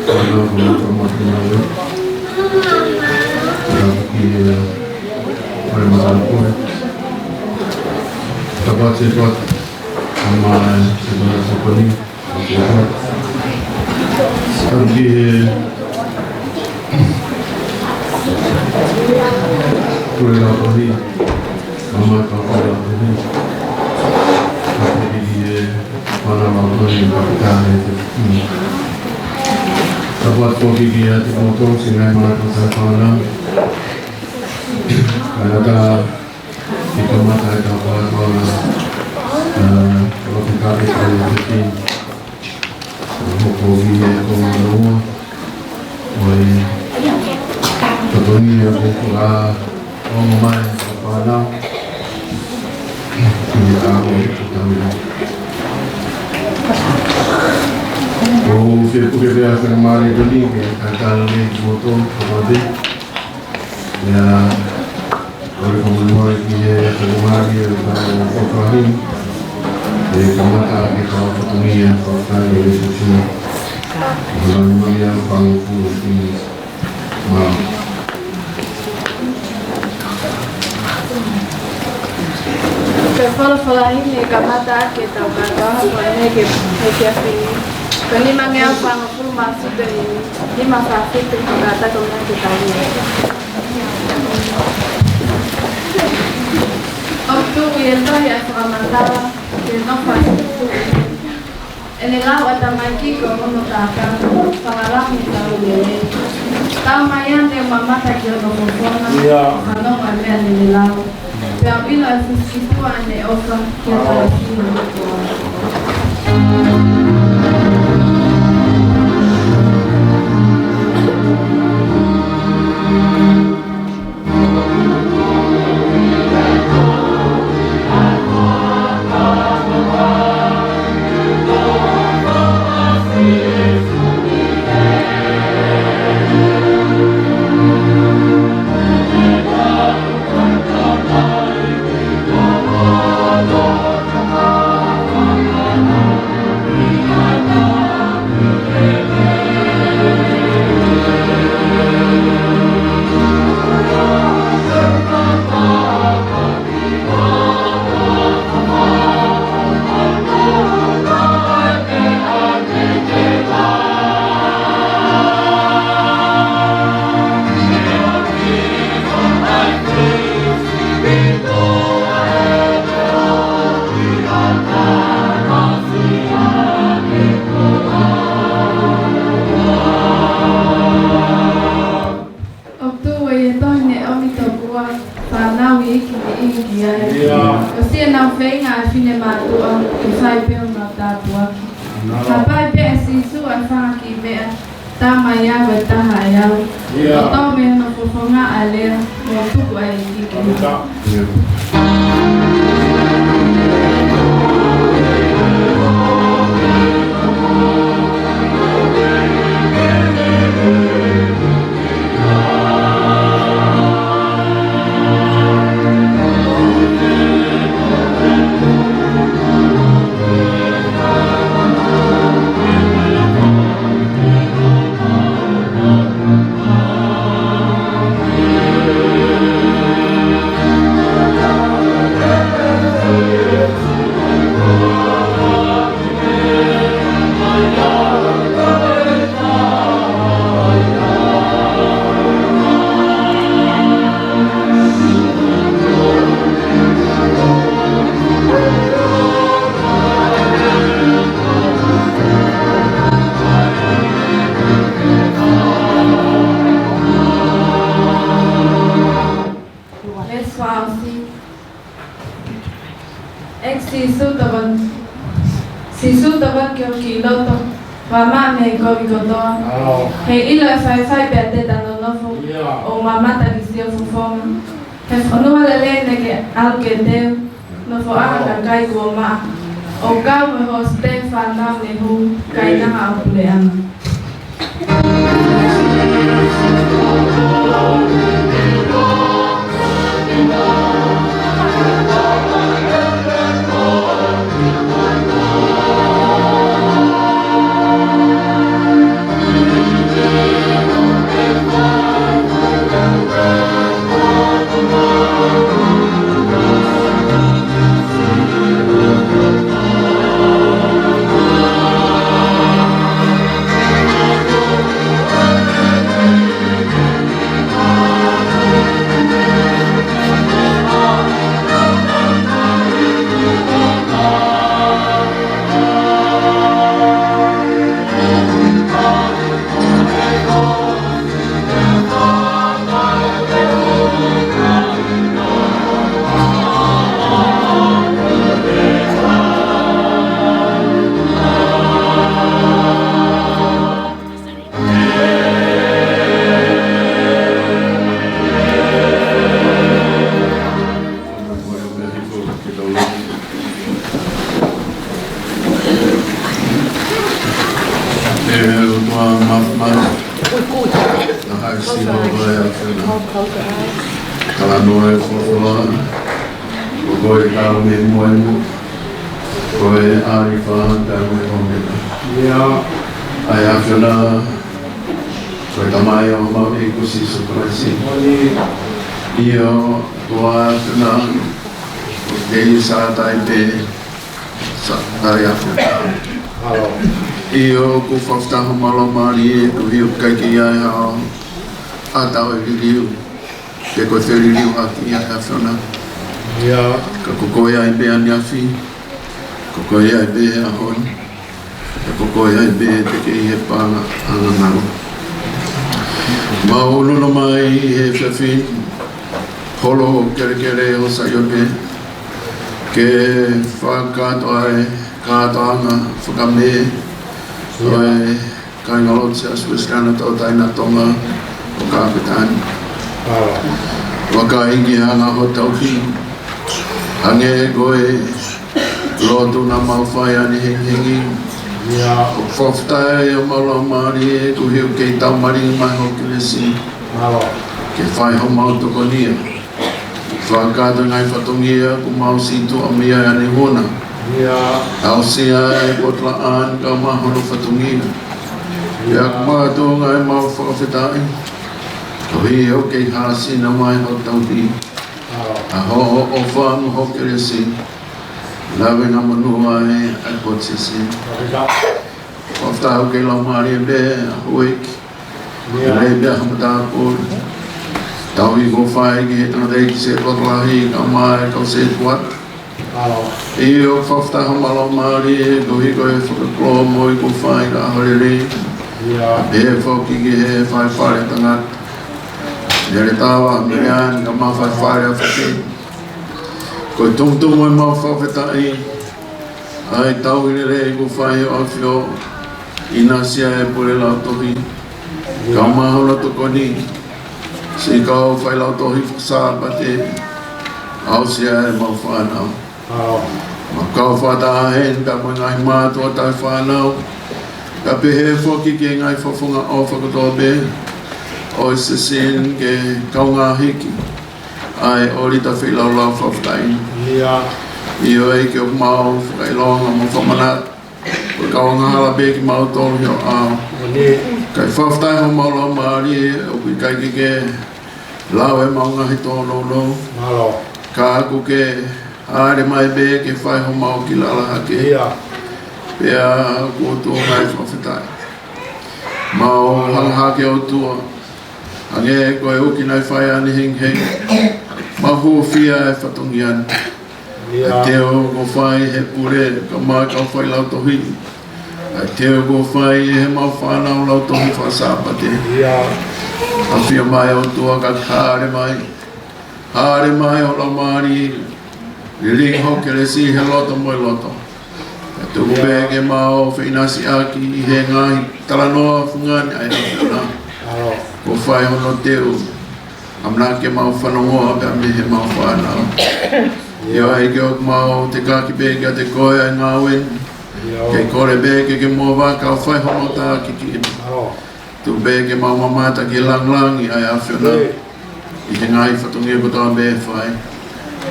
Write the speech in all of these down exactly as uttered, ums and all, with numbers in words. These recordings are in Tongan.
Fānau, fānau, fānau, fānau. Tapu ki he, ʻa e mātuʻa. Tapu atu, tapu atu. Mama, tapu atu, tapu atu. Tapu ki he, Pule Lapohi. Mama, tapu ki he Lapohi. Tapu ki he, Mana Lapohi, tapu ki he. Tapu atu foki kiate kimoutolu siʻi ngaahi mana ko sa fana. Kae ʻatā ke kamata ʻetau kātoanga, ʻa, ʻo te kake kai ʻo te kin. ʻO hoko ki he konga ua. ʻO e totongi ʻo e kula ʻo mai ʻo fānau. Ia, ʻa, ʻo e kutami. ʻO fie puke pea fakamālō atu ni ke kātaki kimoutolu, ko mate. Ia, ʻoku ou fakamālō ki he fakamālō ʻa e kau ʻofa himi. ʻE kamata ke kau fatongia, kau tani, ʻe tutu. Mālō, mālō, ia, fanga fu, ki, ma. Ko e folofola himi ʻe kamata ʻaki ʻetau kātoanga ko eni he efiafi ni. Ko e nimangeau fanga ʻAfulu mā fitu, nima fā fitu, kātaki ʻo meʻa ke tau ʻilo. ʻOku tuʻu ʻi he tohi ʻa e Fakamatala ki he nofo ʻa e tuʻi. ʻEne lau ʻa e tamaiki ko hono tākanga, fakalahi tau lelei. Tau mai ane ʻo mamata ki hono fofonga, ia, fanongo ʻa e meʻa naʻa ne lau. Pea ʻilo ʻa e fisifisitua ʻene ʻofa ki he kalasi ʻo e ʻOtua. ʻOku tuʻu ʻi he tohi ne ʻomi tokua, fānau iiki ni iiki ai. Ia. ʻOsi ʻenau feinga ʻa e finemātuʻa ke fai pē honau tāpuaki. Nā. Hapai pē ʻe Sīsū ʻa e fanga kiʻi meʻa, tā mai au ʻe taha ʻe au. Ia. ʻO tō mei hono fofonga ʻa e lea, mo tuku ʻa e iiki. Ia. Veesi fā ʻosi. ʻEiki Sīsū, tokoni, Sīsū, tokoni ki hoku kiʻi loto, ʻo maʻa mei he kovi kotoa. ʻAo. He ʻilo ʻe faifai pea te ta nonofo, ia, ʻo mamata ki siʻo fofonga. He fonua lelei naʻa ke ʻalu ke teu, nofoʻanga kakai kuo maʻa. ʻO kau mo e hōsite, fānau ne hū, kainanga ʻo e puleʻanga. Talanoa e folofola, ko koe ʻa e Taʻu mei Muʻa, ko e ʻAlifa pea mo e ʻOmeka. ʻIo. ʻA e ʻAfiona, ko e Tamai ʻo homau ʻEiki ko Sīsū Kalaisi. ʻIo, ko e ʻAfiona, ko e Sātai pē, Sātai ʻAfiona. ʻIo, ʻoku fakafetaʻi homau laumālie, koeʻuhi ʻoku ʻikai ke ʻi ai ha ʻatā ʻe liliu, pe ko e feliliuaki ʻa e ʻAfiona. ʻIo. Ka ko koe ai pē ʻaneafi, ko koe ai pē ʻaho ni, ka ko koe ai pē teʻeki ke ʻi ai ha paʻanga ʻa e ngalo. Mau ʻunu mai he efiafi ni, holo kelekele ʻo Saione, ke fakakātoa e kātoanga fakamē ʻo e kāingalotu Siasi Uēsiliana Tauʻatāina Tonga ʻo Kāpetani. Vakai ki he anga hoʻo tauhi, hangē ko e lotu naʻa mau fai ʻanehengihengi. ʻIo. ʻOku fakafetaʻi homau laumālie, koeʻuhi ʻoku kei taumalingi mai hoʻo kelesi ke fai homau tokonia. Fakakātoa e ngaahi fatongia kuo mau situʻa mei ai ʻanehona. ʻIo. Aʻusia e Portland kae ʻumaʻā hono fatongia. ʻIo. Pea ʻoku makatuʻunga ʻemau fakafetaʻi, koeʻuhi ʻoku kei hāsina mai hoʻo tauhi, ʻa hoʻo ʻofa mo hoʻo kelesi, lave ngaahi monū ai ʻa e Siasi. Fakafetaʻi ʻoku kei laumālie pē ʻa e houʻeiki. ʻIo. Lelei pē ʻa e matāpule. Tauhi kuo fai ki he tangataʻeiki sētuata lahi kae ʻumaʻā e kau sētuata. ʻIo, fakafetaʻi homau laumālie, koeʻuhi ko e fakakoloa moʻui kuo fai ka ʻaho lelei. ʻIo. Pehē foki ki he faifale tangata. Mele Tava, Mele Ani, kae ʻumaʻā e faifale ʻa Fafine. Ko e tumutumu ʻemau fakafetaʻi, ʻa e tauhi lelei kuo fai ʻe he ʻAfio, ʻinasi ʻa e pule lautohi, kae ʻumaʻā hono tokoni siʻi kau failautohi faka-Sāpate, aʻusia ʻemau fānau. Mau kau fakataha heni pea mo e ngaahi mātuʻa taʻefānau, kae pehē foki ki he ngaahi fakafofonga ʻofa kotoa pē ʻo e Siasi ni, ke kaungā hiki ʻa e ʻōlita feilaulau fakafetaʻi ni. ʻIo. ʻIo ʻEiki, ʻoku mau fakaʻilonga mo fakamanatu, ko e kau angahala pē kimautolu ʻi ho ʻao. Kae fakafetaʻi homau laumālie, ʻoku ʻikai ke ke lau ʻemau ngaahi tōnounou. Ka ʻoku ke hāʻele mai pē ke fai homau kilala hake. ʻIo. Pea ʻoku tuʻu mai fakafetaʻi. Mau hanga hake ʻOtua, hangē ko e ʻuhinga naʻe fai ʻanehengihengi, mau hūfia e fatongia ni. ʻA e teu kuo fai ʻe he pule kae ʻumaʻā e kau failautohi. ʻA e teu kuo fai ʻe heʻemau fānau lautohi faka-Sāpate. ʻAfio mai ʻOtua kae hāʻele mai. Hāʻele mai ho Laumālie, lilingi hoʻo kelesi he loto mo e loto. Kae tuku pē ke mau feʻinasiʻaki ʻi he ngaahi talanoa fungani ʻa e ʻAfiona. Kuo fai hono teu, ʻamanaki ke mau fanongoa pea mei heʻemau fānau. ʻIo ʻEiki, ʻoku mau tekaki pē kiate koe ʻa e ngāue ni. Ke kole pē ke ke muʻa kau fai hono tākiekina. Tuku pē ke mau mamata ki he lāngilangi ʻa e ʻAfiona ʻi he ngaahi fatongia kotoa pē ʻe fai,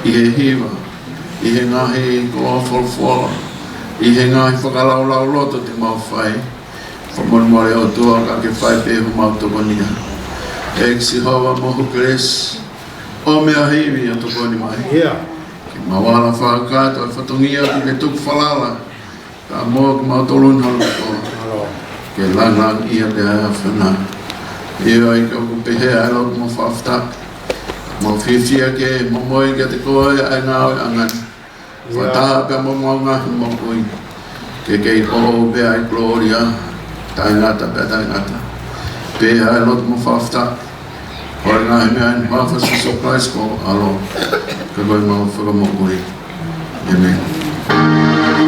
ʻi he hiva, ʻi he ngaahi koloa folofola, ʻi he ngaahi fakalaulauloto te mau fai. Fakamolemole ʻOtua, ka ke fai pē homau tokonia. ʻEiki Sihova, mo ho kelesi, ʻomi ʻa e ivi ʻo tokoni mai. Ke mau ala fakakātoa e fatongia kuo ke tuku falala pea mo kimautolu ni holo kotoa, ke lāngilangiʻia pē ʻa e ʻAfiona. ʻIo ʻEiki, ʻoku pehē ʻa e lotu mo e fakafetaʻi. Mau fiefia ke momoi kiate koe ʻa e ngāueʻanga ni. Fakataha pea mo homau ngaahi moʻui, ke kei ʻoʻou pē ʻa e kolōlia taʻengata pea taʻengata. Pehē ʻa e lotu mo e fakafetaʻi. Ko e ngaahi meʻa ni ʻi he huafa ʻo Sīsū Kalaisi ko ho ʻAlo, ko homau Fakamoʻui. ʻĒmeni.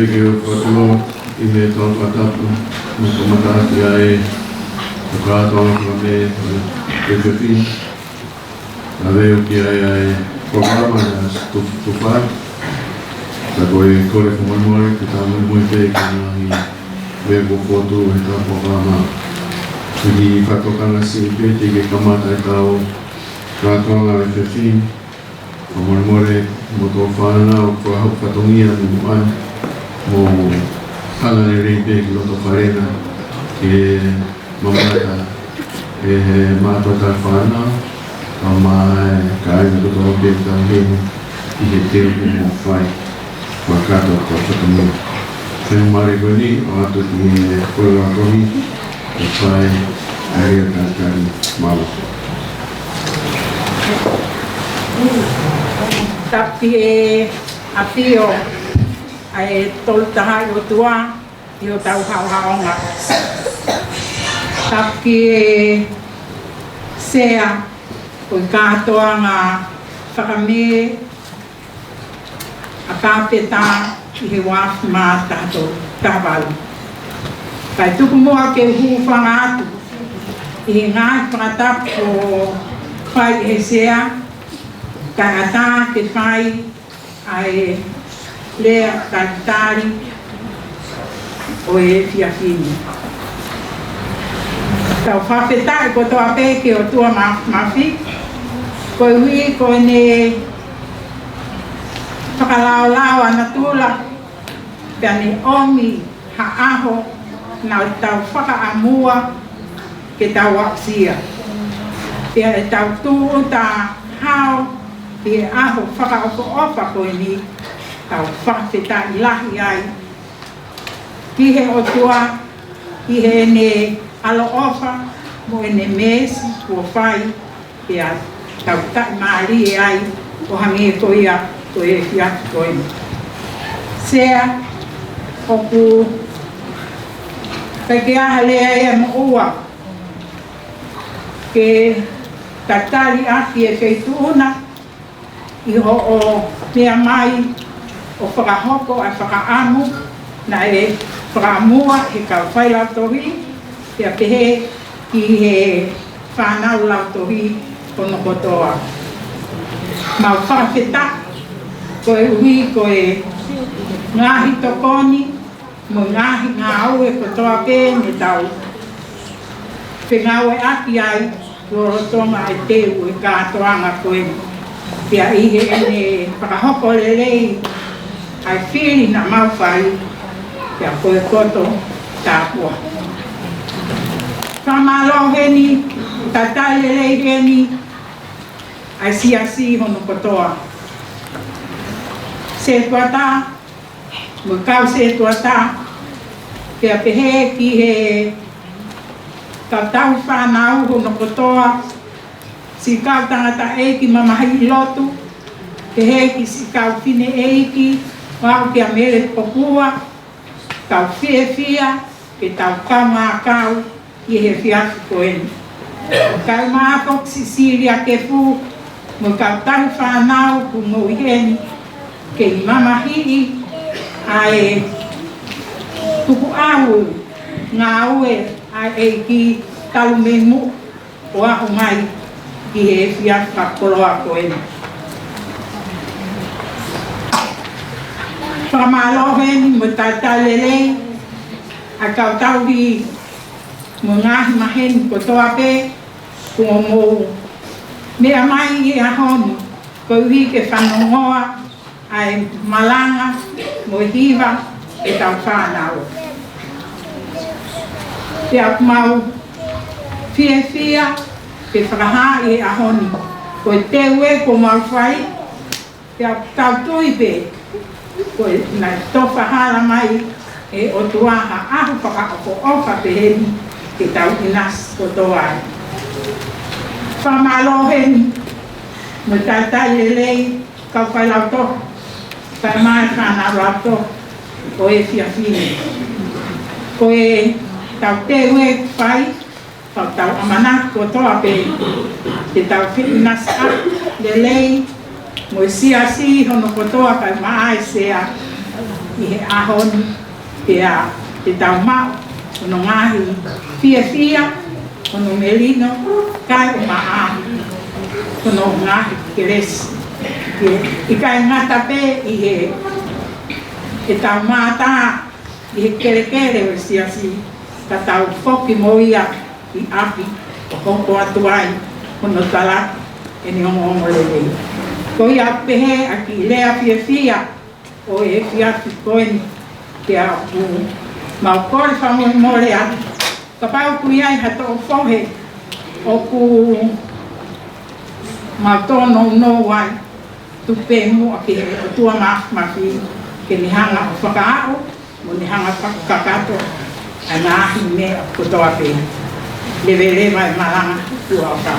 Ke u fakatulou ʻi he tau fakatapu, mo kamata ʻaki ʻa e kātoanga fakamē ʻo e efiafi ni. ʻA e ʻuhinga ki ai ʻa e polokalama ʻa e tu-, tufa. Ka ko e kole fakamolemole ke tau muimui pē ki he ngaahi meʻa kuo fotu he tau polokalama. ʻI he fakatokanga siʻi pē ke kamata e tau kātoanga ʻo e efiafi ni. Fakamolemole mo e fānau, ʻoku ou fatongia mo ʻai mo hanga lelei pē ki loto fale na, ke mamata ʻe he mātuʻa tauhi fānau, ʻa e kāinga kotoa pē ʻoku tau heni ʻi he teu mo fai. Fakatapu atu ʻa e fatongia. Fai mai ko eni, ʻoatu ki he koloa ko eni, ʻe fai ai ʻa e kātaki mālō. Tapu ki he ʻAfio ʻa e Tolu Tahaʻi ʻOtua ʻi hotau haʻohaʻonga. Tapu ki he Sea ʻo e kātoanga fakamē ʻa Kāpeta ʻi he ua afe mā taha tolu, taha valu. Kae tuku muʻa ke u hūfanga atu ʻi he ngaahi fakatapu kuo fai ʻe he Sea, kae ʻatā ke fai ʻa e lea talitali ʻo e efiafi ni. Tau fakafetaʻi kotoa pē ki he ʻOtua Māfimafi, koeʻuhi ko ʻene fakalaolao ʻa natula, pea ne ʻomi ha ʻaho naʻa tau fakaʻamua ke tau aʻusia. Pea ʻi heʻetau tūʻuta hao ʻi he ʻaho fakaʻofoʻofa ko eni, tau fakafetaʻi lahi ai ki he ʻOtua, ʻi heʻene ʻaloʻofa mo ʻene meesi kuo fai, pea tau taʻimālie ai ʻo hangē ko ia ko e efiafi ko eni. Sea, ʻoku ʻikai ke ʻi ai ha lea ia moʻua ke tatali ʻaki e feituʻu na ʻi hoʻo meʻa mai ʻo fakahoko ʻa e fakaʻamu naʻe fakaʻamua ʻe he kau failautohi, pea pehē ki he fānau lautohi hono kotoa. Mau fakafetaʻi koeʻuhi ko e ngaahi tokoni mo e ngaahi ngāue kotoa pē ne tau fengāueʻaki ai lolotonga e teu e kātoanga ko eni. Pea ʻi heʻene fakahoko lelei ʻa e fili naʻa mau fai, pea ko e koto tāpuaki. Fakamālō heni, talitali lelei heni ʻa e siasi hono kotoa. Setuata, mo e kau setuata, pea pehē ki he kau tauhi fānau hono kotoa, siʻi kau tangataʻeiki mamahiʻi lotu, pehē ki siʻi kau fineʻeiki, ʻo aʻu kia Mele Popua, tau fiefia ke tau kaungā kau ʻi he efiafi ko eni. Kae ʻumaʻā foki siʻi Silia Kefu mo e kau tauhi fānau kuo moʻui heni, kei mamahiʻi ʻa e tukuʻau ngāue ʻa e ʻEiki talu mei muʻa ʻo aʻu mai ki he efiafi fakakoloa ko eni. Fakamālō heni mo e talitali lelei ʻa e kau tauhi mo e ngaahi maheni kotoa pē kuo mou meʻa mai ʻi he ʻaho ni, koeʻuhi ke fanongoa ʻa e malanga mo e hiva ʻetau fānau. Pea ʻoku mau fiefia ke fakahā ʻi he ʻaho ni ko e teu ē kuo mau fai, pea ʻoku tau tui pē ko e naʻe tofa hala mai ʻe he ʻOtua ha ʻaho fakaʻofoʻofa pehē ni ke tau ʻinasi kotoa ai. Fakamālō heni mo e talitali lelei kau failautohi, kae ʻumaʻā e fānau lautohi ʻo e efiafi ni. Ko ʻetau teu ē kuo fai, ka ʻoku tau ʻamanaki kotoa pē ke tau feʻinasiʻaki lelei mo e siasi hono kotoa kae ʻumaʻā e Sea, ʻi he ʻaho ni, pea te tau maʻu hono ngaahi fiefia, hono melino, kae ʻumaʻā hono ngaahi kelesi. Ke ʻikai ngata pē ʻi he, ʻetau mātā ʻi he kelekele ʻo e siasi, ka tau foki mo ia ʻi ʻapi ʻo hoko atu ai hono talaki ʻene ongoongolelei. Ko ia pehē ʻa e kiʻi lea fiefia ʻo e efiafi ko eni, pea ʻoku mau kole fakamolemole atu kapau ʻoku ʻi ai ha toʻo fohe ʻoku mau tōnounou ai, tuku pē muʻa ki he ʻOtua Māfimafi ke ne hanga ʻo fakaaʻu, mo ne hanga ʻo fakakakato ʻa e ngaahi meʻa kotoa pē. Leveleva e malanga, ʻOtua ʻofa.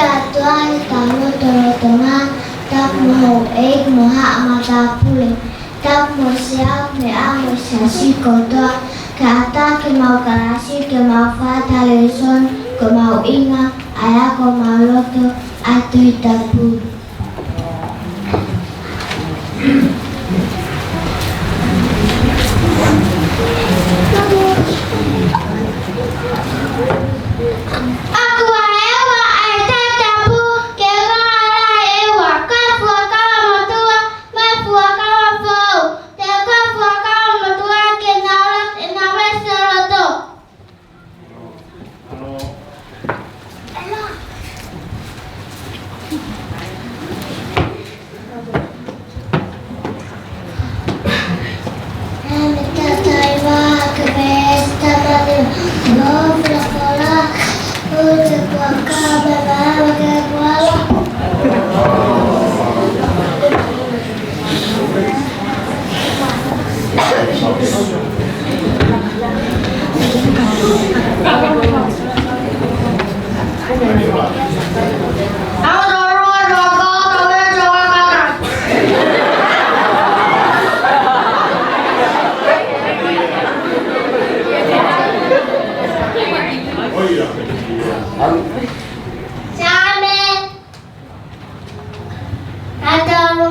ʻOtua ʻi hotau lotolotonga, tapu mo houʻeiki mo haʻa matāpule, tapu mo siʻa meʻa mo e siasi kotoa, kae ʻatā ke mau kalasi ke mau fai ha lēsoni, ko e mahuʻinga ʻa e ako maʻuloto ʻa e Tohi Tapu. ʻOku ʻi ai ʻa e Tohi Tapu ke ngāue ʻi he ʻEua, ko e fuakava motuʻa mo e fuakava foʻou. Te u ko e fuakava motuʻa ke nau ʻilo ʻenau veesi ʻo loto. Saame ʻa tolu.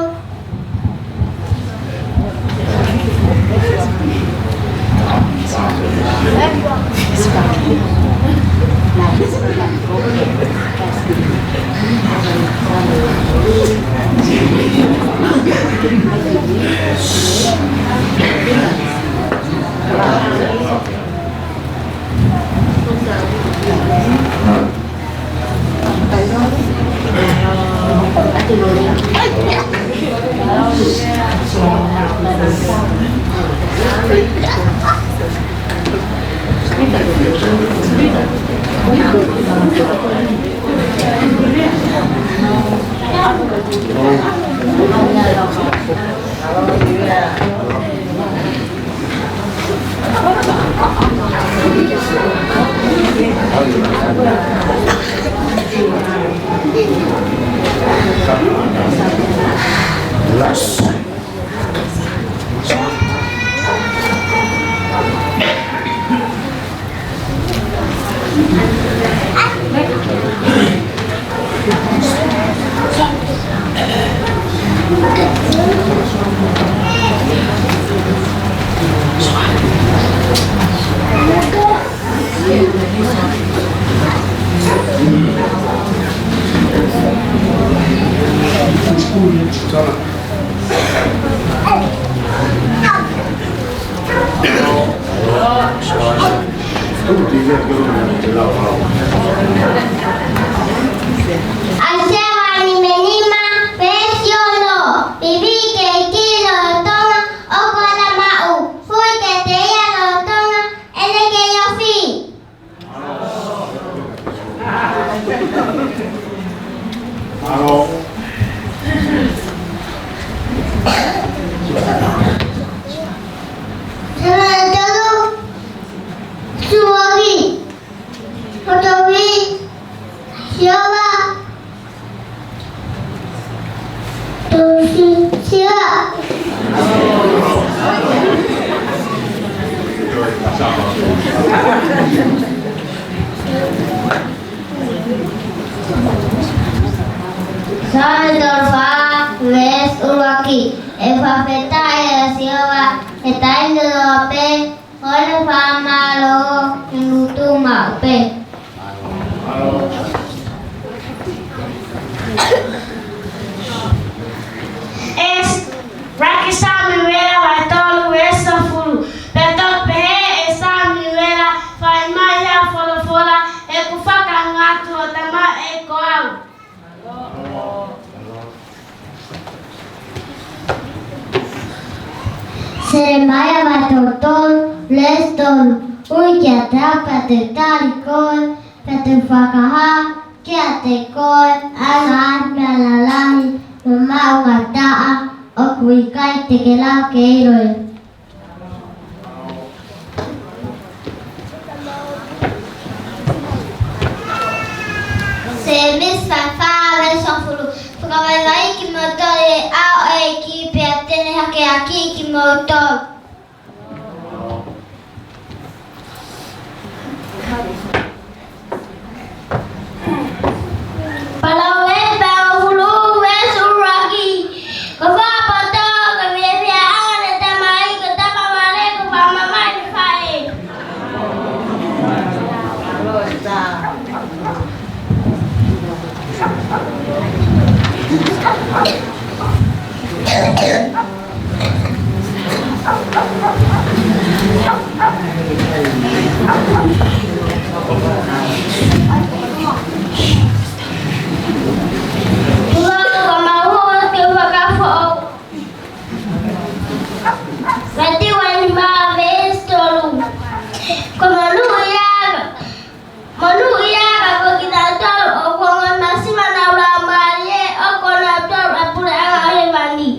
ʻAisea uanima nima, veesi ono, pivike ki lolotonga ʻoku ʻalu maʻu, fui kiate ia lolotonga ʻene kei ofi. Mālō. Saame tolu, ʻuluaki. Hoto ui, Sihova. Tolu, Sihova. Saame tolu fā, veesi ʻuluaki. ʻE fakafetaʻi ʻa Sihova he taimi kotoa pē, ko ʻene fakamālō ʻoku tuʻu maʻu pē. ʻEsi-, ʻuluaki Samiuela vahe tolu veesi hongofulu. Pea toki pehē ʻe Samiuela, fai mai ʻa e folofola, he ʻoku fakaʻaongaʻi ʻa e Tamai ko au. Selemaia vahe tolu tolu, veesi tolu. Ui kiate au pea te u tali koe, pea te u fakahā kiate koe ʻa e ngaahi meʻa lalahi mo maʻungataʻa ʻoku ʻikai te ke lava ke ʻiloʻi. Sēmisi fā fā veesi hongofulu. Fakavaivaiʻi kimoutolu ʻe he ʻao ʻo e ʻEiki, pea te ne hakeakiʻi kimoutolu. Palōvepi hongofulu veesi ʻuluaki. Ko e fakapoto, ko e fiefiaʻanga ʻo e tamai, ko e tapa vale, ko e fakamamahi ʻo e faʻē. Mataio nima veesi tolu. Ko e monūʻiaʻanga, monūʻiaʻanga ko kinautolu ʻoku ongoʻi masiva ʻenau laumālie, ʻoku ʻonautolu ʻa e puleʻanga ʻo hēvani.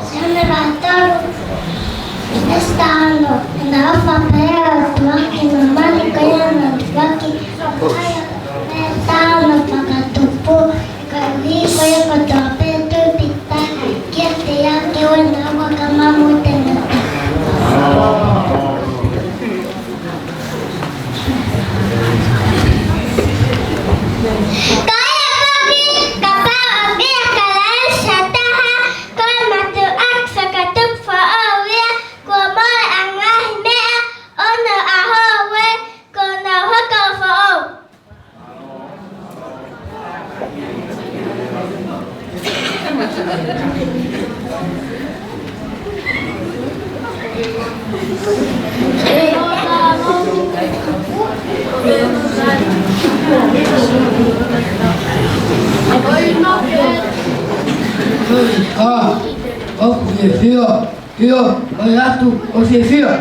Sione vahe tolu, veesi taha ono. Naʻe ʻofa pehē ʻa e ʻOtua ki māmani, ko ia naʻa ne foaki ʻa hono ʻAlo pē taha ʻo fakatupu, koeʻuhi ko ia kotoa pē ʻe tui pīkitai kiate ia ʻoua naʻa fakamamahi mo taʻengata. Ko ia foki, kapau ʻoku ʻia Kalaisi ha taha, ko e mātuʻaki fakatupu foʻou ia, kuo mole ʻa e ngaahi meʻa ʻo onoʻaho, kuo nau hoko ʻo foʻou. ʻA, ʻoku fiefia, ʻio, ʻoatu, ʻoku fiefia.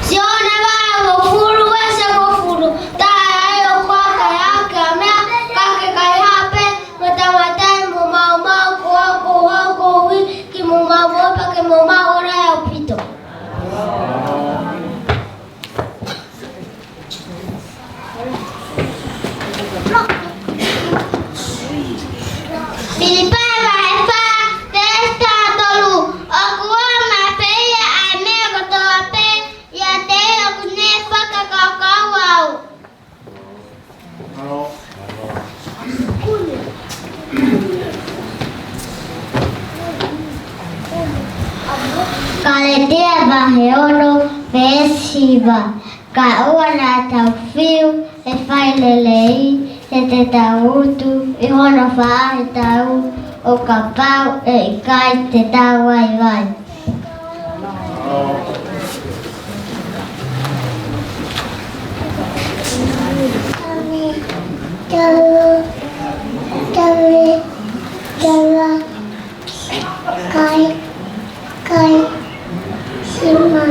Sione vahe hongofulu veesi hongofulu. Taʻe ʻai ʻo kakato ʻa e meʻa, ka ke kaihaʻa pē mo e tauʻatāina mo maumau, ko au ko hoku kovi, ke mou maumau pea ke mou maʻu ʻa e ʻaupito. Filipai vahe fā, veesi taha tolu. ʻOku ʻomai pē ia ʻa e meʻa kotoa pē ʻiate ia ʻoku ne fakakaukau au. Kalētia vahe ono, veesi hiva. Kae ʻoua naʻa tau fiu ʻi he fai lelei, he te tau utu ʻi hono faʻahitaʻu, ʻo kapau ʻe ʻikai te tau vaivai. Tavi, tavi, tavi, tavi, kai, kai, sima.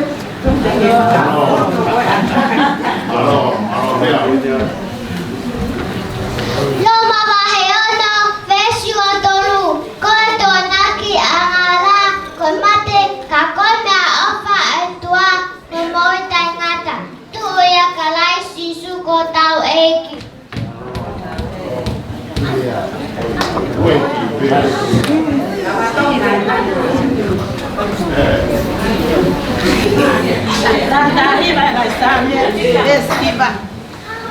Loma vahe ono, veesi ua tolu. Ko e tokonaki ʻa e angahala ko e mate, ka ko e meʻaʻofa ʻa e ʻOtua ko e moʻui taʻengata, tuʻu ʻia Kalaisi Sīsū ko hotau ʻEiki. Tahi vahe Saame, veesi hiva.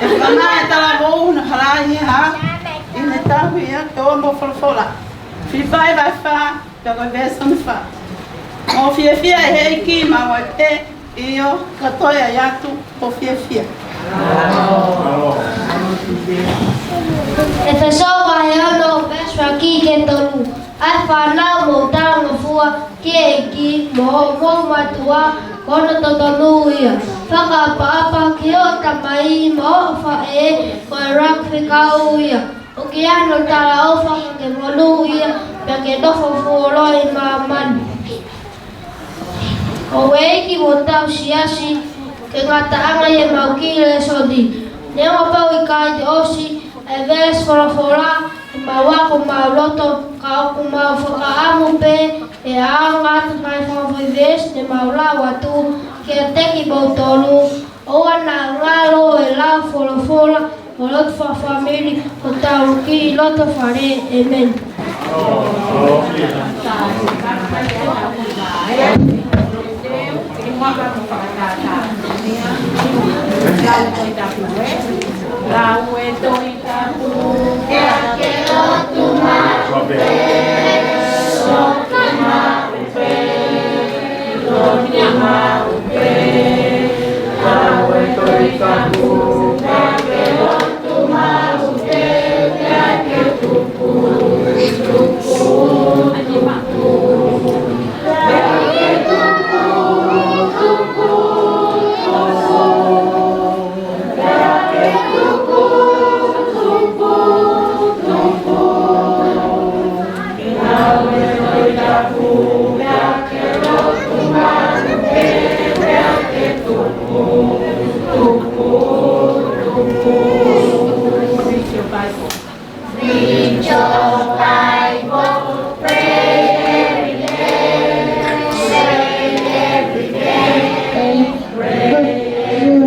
ʻE fakamaʻa e talavou hono halaʻi hā, ʻi heʻene tauhi ʻa e ʻOtua mo e folofola. Filipai vahe fā, pea ko e veesi hono fā. Mou fiefia ʻi he ʻEiki maʻu ai pē, ʻio, ka toe ʻai atu hoʻomou fiefia. ʻEfesō vahe ono, veesi ua ki he tolu. ʻA e fānau, mou talangofua ki he ʻEiki mo hoʻomou mātuʻa, ko hono totonu ia. Fakaʻapaʻapa ki hoʻo tamai mo hoʻo faʻē, ko e ʻuluaki fekau ia. ʻOku ʻi ai hono talaʻofa ke ke monūʻia, pea ke nofo fuoloa ʻi māmani. ʻOku ʻEiki mo hotau siasi, ko e ngataʻanga ʻi heʻemau kiʻi lēsoni. Neongo pē ʻoku ʻikai te ʻosi e veesi folofola ʻi heʻemau ako maʻuloto, ka ʻoku mau fakaʻamu pē ʻe ʻaonga atu e ngaahi fakafoʻi veesi te mau lau atu kiate kimoutolu. ʻOua naʻa ngalo e lau folofola ʻo e lotu fakafāmili ʻo hotau kiʻi loto fale. ʻĒmeni. Read your Bible, pray every day, say every day, pray every day.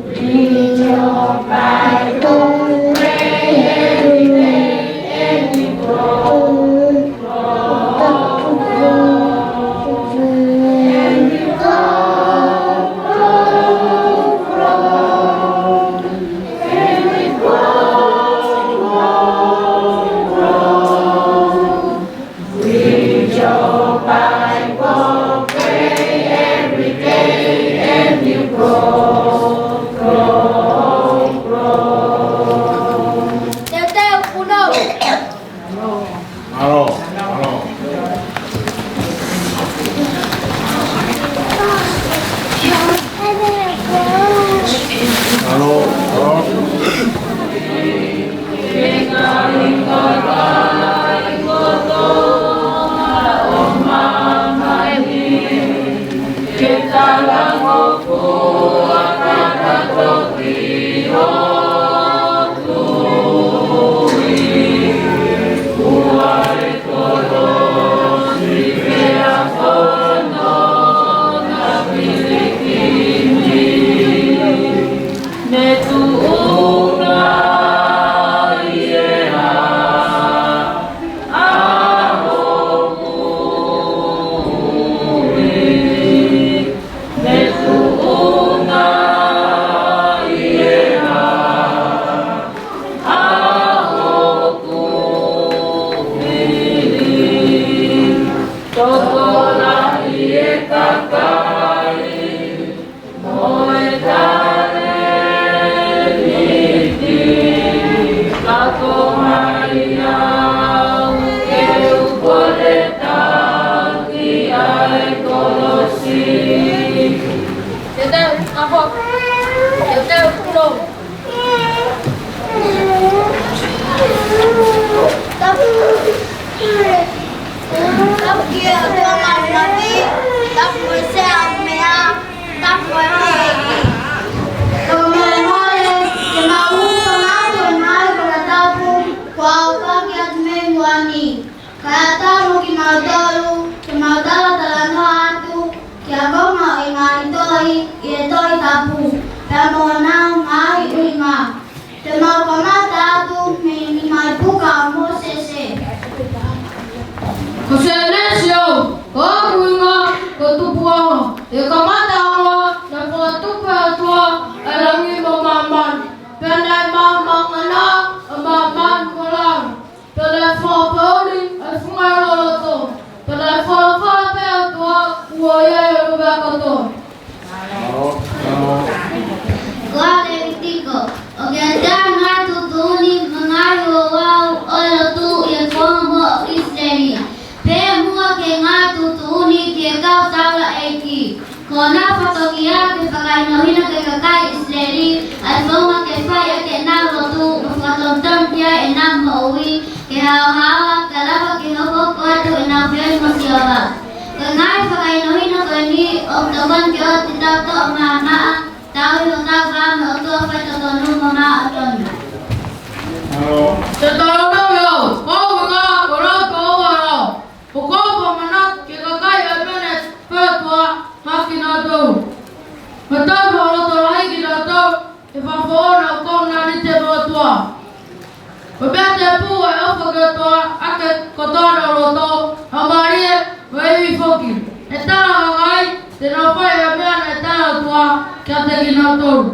Read your Bible, pray every day, and you grow, grow, grow, and you grow, grow, grow. Read your Bible, pray every day, and you grow, grow, grow. Teuteu, uno. Mālō, mālō. Mālō, mālō. Tokolahi e kakai mo e talēniti, ka ko hai au ke u kole taki ʻa e kolosi. Teuteu, kapo. Teuteu, uno. Tapu ki he ʻOtua Māfimafi, tapu mo e sea ʻo e meʻa, tapu mo e ʻEiki. Ko e meʻa mole, ke mau hūfanga atu ʻo ngaahi fakatapu kuo ʻohake atu mei muʻa ni. Kae ʻatā mo kimautolu ke mau talatalanoa atu ki he konga ʻo e ngaahi tohi ʻi he Tohi Tapu, pea mo honau ngaahi ʻuhinga. Te mau kamata atu mei he nima ʻi he puka ʻa Mōsese. Ko Sēnesi ʻoku ʻuhinga ko e tupuʻanga. ʻE kamata Ko ʻenau fatongia ke fakahinohino ki he kakai ʻIsileli ʻa e founga ke fai ʻaki ʻenau lotu, mo fakatonutonu ki ai ʻenau moʻui, ke haohaoa, ka lava ke hokohoko atu ʻenau feohi mo Sihova. Ko e ngaahi fakahinohino ko eni ʻoku tokoni ke ʻoua te tau toʻo maʻamaʻa, tauhi hotau vā mo e ʻOtua faitotonu mo māʻoniʻoni. Te tau nau au, kau mena, kau nau kau au. ʻOku ou fakamanatu ki he kakai ʻa e meʻa naʻe fai ʻe he ʻOtua maʻa kinautolu. Mo tau fakalotolahi kinautolu ʻi he fakafoʻou ʻoku nau nite mo e ʻOtua. Ko e meʻa tēpū ʻa e ʻofa ki he ʻOtua ʻaki kotoa ʻenau loto, laumālie, mo e ivi foki. ʻE tala ʻe he kakai te nau fai ʻa e meʻa naʻe tala ʻe he ʻOtua kiate kinautolu.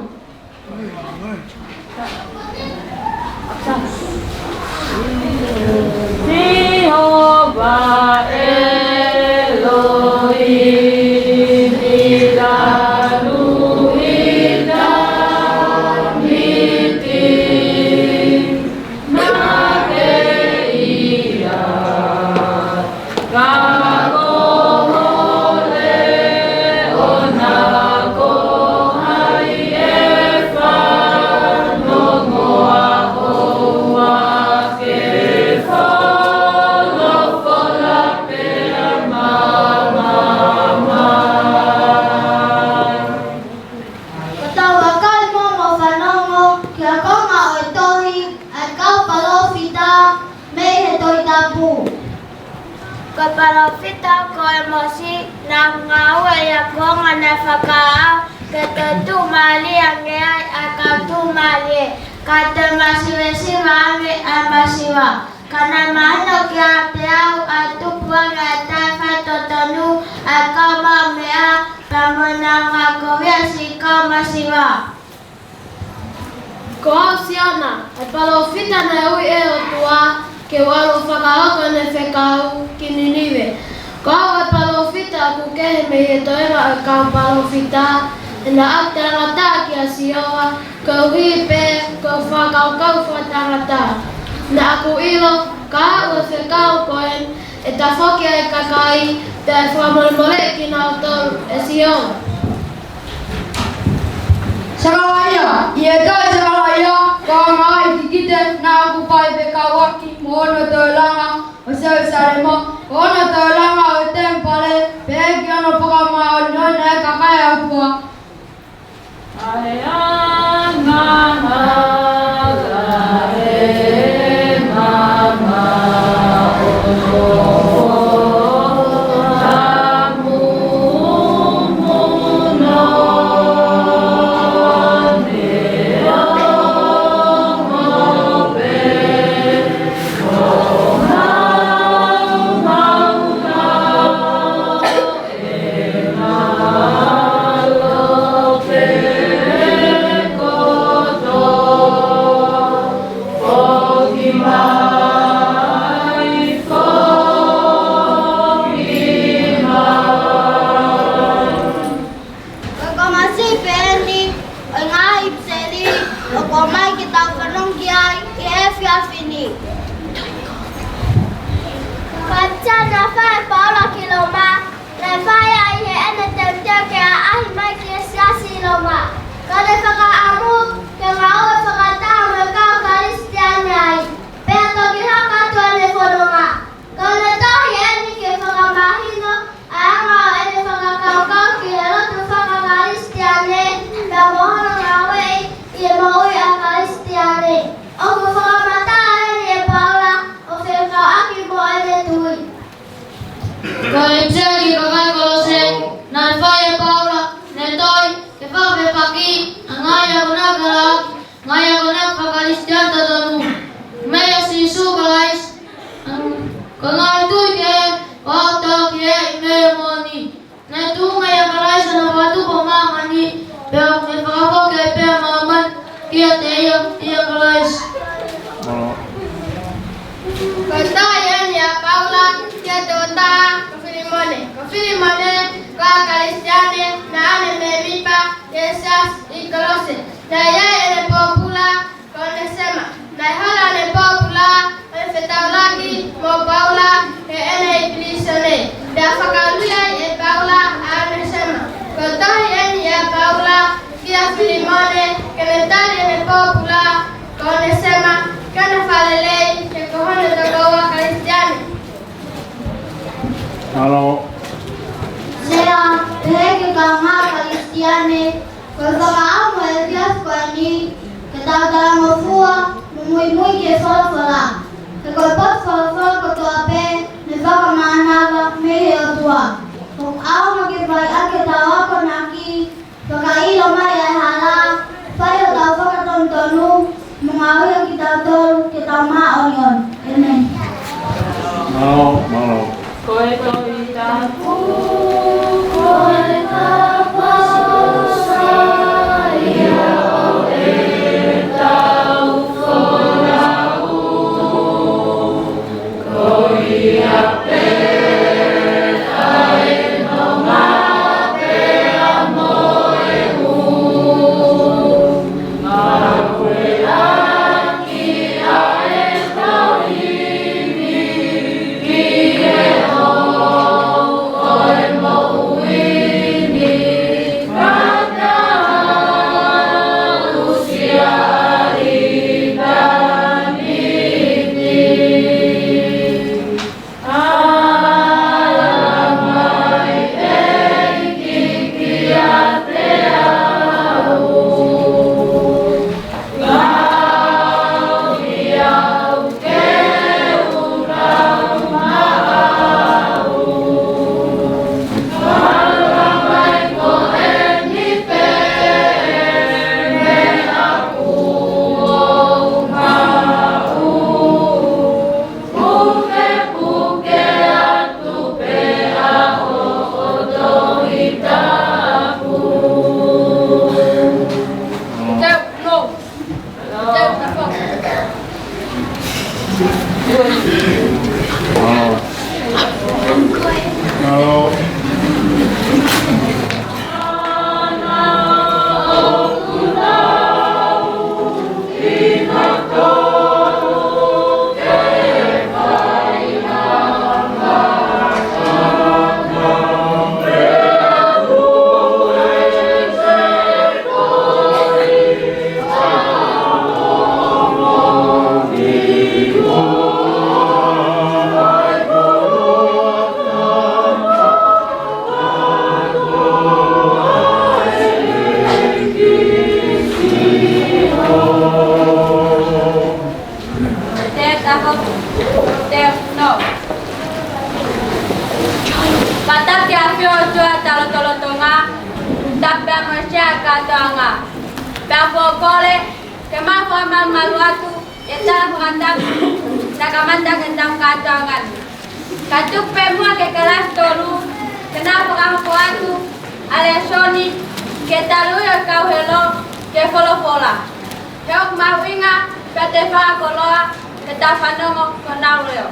Sihova ʻElohimi, ʻi lanu ʻi tangiti, naʻe ʻi ai ka ko hono leʻo, na ko hai ʻe fanongo ʻa hono ʻofa ke folofola pea maʻamaʻa mai. Ka tau vakai mo fanongo ki he konga ʻo e tohi ʻa e kau palōfita mei he Tohi Tapu. Ko e palōfita ko ʻĒmosi naʻe ngāue ʻi he kuonga naʻe fakaʻau ke toe tuʻumālie ange ai ʻa e kau tuʻumālie, kae toe masivesiva ange ʻa e masiva. Ka naʻe mahino kiate au ʻa e tupu ange ʻa e taʻefaitotonu ʻa e kau maʻumeʻa, pea mo ʻenau ngaahi kovi ʻa e siʻi kau masiva. Ko au Siona, ʻa e palōfita naʻe ui ʻe he ʻOtua ke u ʻalu ʻo fakahoko ʻene fekau ki Ninive. Ko au ʻa e palōfita ʻoku kehe mei he toenga ʻo e kau palōfita, he naʻa ku talangataʻa kia Sihova, koeʻuhi pē ko ʻeku fakakaukau fakatangata. Naʻa ku ʻilo, ka aʻu ʻa e fekau ko eni, ʻe tafoki ʻa e kakai, pea ʻe fakamolemoleʻi kinautolu ʻe Sihova. Sekalaia, ʻi he tohi Sekalaia, ko e ngaahi kikite naʻa ku fai fekauʻaki mo hono toe langa ʻo Selusalema, ko hono toe langa ʻo e temipale, pea ki hono fakamāʻoniʻoniʻi ʻa e kakai ʻa e ʻOtua. ʻA e angahala ʻe mamaʻo, Ko e konga siʻi pē eni ʻo e ngaahi ʻipiseli ʻoku ʻomai ke tau fanongo ki ai ʻi he efiafi ni. Ko e pātisa naʻe fai ʻe Paula ki Loma, naʻe fai ia ʻi heʻene teuteu ke ʻaʻahi mai ki he siasi ʻi Loma. Ka ne fakaʻamu ke ngāue fakataha mo e kau Kalisitiane ai, pea toki hoko atu ʻene fononga. Ko ʻene tohi eni ke fakamahino ʻa e anga ʻo ʻene fakakaukau ki he lotu faka-Kalisitiane, pea mo hono ngāueʻi ʻi he moʻui ʻa e Kalisitiane. ʻOku fakamatala eni ʻe Paula ʻo fekauʻaki mo ʻene tui. Ko e ʻipiseli ki he kakai Kolose, naʻe fai ʻe Paula ʻene tohi ke fakafepakiʻi ʻa e ngaahi akonaki hala ʻaki, ngaahi akonaki faka-Kalisitiane totonu, meia Sīsū Kalaisi. Ko e ngaahi tui kehe ʻoku tau ki ai ʻi he moʻoni. Naʻe tuʻunga ʻia Kalaisi ʻa hono fakatupu ʻo māmani, pea ʻoku ne fakafoki ai pē ʻa māmani kiate ia ʻia Kalaisi. Ko e tohi eni ʻa Paula ki he tokotaha ko Filimone. Ko Filimone ko ha Kalisitiane, naʻa ne mēmipa ʻi he siasi ʻi Kolose. Naʻe ʻi ai ʻene pōpula ko ʻOnesema. Naʻe hola ʻene pōpula ʻo ne fetaulaki mo Paula heʻene ʻi pilīsone. Pea fakaului ai ʻe Paula ʻa ʻOnesema. Ko e Pea tali ʻene pōpula ko Onesema, ke ne fakalelei, he ko hono tokoua Kalisitiane. Mālō. Sea, pehē ki he kaungā Kalisitiane, ko e fakaʻamu ʻo e efiafi ko eni, ke tau talangofua mo muimui ki he folofola. He ko e potu folofola kotoa pē, ne fakamānava mei he ʻOtua. ʻOku ʻaonga ke fai ʻaki ʻetau akonaki, fakaʻilo mai ʻa e hala, fai hotau fakatonutonu, mo ngaohi kitautolu ke tau māʻoniʻoni. ʻĒmeni. Mālō, mālō. Ko e Tohi Tapu, ko e kapaʻosa ia ʻo ʻetau folau. Te taho, te no. Pata ki he ʻAfio ʻOtua ʻo e lotolotonga, tapu mo e sea kātoanga. Pea ʻoku ou kole ke mau fakamalumalu atu ʻi he tala fakatapu naʻe kamata ʻaki ʻetau kātoanga ni. Kae tuku pē muʻa ki he kalasi tolu, ke nau fakahoko atu ʻa e lēsoni, ke talu ʻa e kau helo ki he folofola. He ʻoku mahuʻinga pea toe fakakoloa ke tau fanongo ki honau leʻo.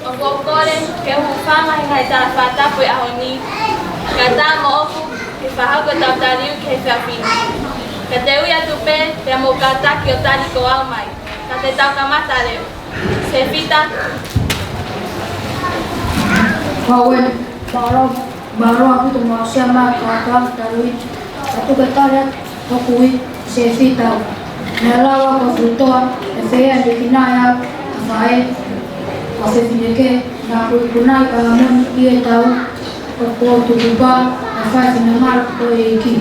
ʻOku ou kole ke u hūfanga he ngaahi tala fakatapu ʻo e ʻaho ni, kae ʻatā moʻoku ke fakahoko ʻetau tali ui ki he efiafi ni. Ka te u ui atu pē, pea mou kātaki ʻo tali ko au mai. Ka te tau kamata leva. Sefita. Pau ē, mālō, mālō ʻaupito mo e sea mai kātoanga tali ui. Ka tuku ke tali atu hoku ui, Sefita. Naʻe lava ko e fuʻu toʻa, ʻe fēfē ʻene ʻikai ke nau ʻa faʻē, ʻa fefine kehe, naʻa ku ikunaʻi ʻa e moʻoni ʻi he tau, ʻoku ou tukupā, ʻa e fai finangalo ʻo e ʻEiki.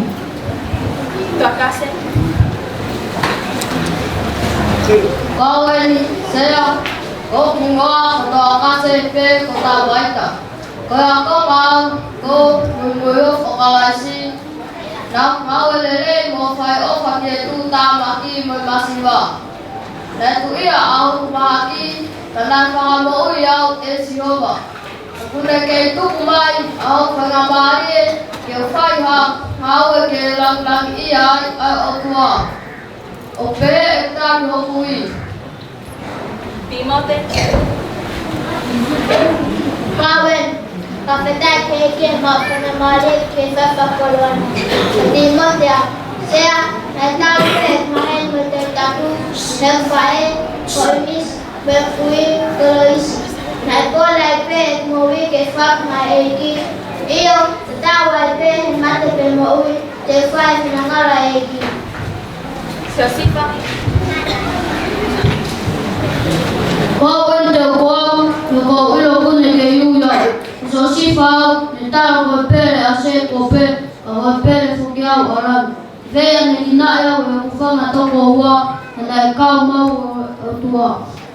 Toakase. Pau eni, sea, ko hoku hingoa ko Toakase pē ko Tavaita. Ko e ākonga au ko e muimui ʻofa ʻo Kalaisi. Naʻa ku ngāue lelei mo fai ʻofa ki he tuʻutāmaki mo e masiva. Naʻe tuʻia au ʻi he mahaki, ka naʻe fakamoʻui au ʻe Sihova. ʻO Kuo ne kei tuku mai ʻa hoku faingamālie ke u fai ha ngāue ke langilangiʻia ai ʻa e ʻOtua, ʻo pehē ʻe tali hoku ivi. Tīmote. Pāveni, fakafetaʻi ki he ʻEiki he maʻu faingamālie ke fai fakakoloa ni. Ko Tīmote au. Sea, naʻe tau pē maheni mo e Tohi Tapu, he faʻē, ko ʻImisi, mo e kui ko Loisi. Naʻe pole ai pē ʻeku moʻui ke fai ʻaki e ʻEiki. ʻIo, tatau ai pē he mate pe moʻui, te u fai e finangalo ʻo e ʻEiki. Siosifa. Ko au eni, te u ko au, he ʻoku ou ʻilo kuo ne kei ui au. Ko Siosifa au, ne tala ko e pele ʻa Sēkope, ka ko e pele foki au ʻa Lami. Pea ne kinaʻi au ʻe hoku fanga tokoua, he naʻe kau maʻu ʻa e ʻOtua.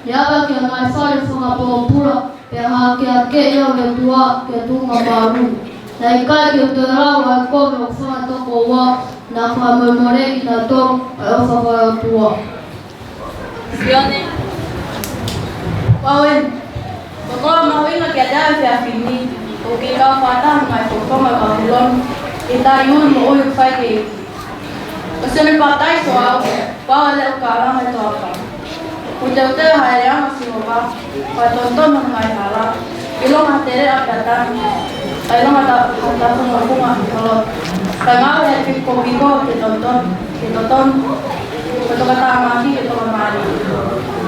Ne ʻave au ki ha ngaahi fale fakapōpula, pea hakeakiʻi au ʻe he ʻOtua ki ha tuʻunga māʻolunga. Naʻe ʻikai ke u toe lau ʻa e kovi ʻo hoku fanga tokoua, naʻa ku fakamolemoleʻi kinautolu ʻe he ʻofa ʻa e ʻOtua. Sione. Pāveni, ko e koloa mahuʻinga kiate au he efiafi ni, ʻoku ou kei kau fakataha mo e ngaahi fakafofonga ʻo e kau Heloni, ke tali ʻa e moʻui ʻoku fai ki he ʻEiki. Ko Sione Papitaiso au, pea u leʻo kalanga ʻi he toafa. Kuo teuteu ʻa e leanga ʻo Sihova, pea tonutonu ʻa e ngaahi hala, ʻilonga ha teleʻa pea tanu, pea ʻilonga ha tafungofunga ʻi ho loto. Pea ngāue ʻa e pikopiko ke totonu, ke totonu, ko e tokatāmaki ke tokamālie.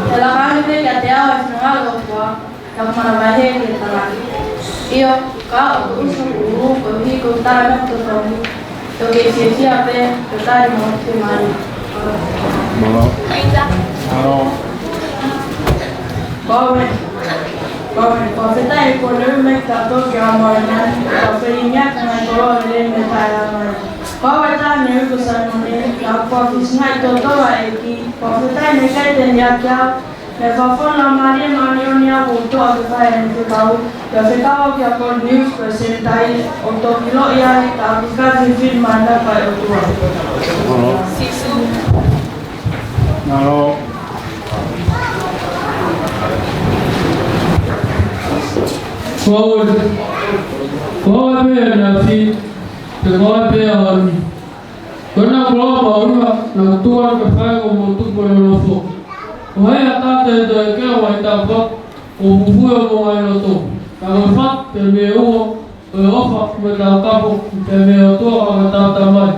Pea laka ange pē kiate au ʻa e finangalo ʻo e ʻOtua, pea u manavahē ki he talaange. ʻIo, ka ʻoku usu hoku ʻulu, koeʻuhi ko ʻeku tala e meʻa totongi, te u kei fiefia pē, pea u tali mo e fiemālie. Mālō. Mālō. Pāveni, pāveni, fakafetaʻi he kuo ne ui mai kitautolu ki he ʻaho māʻoniʻoni, ke tau felingiʻaki ʻa e ngaahi koloa lelei mo taʻeʻaonga. Ko au e taha naʻe ui ko Saimone, naʻa ku fakafisingaʻi kitautolu ʻe he ʻEiki, fakafetaʻi naʻe ʻikai te ne ʻiate au, naʻe fakafofonga mālie māʻoniʻoni au ʻo toʻa ke fai ʻene fekau, pea fekau au kia Koliniusi ko e Senitaile, ʻo toki ʻiloʻi ai, ka ʻoku ʻikai fifili mai na ʻa e ʻOtua. Mālō. Mālō. Ko au, ko au pē ʻaneafi, pea ko au pē ʻaho ni. Ko ʻena koloa mahuʻinga naʻa ku tuku atu ke fai ko hoʻomou tupu ʻo nonofo. Ko hai ha taha te ne toe kea mai tafa, ʻo fufū ʻi homou ngaahi loto. Ka ko e fatu pē mei he uho ʻo e ʻofa mo e taukapo pē mei he ʻOtua ko hotau Tamai.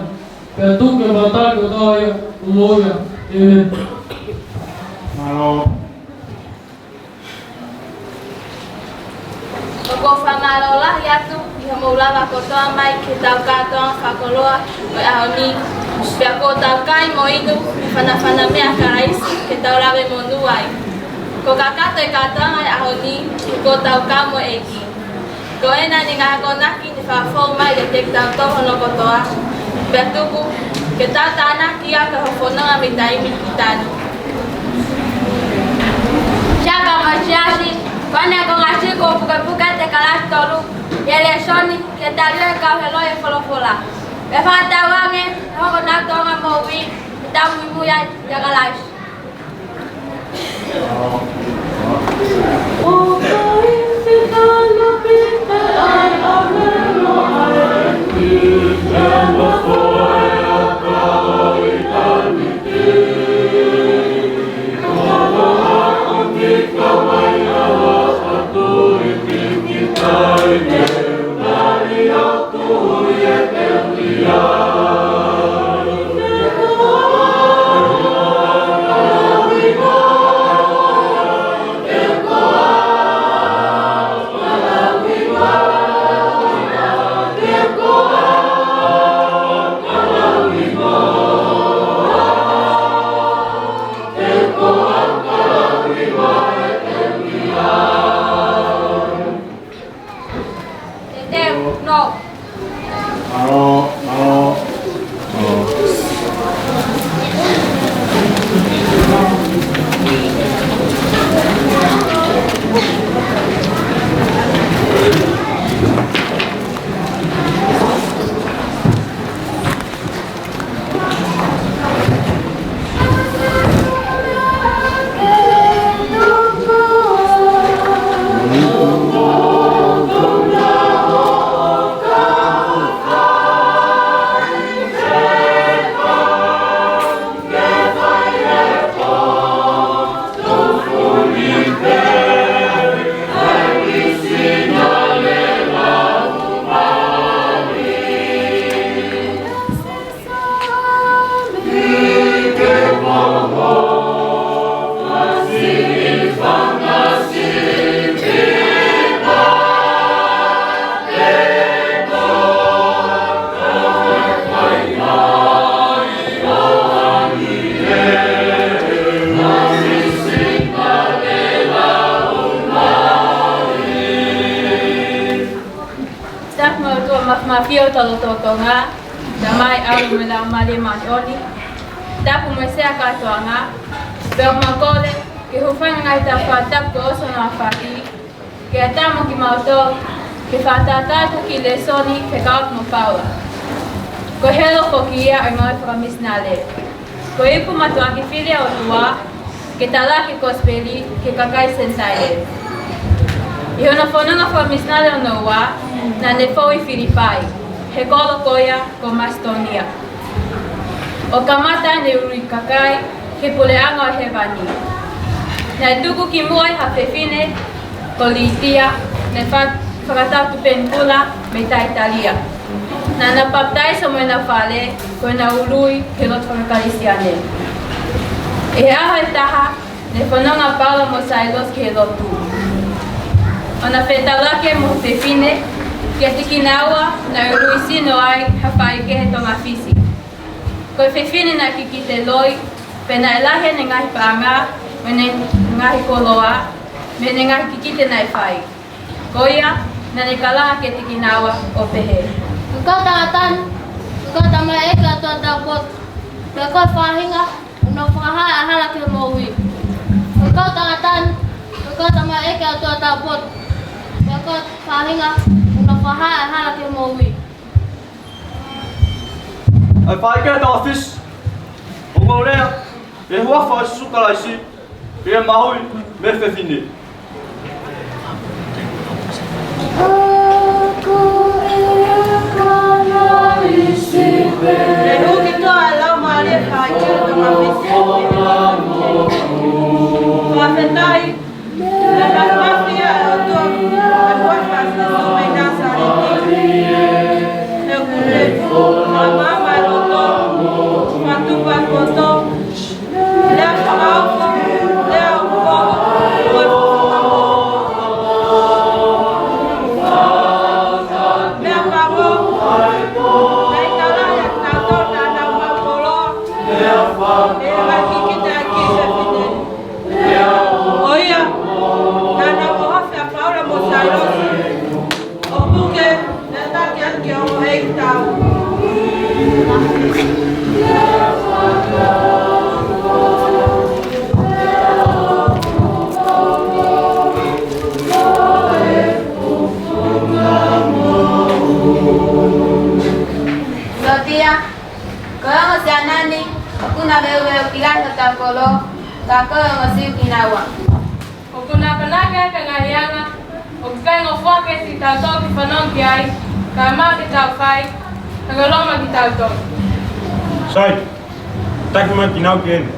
Pea tuku ke mau tali kotoa ia ʻo moʻui. ʻĒmeni. Mālō. ʻOku ou fakamālō lahi atu ʻi hoʻomou lava kotoa mai ki heʻetau kātoanga fakakoloa ʻo e ʻaho ni. Pea ʻoku tau kai mo inu ʻi he fanafana meʻa ʻa Kalaisi ke tau lave monū ai. Kuo kakato e kātoanga ʻo e ʻaho ni, kuo tau kau mo e ʻEiki. Ko ʻena ʻene ngaahi akonaki ne fakafou mai kiate kitautolu hono kotoa. Pea tuku ke tau tānaki ʻaki hoʻo fononga mei taimi ki taimi. Siaka mo e siasi, ko ʻene konga siku ʻo pukepuke ʻa e kalasi tolu, ʻi he lēsoni, ke tali ʻe he kau Heloni e folofola. Pea fakatauange, ʻe hoko ʻenau tōʻonga moʻui, ke tau muimui ai kia Kalaisi. ʻAfio ʻa e Lotolotonga, Tamai, ʻAlo mo e Laumālie Māʻoniʻoni, tapu mo e sea kātoanga, pea ʻoku mau kole ke hūfanga he ngaahi tafaʻaki kuo ʻosi hono aofaki, ke ʻatā mo kimautolu ke fakatātā atu e kiʻi lēsoni fekauʻaki mo Paula. Ko e helo foki ia ʻo e ngāue fakamisinale. Ko e ipu mātuʻaki fili ʻa e ʻOtua ke talaki e kosipeli ki he kakai Senitaile. ʻI hono fononga fakamisinale hono ua, naʻa ne fou ʻi Filipai, he kolo ko ia ko Masitōnia, ʻo kamata ʻene ului kakai ki he puleʻanga ʻo hēvani. Naʻe tuku ki muʻa ai ha fefine ko Litia, naʻe fa-, fakatau tupeni kula mei Taitalia. Naʻá na papitaiso mo ʻena fale, ko ʻena ului ki he lotu faka-Kalisitiane. ʻI he ʻaho ʻe taha, ne fononga ʻa Paula mo Sailosi ki he lotu, ʻo na fetaulaki mo e fefine, kiate kinaua naʻe ului sino ai ha faikehe Tonga Fisi. Ko e fefine naʻe kikite loi, pea naʻe lahi ʻene ngaahi paʻanga mo ʻene ngaahi koloa mei heʻene ngaahi kikite naʻe fai. Ko ia, naʻá ne kalanga kiate kinaua ʻo pehē: Ko e kau tangata ni, ko e kau tamaioʻeiki ʻo e ʻOtua Taupotu, pea ko e faʻahinga ʻoku nau fakahā ʻa e hala ki he moʻui. Ko e kau tangata ni, ko e kau tamaioʻeiki ʻo e ʻOtua Taupotu, pea ko e faʻahinga ʻoku nau fakahā ʻa e hala ki he moʻui. ʻE faikehe Tonga Fisi, ʻoku ou lea ʻi he huafa ʻo Sīsū Kalaisi, pea mahuʻi mei he fefine. Naʻe hū ki tuʻa ʻa e Laumālie Faiako Tonga Fisi. Fakafetaʻi. Naʻe mafimafi ʻa e loto ʻa e huafa ʻo Sīsū mei Nāsaleti. He ʻoku ne fakamaama e loto, fakatupu e poto, lea fakaofo, lea ʻoku foʻou, meʻa pango, naʻe tala ia naʻa nau maʻu koloa, he ʻoku kikite ʻa e kiʻi fefine. Ko ia, naʻa nau ʻohofi ʻa Paula mo Sailosi ʻo puke, pea taki atu ki he ongo ʻeikitau. Sotia, ko e ongo siana ni, ʻoku na veuveu ki lahi hotau kolo, ka ko e ongo Siu kinaua. ʻOku na akonaki ʻaki e ngaahi anga ʻoku ʻikai ngofua ke siʻi tautolu ke fanongo ki ai, kae ʻoua te tau fai, ka ke loma kitautolu. Sai, taki mai kinaua ki heni.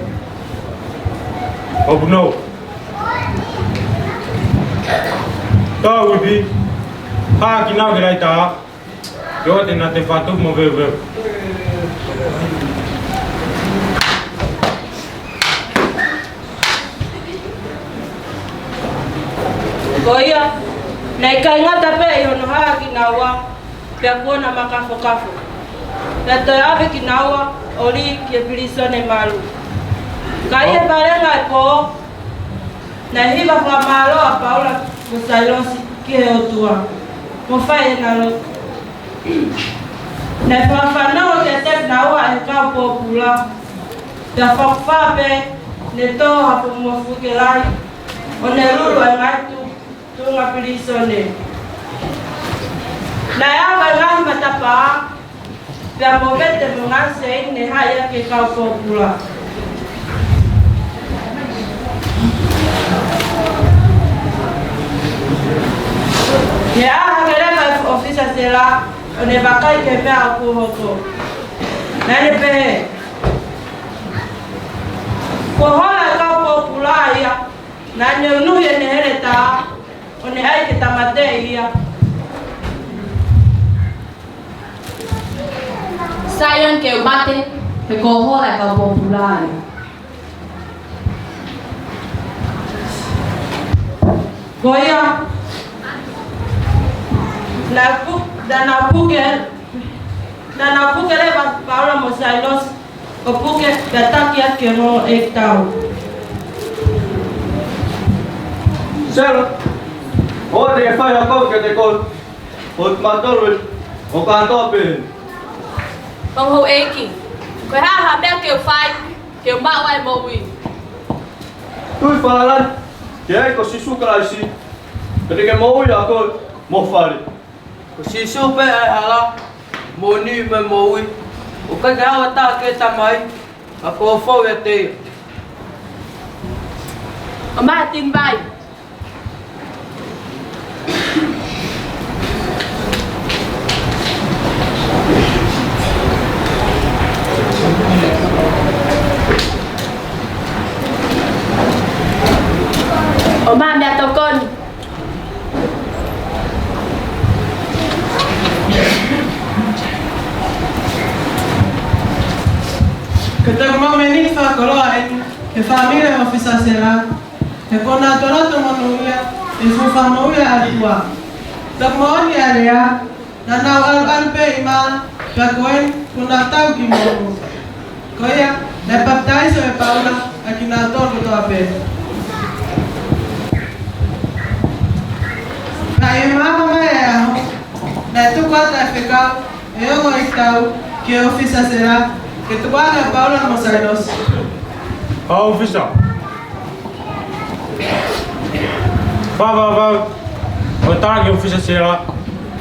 ʻOku nou. Tau ipi, hā kinaua ki he laʻi taha. Ke ʻoua te na te fatu mo veuveu. Ko ia, naʻe ʻikai ngata pē ʻi hono hā kinaua, pea kuo na makafokafo. Pea toe ʻave kinaua ʻo lī ki he pilīsone malu. Ka ʻi he valenga e pō, naʻe hiva fakamālō ʻa Paula mo Sailosi ki he ʻOtua, mo fai ʻena lotu. Naʻe fakafanongo kiate kinaua ʻe he kau pōpula, pea fakafā pē ne tō ha fuʻu mofuike lahi, ʻo ne lulu ʻa e ngaahi tu-, tuʻunga pilīsone. Naʻe ʻave ʻa e ngaahi matapā, pea mo e vete mo e ngaahi seini ne haʻi ʻaki ʻe he kau pōpula. Ne ʻā hake leva e ʻōfisa sela, ʻo ne vakai ki he meʻa ʻoku hoko. Naʻá ne pehē, kuo hola e kau pōpula ia, naʻá ne unuhi ʻene heletā, ʻo ne ʻai ke tāmateʻi ia. Saione, ke u mate, he kuo hola e kau pōpula ia. Ko ia, naʻe pu-, naʻa nau puke, naʻa nau puke leva ʻa Paula mo Sailosi, ʻo puke, pea taki atu ki he ongo ʻeikitau. Sela, ʻoua te ke fai ha kovi kiate koe, ʻo kimautolu ē. ʻO kātoa pē. Ongo houʻeiki, ko e hā ha meʻa ke u fai ke u maʻu ai e moʻui? Tui falala ki he ʻEiki ko Sīsū Kalaisi, pea te ke moʻui ʻa koe mo ho fale. Ko Sīsū pē ʻa e hala, moʻoni mo e moʻui. ʻOku ʻikai ha taha ki he Tamai, ka ko e fou ʻiate ia. ʻOmai ha tini vai. ʻOmai ha meʻatokoni. Ko ʻetau mōmeniti fakakoloa eni ki he fāmili ʻo e ʻōfisa sela, he kuo nau toloto monūʻia ʻi he fuʻu fakamoʻui ʻa e ʻOtua. Toki moʻoni ʻa e lea, naʻa nau ʻaluʻalu pē ʻi mā, pea ko eni kuo nau tau ki moʻunga. Ko ia, naʻe papitaiso ʻe Paula ʻa kinautolu kotoa pē. Pea ʻi he maama mai ʻa e ʻaho, naʻe tuku atu ʻa e fekau ʻe he ongo ʻeikitau ki he ʻōfisa sela, ke tukuange ʻa Paula mo Sailosi. ʻA ʻōfisa. Fakavavevave, ʻo tā ki he ʻōfisa sela,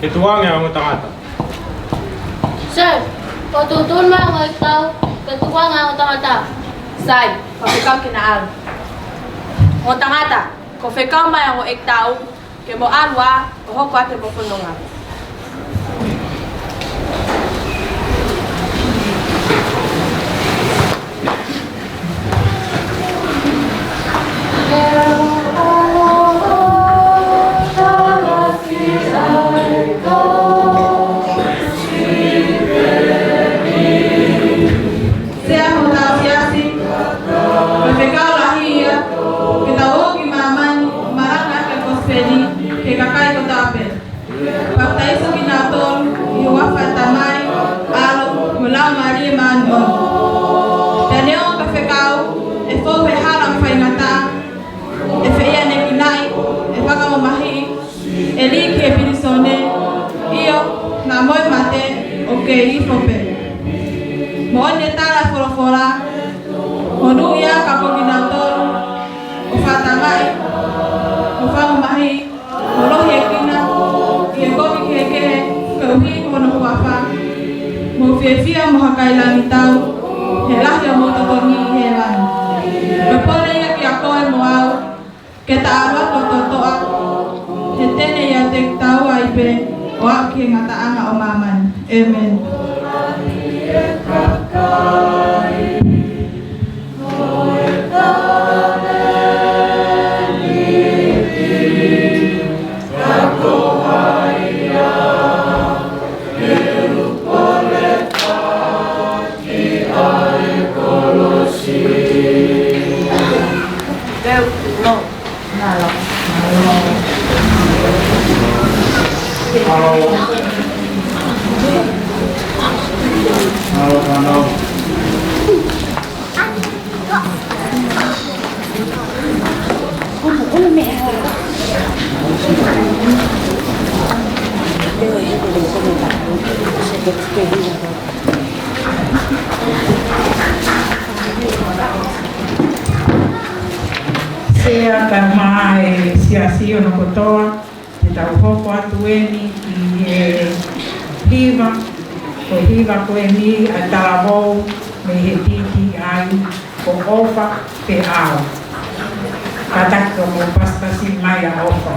ke tukuange ʻa e ongo tangata. Sai, kuo tuʻutuʻuni mai ʻa e ongo ʻeikitau ke tukuange ʻa e ongo tangata. Sai, ko e fekau ke na ʻalu. Ongo tangata, ko e fekau mai ʻa e ongo ʻeikitau ke mo ʻalu ā ʻo hoko atu mo fononga. Sea mo hotau siasi, ko e fekau lahi ia ke tau ō ki māmani ʻo malanga ʻaki ʻa e kosipeli ki he kakai kotoa pē. Papitaiso kinautolu ʻi he huafa ʻo e Tamai, ʻAlo, mo e Laumālie Māʻoniʻoni. Pea neongo ko e fekau ʻe fou he hala mo e faingataʻa, ʻe fehiʻanekinaʻi, ʻe fakamamahiʻi, ʻe lī ki he pilīsone, ʻio, naʻa mo e mate ʻoku kei ifo pē. Moʻoni e tala ʻa e folofola, monūʻia ka ko kinautolu ʻoku fakatavaʻi, ʻoku fakamamahiʻi, ʻo lohiekina ʻi he kovi kehekehe koeʻuhi ko hono huafa. Mou fiefia mo ha kakai langi tau, he lahi homou totongi ʻi hēvani. Ko e pole ia kiate koe mo au, ke ta ʻalu ʻo toʻotoʻa, he te ne ʻiate kitaua ai pē ʻo aʻu ki he ngataʻanga ʻo māmani. ʻĒmeni. Sea kae ʻumaʻā e siasi hono kotoa, te tau hoko atu eni ki he hiva, ko e hiva ko eni ʻa e talavou mei he P T I, ko ʻOfa Feʻao. Kātaki ka mou pasipasi mai ʻa ʻOfa.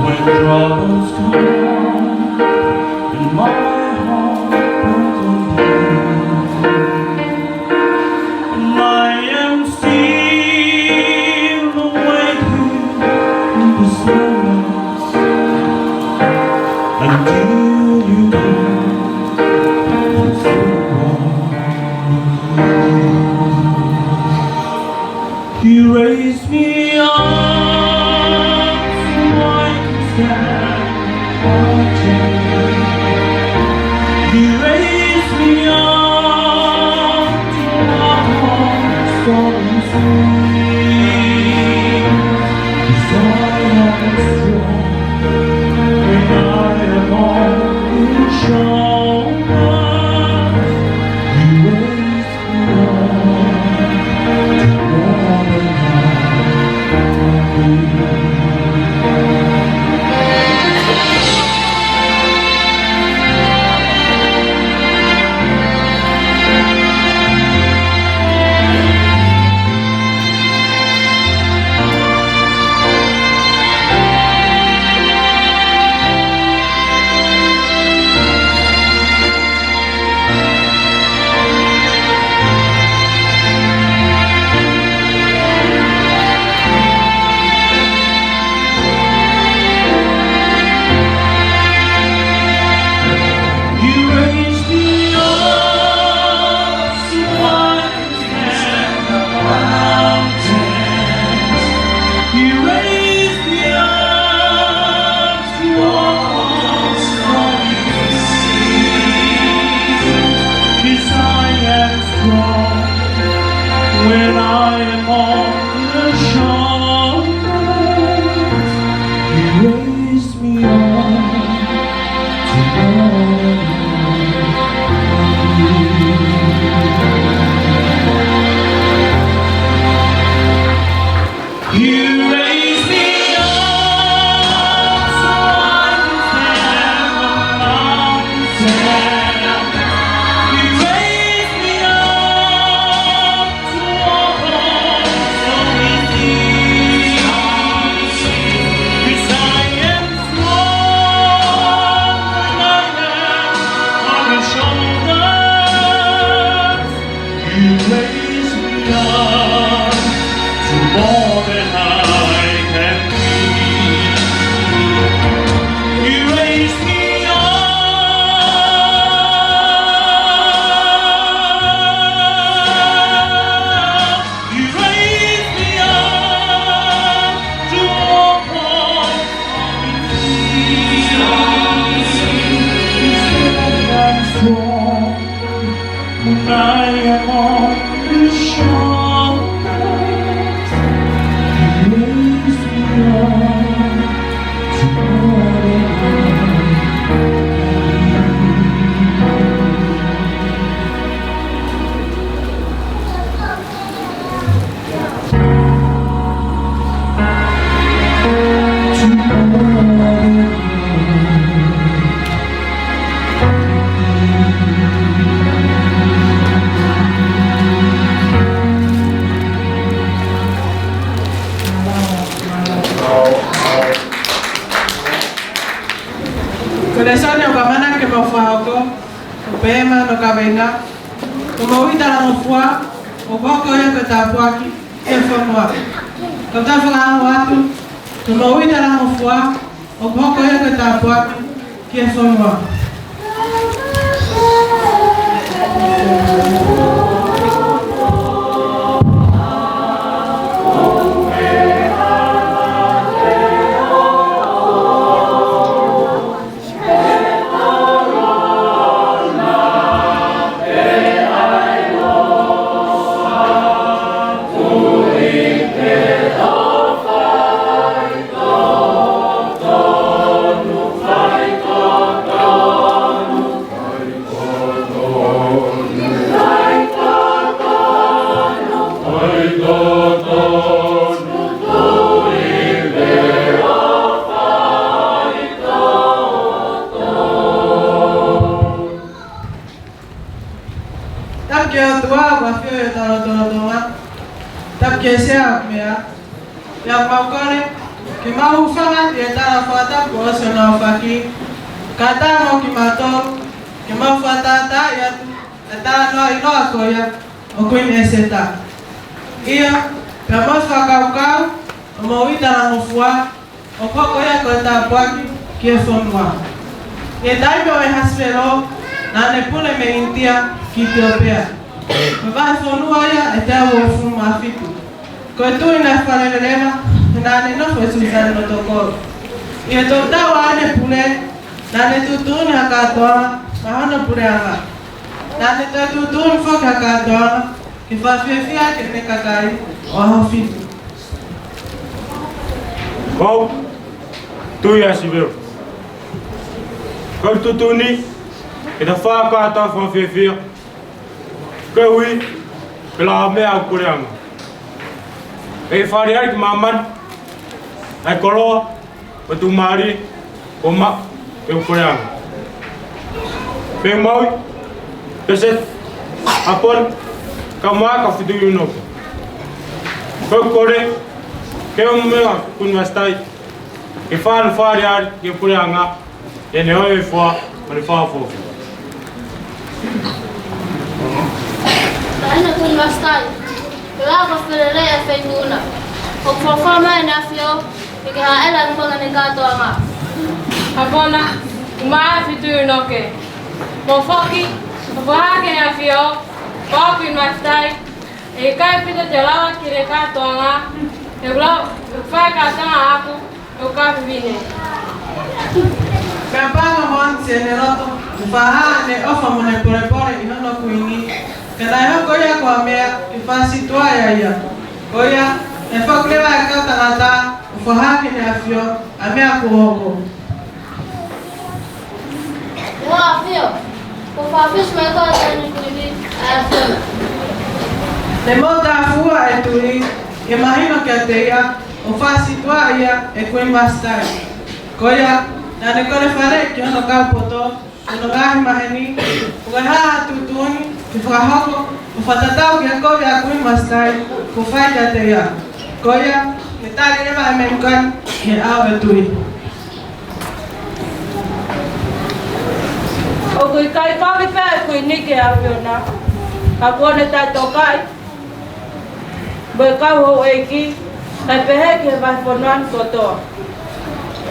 When troubles come and my heart burns within, and I am still awaiting the sun. When I am on the shore, you raise me up to more than I. You raise me up so I can stand on the mountain. You raise me up. You raise me up to more than I can be. You raise me up. You raise me up to walk on the sea. You said I'm strong when I am on the shore. You raise me up to more than I can be. Ko e lēsoni ʻoku ʻamanaki ke mau fakahoko, ʻoku pehē mai hono kaveinga: Ko hoʻomou ʻi talangofua, ʻoku hoko ia ko e tāpuaki ki he fonua. Kau toe fakaongo atu: Ko hoʻomou ʻi talangofua, ʻoku hoko ia ko e tāpuaki ki he fonua. Tapu ki he ʻOtua, ʻoku ʻafio ʻi hotau lotolotonga. Tapu ki he Sea ʻo e meʻa. Pea ʻoku mau kole ke mau hūfanga ʻi he tala fakatapu ʻo e ʻOtua ʻoku fai, kae ʻatā mo kimautolu ke mau fakatātaaʻi atu ʻa e talanoa ʻiloa ko ia ʻo Kuini ʻEseta. ʻIo, pea mau fakakaukau, ko hoʻomou ʻi talangofua, ʻoku hoko ia ko e tāpuaki ki he fonua. ʻI he taimi ʻo ʻAhasivelo, naʻa ne pule mei ʻInitia ki ʻItiopea, ko e vahefonua ia ʻe teau uofulu mā fitu. Ko e tuʻi naʻe fakaleveleva, he naʻa ne nofo ʻi Susani lotokolo. ʻI he tolu taʻu ʻa ʻene pule, naʻa ne tuʻutuʻuni ha kātoanga maʻa hono puleʻanga. Naʻa ne toe tuʻutuʻuni foki ha kātoanga ke fakafiefia ki heʻene kakai ʻo ʻAhofitu. Ko au, Tuʻi ʻAhasivelo, ko e tuʻutuʻuni ke ta fai ha kātoanga fakafiefia koeʻuhi ko e laumea ʻo e puleʻanga. ʻE fakaʻaliʻali ki māmani ʻa e koloa mo e tuʻumālie kuo maʻu ʻe he puleʻanga. Pea mau ʻi, pea se apon ka mā ka fitu ʻi unoke. Ko e kole ke ʻomai ʻa Kuini Vasitai ke fai hono fakaʻaliʻali ki he puleʻanga, ʻi heʻene ʻofa mo ʻene fakaʻofoʻofa. Taʻahine Kuini Vasitai, ke lava felelei ʻa e feituʻu na. ʻOku folofola mai ʻEne ʻAfio ke ke hāʻele ʻi he moʻunga ʻene kātoanga. Apona, ʻumaʻā fitu ʻi unoke. Mou foki ʻo fakahā ki heʻene ʻAfio, ko au Kuini Vasitai, ʻe ʻikai pita te u lava ki heʻene kātoanga, he ʻoku lau, ʻe fai kātoanga ʻaʻaku ʻe he kau fefine. Pea panga mo ʻene loto, ʻo fakahā ʻene ʻofa mo ʻene pōlepole ʻi hono kuini, ka naʻe hoko ia ko ha meʻa ke Fāsituʻa ia ia. Ko ia, naʻe foki leva e kau tangata ʻo fakahā ki Heʻene ʻAfio ʻa e meʻa kuo hoko. Ko e ʻAfio, kuo fakafisi mai koe ʻe he Kuini ʻa e ʻAfiona. Naʻe mou tāfuʻua ʻa e tuʻi ke mahino kiate ia ʻoku fāsituʻa ia ʻe Kuini Vasitai. Ko ia, naʻá ne kole faleʻi ki hono kau poto, ʻi hono ngaahi maheni, ʻoku ʻi ai ha tuʻutuʻuni ke fakahoko ʻo fakatatau ki he kovi ʻa Kuini Vasitai kuo fai kiate ia. Ko ia, ne tali leva ʻe Melikani ki he ʻao ʻo e tuʻi. ʻOku ʻikai kovi pē ʻa e Kuini ki he ʻAfiona, ka kuo ne taʻetokaʻi mo e kau houʻeiki, kae pehē ki he vahefonua ni kotoa.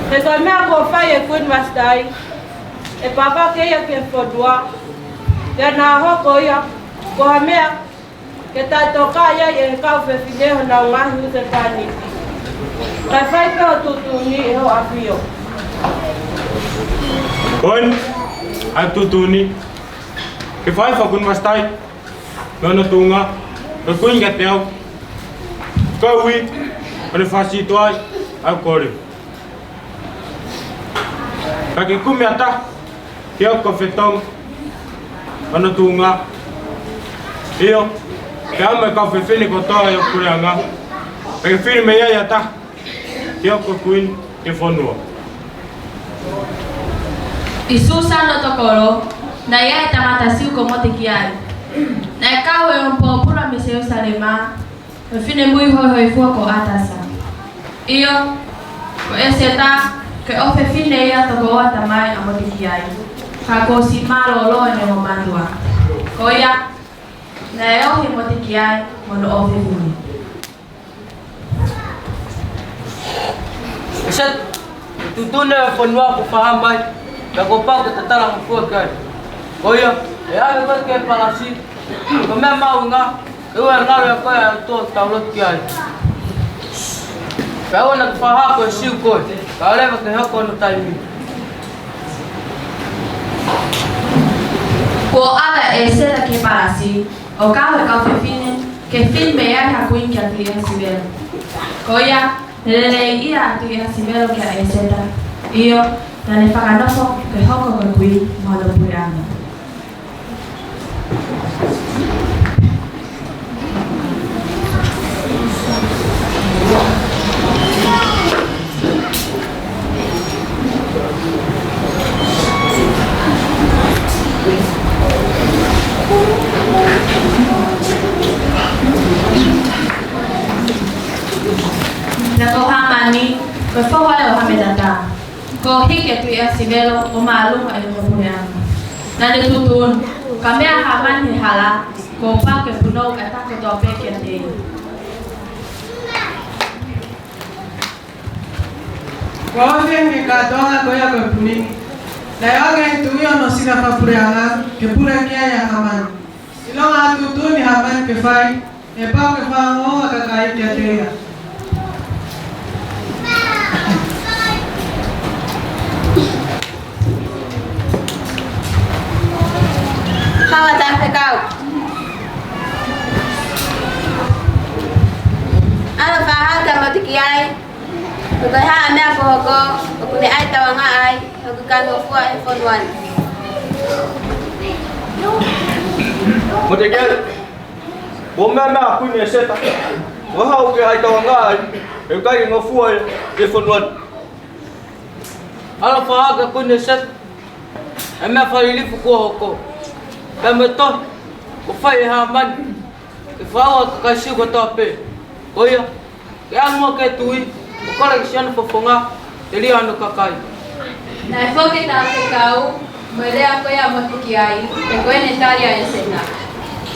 He ko e meʻa kuo fai ʻe Kuini Vasitai, ʻe pāpā ke ia ki he fonua, pea naʻa hoko ia ko ha meʻa ke taʻetokaʻi ai ʻe he kau fefine honau ngaahi husepāniti. Kae fai pē hoʻo tuʻutuʻuni ʻe hoʻo ʻAfio. Ko eni ʻa e tuʻutuʻuni ke fai ʻe Kuini Vasitai mei hono tuʻunga ko e Kuini kiate au, koeʻuhi ko ʻene fāsituʻa ai ʻa e kole. Ka ke kumi ʻa e taha ke hoko ko e fetongi hono tuʻunga. ʻIo, ke ʻamu e kau fefine kotoa ʻi hoku puleʻanga, ka ke fili mei ai ʻa e taha ke hoko ko e Kuini ki he fonua. ʻI Susano tokolo, naʻe ʻi ai e tangata Siu ko Motekiai. Naʻe kau ʻi hono pōpula mei Selusalema, ko e finemui hoihoifua ko ʻAtasa. ʻIo, ko ʻEseta, ko e ʻofefine ia toko ua tamai ʻa Motekiai, ka kuo ʻosi mālōlō ʻene ongo mātuʻa. Ko ia, naʻe ohi ʻe Motekiai mo hono ʻofefine. ʻEseta, tuʻutuʻuni e fonua kuo fakahā mai, pea kuo pau ke ta talangofua ki ai. Ko ia, ʻe ʻave koe ki he palasi, ko e meʻa mahuʻinga ke ʻoua ʻe ngalo ʻiate koe ʻa e ʻOtua ʻoku tau lotu ki ai. Pea ʻoua naʻa ke fakahā ko e Siu koe, kae ʻoua leva ke hoko hono taimi. Kuo ʻalu ʻa ʻEseta ki he palasi, ʻo kau he kau fefine, ke fili mei ai ha kuini kia Tuʻi ʻAhasivelo. Ko ia, ne leleiʻia ʻa Tuʻi ʻAhasivelo kia ʻEseta. ʻIo, naʻá ne fakanofo ke hoko ko e kuini mo hono puleʻanga. Naʻe ko Hāmani, ko e foha ʻo Hamedatā, kuo hiki ʻe Tuʻi ʻAhasivelo ʻo māʻolunga ʻi hono puleʻanga. Naʻá ne tuʻutuʻuni, ka meʻa ʻa Hāmani he hala, kuo pau ke punou ʻa e taha kotoa pē kiate ia. Kuo ofi eni e kātoanga ko ia ko e puni ni, naʻe ʻoange ʻe he tuʻi hono sila fakapuleʻanga ke pule ki ai ʻa Hāmani. ʻIlonga ha tuʻutuʻuni ʻa Hāmani ke fai, ʻe pau ke fakaongoongo ʻa e kakai kiate ia. Hawa ta fekau. ʻAlu ʻo fakahā kia Motekiai pe ko e hā ʻa e meʻa kuo hoko, ʻoku ne ʻai tauange ai, he ʻoku ʻikai ngofua he fonua ni. Motekiai, ko e meʻa ʻa Kuini ʻEseta, ʻoku haʻu ke ʻai tauange ai, he ʻoku ʻikai ngofua he fonua ni. ʻAlu ʻo fakahā kia Kuini ʻEseta ʻa e meʻa fakalilifu kuo hoko, pea mo e tohi kuo fai ʻe Hāmani ke fakaʻauha ʻa e kakai Siu kotoa pē. Ko ia, ke ʻalu muʻa ki he tuʻi ʻo kole ki siʻono fofonga, telia hono kakai. Naʻe foki e talafekau mo e lea ko ia ʻa Motekiai, pea ko ʻene tali ʻa ʻEseta.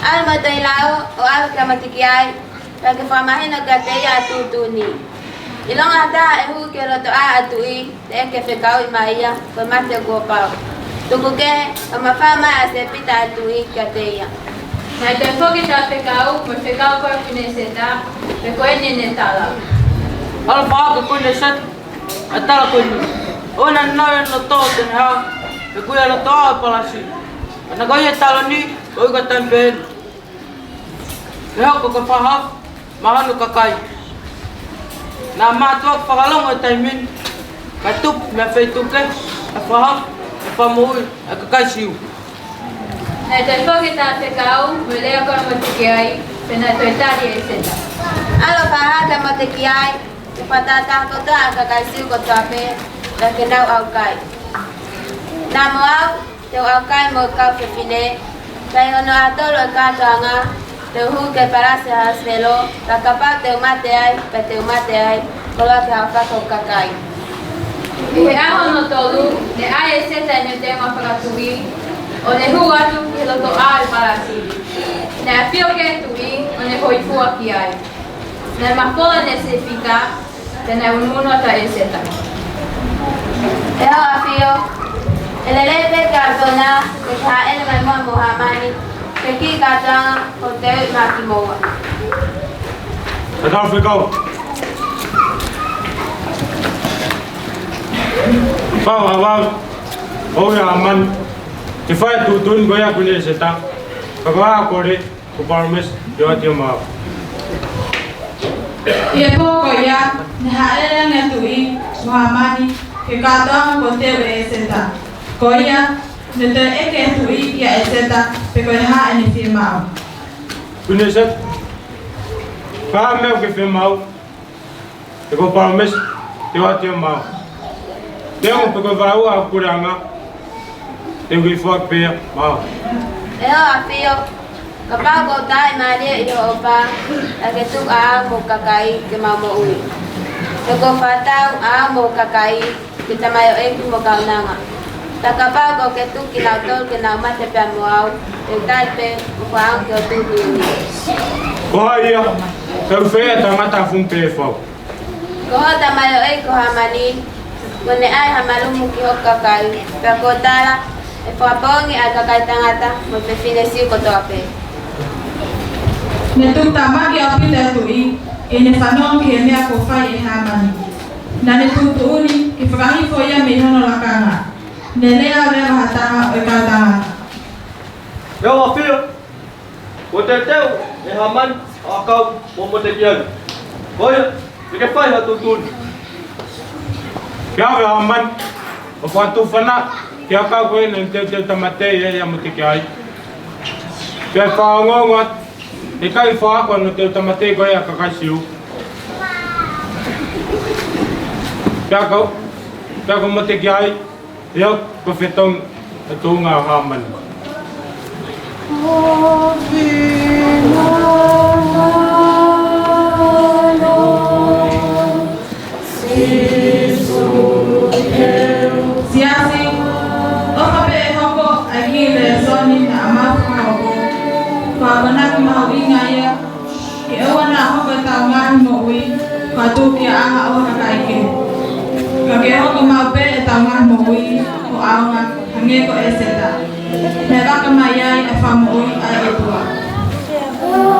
ʻAlu mo e tohi lau ʻo ʻave kia Motekiai, pea ke fakamahino kiate ia ʻa e tuʻutuʻuni. ʻIlonga ha taha ʻe hū ki he lotoʻā ʻo e tuʻi, teʻeki ke fekauʻi mai ia, ko e mate kuo pau. Tuku kehe, ʻo mafao mai ʻa Sēpita ʻa e tuʻi kiate ia. Naʻe toe foki e talafekau mo e fekau ko ia ʻa Kuini ʻEseta, pea ko ʻene tala. ʻAlu ʻo fakahā kia Kuini ʻEseta ʻa e tala ko eni. ʻOua naʻa nau ʻi he lotoʻā ʻo Tēnehau, pe ko e lotoʻā ʻo e palasi. Ka naʻa ko ia ʻi he taloni, ko e uike taimi pē eni. Ke hoko ko e fakahaofi maʻa hono kakai. Naʻa mātuʻaki fakalongo he taimi ni, kae tupu mei he feituʻu kehe ʻa e fakahaofi ʻa e fakamoʻui ʻa e kakai Siu. Naʻe toe foki e talafekau mo e lea ko ia ʻa Motekiai, pea naʻe toe tali ʻe ʻEseta: ʻAlu ʻo fakahā kia Motekiai, ke fakatātā kotoa ʻa e kakai Siu kotoa pē, pea ke nau ʻaukai. Naʻa mo au, te u ʻaukai mo e kau fefine, pea ʻi hono ʻatolu ʻo e kātoanga, te u hū ki he palasi ʻo Ahasivelo, pea kapau te u mate ai, pea te u mate ai, koloa ke haofaki hoku kakai. ʻI he ʻaho hono tolu, ne ʻai ʻe ʻEseta ʻene teunga fakatuʻi, ʻo ne hū atu ki he lotoʻā ʻo e palasi. Naʻe ʻafio ki ai e tuʻi, ʻo ne hōifua ki ai. Naʻe mafola ʻene sēfita, pea naʻe ʻunuʻunu atu ʻa ʻEseta. ʻE hoʻo ʻafio, ʻe lelei pē kia Atona, ke ke hāʻele mai muʻa mo Hāmani ki he kiʻi kātoanga kuo u teuʻi maʻa kimoua. Ka tau fekau. Pau ʻa vau, ʻoua ʻe Hāmani, ke fai e tuʻutuʻuni ko ia ʻa Kuini ʻEseta, ka ko e hā ʻoku kole, ko e palōmesi ke ʻoatu ia maʻau. ʻI he pō ko ia, ne hāʻele ange e tuʻi mo Hāmani ki he kātoanga kuo teu ʻe ʻEseta. Ko ia, ne toe ʻeke ʻe he tuʻi kia ʻEseta pe ko e hā ʻene fiemaʻu. Kuini ʻEseta, ko e hā e meʻa ʻoku ke fiemaʻu? He ko e palōmesi te u ʻoatu ia maʻau. Te u ʻomi pe ko e vaeua ʻa e puleʻanga, te u kei foaki pē ia maʻau. ʻE hoʻo ʻafio, kapau kuo u taaʻi mālie ʻi hoʻo pā, pea ke tuku ʻa au mo hoku kakai ke mau moʻui. He kuo u fakatau ʻa au mo hoku kakai ki he tamaioʻeiki mo e kaunanga. Pea kapau kuo ke tuku kinautolu ke nau mate pea mo au, te u tali pē mo fakaʻaonga ki ho tuʻutuʻuni. Ko hai ia, pea ʻoku fēfē ʻa e tangata ʻa Fumu Pēfau? Ko hoʻo tamaioʻeiki ko Hāmani, kuo ne ʻai ha malumu ki hoku kakai, pea kuo tala ʻe fakapoongi ʻa e kakai tangata mo e fefine Siu kotoa pē. Ne tuʻutāmaki ʻaupito e tuʻi ʻi heʻene fanongo ki he meʻa kuo fai ʻe Hāmani. Naʻa ne tuʻutuʻuni ke fakahifo ia mei hono lakanga. Ne lea leva ha taha ʻo e kau tangata: ʻE hoʻo ʻafio, kuo teuteu ʻe Hāmani ʻa e ʻakau mo Motekiai. Ko ia, ke ke fai ha tuʻutuʻuni. Ke ʻave ʻa Hāmani ʻo fakatuʻufana ki he ʻakau ko ia naʻa ne teuteu tāmateʻi ai ʻa Motekiai. Pea fakaongoongo atu, ʻe ʻikai fakaako hono teu tāmateʻi ko ia ʻa e kakai Siu. Pea ko, pea ko Motekiai, ʻio, ko e fetongi ʻo e tuʻunga ʻo Hāmani. Siasi, ʻofa pē ʻe hoko ʻa e kiʻi lēsoni naʻa mau fakahoko. Ko e akonaki mahuʻinga ia, ke ʻoua naʻa hoko ʻetau ngaahi moʻui ko ha tūkiaʻanga ʻo ha kakai kehe. Ka ke hoko maʻu pē ʻetau ngaahi moʻui ko e ʻaonga, hangē ko ʻEseta, naʻe vakai mai ai ʻa e fakamoʻui ʻa e ʻOtua.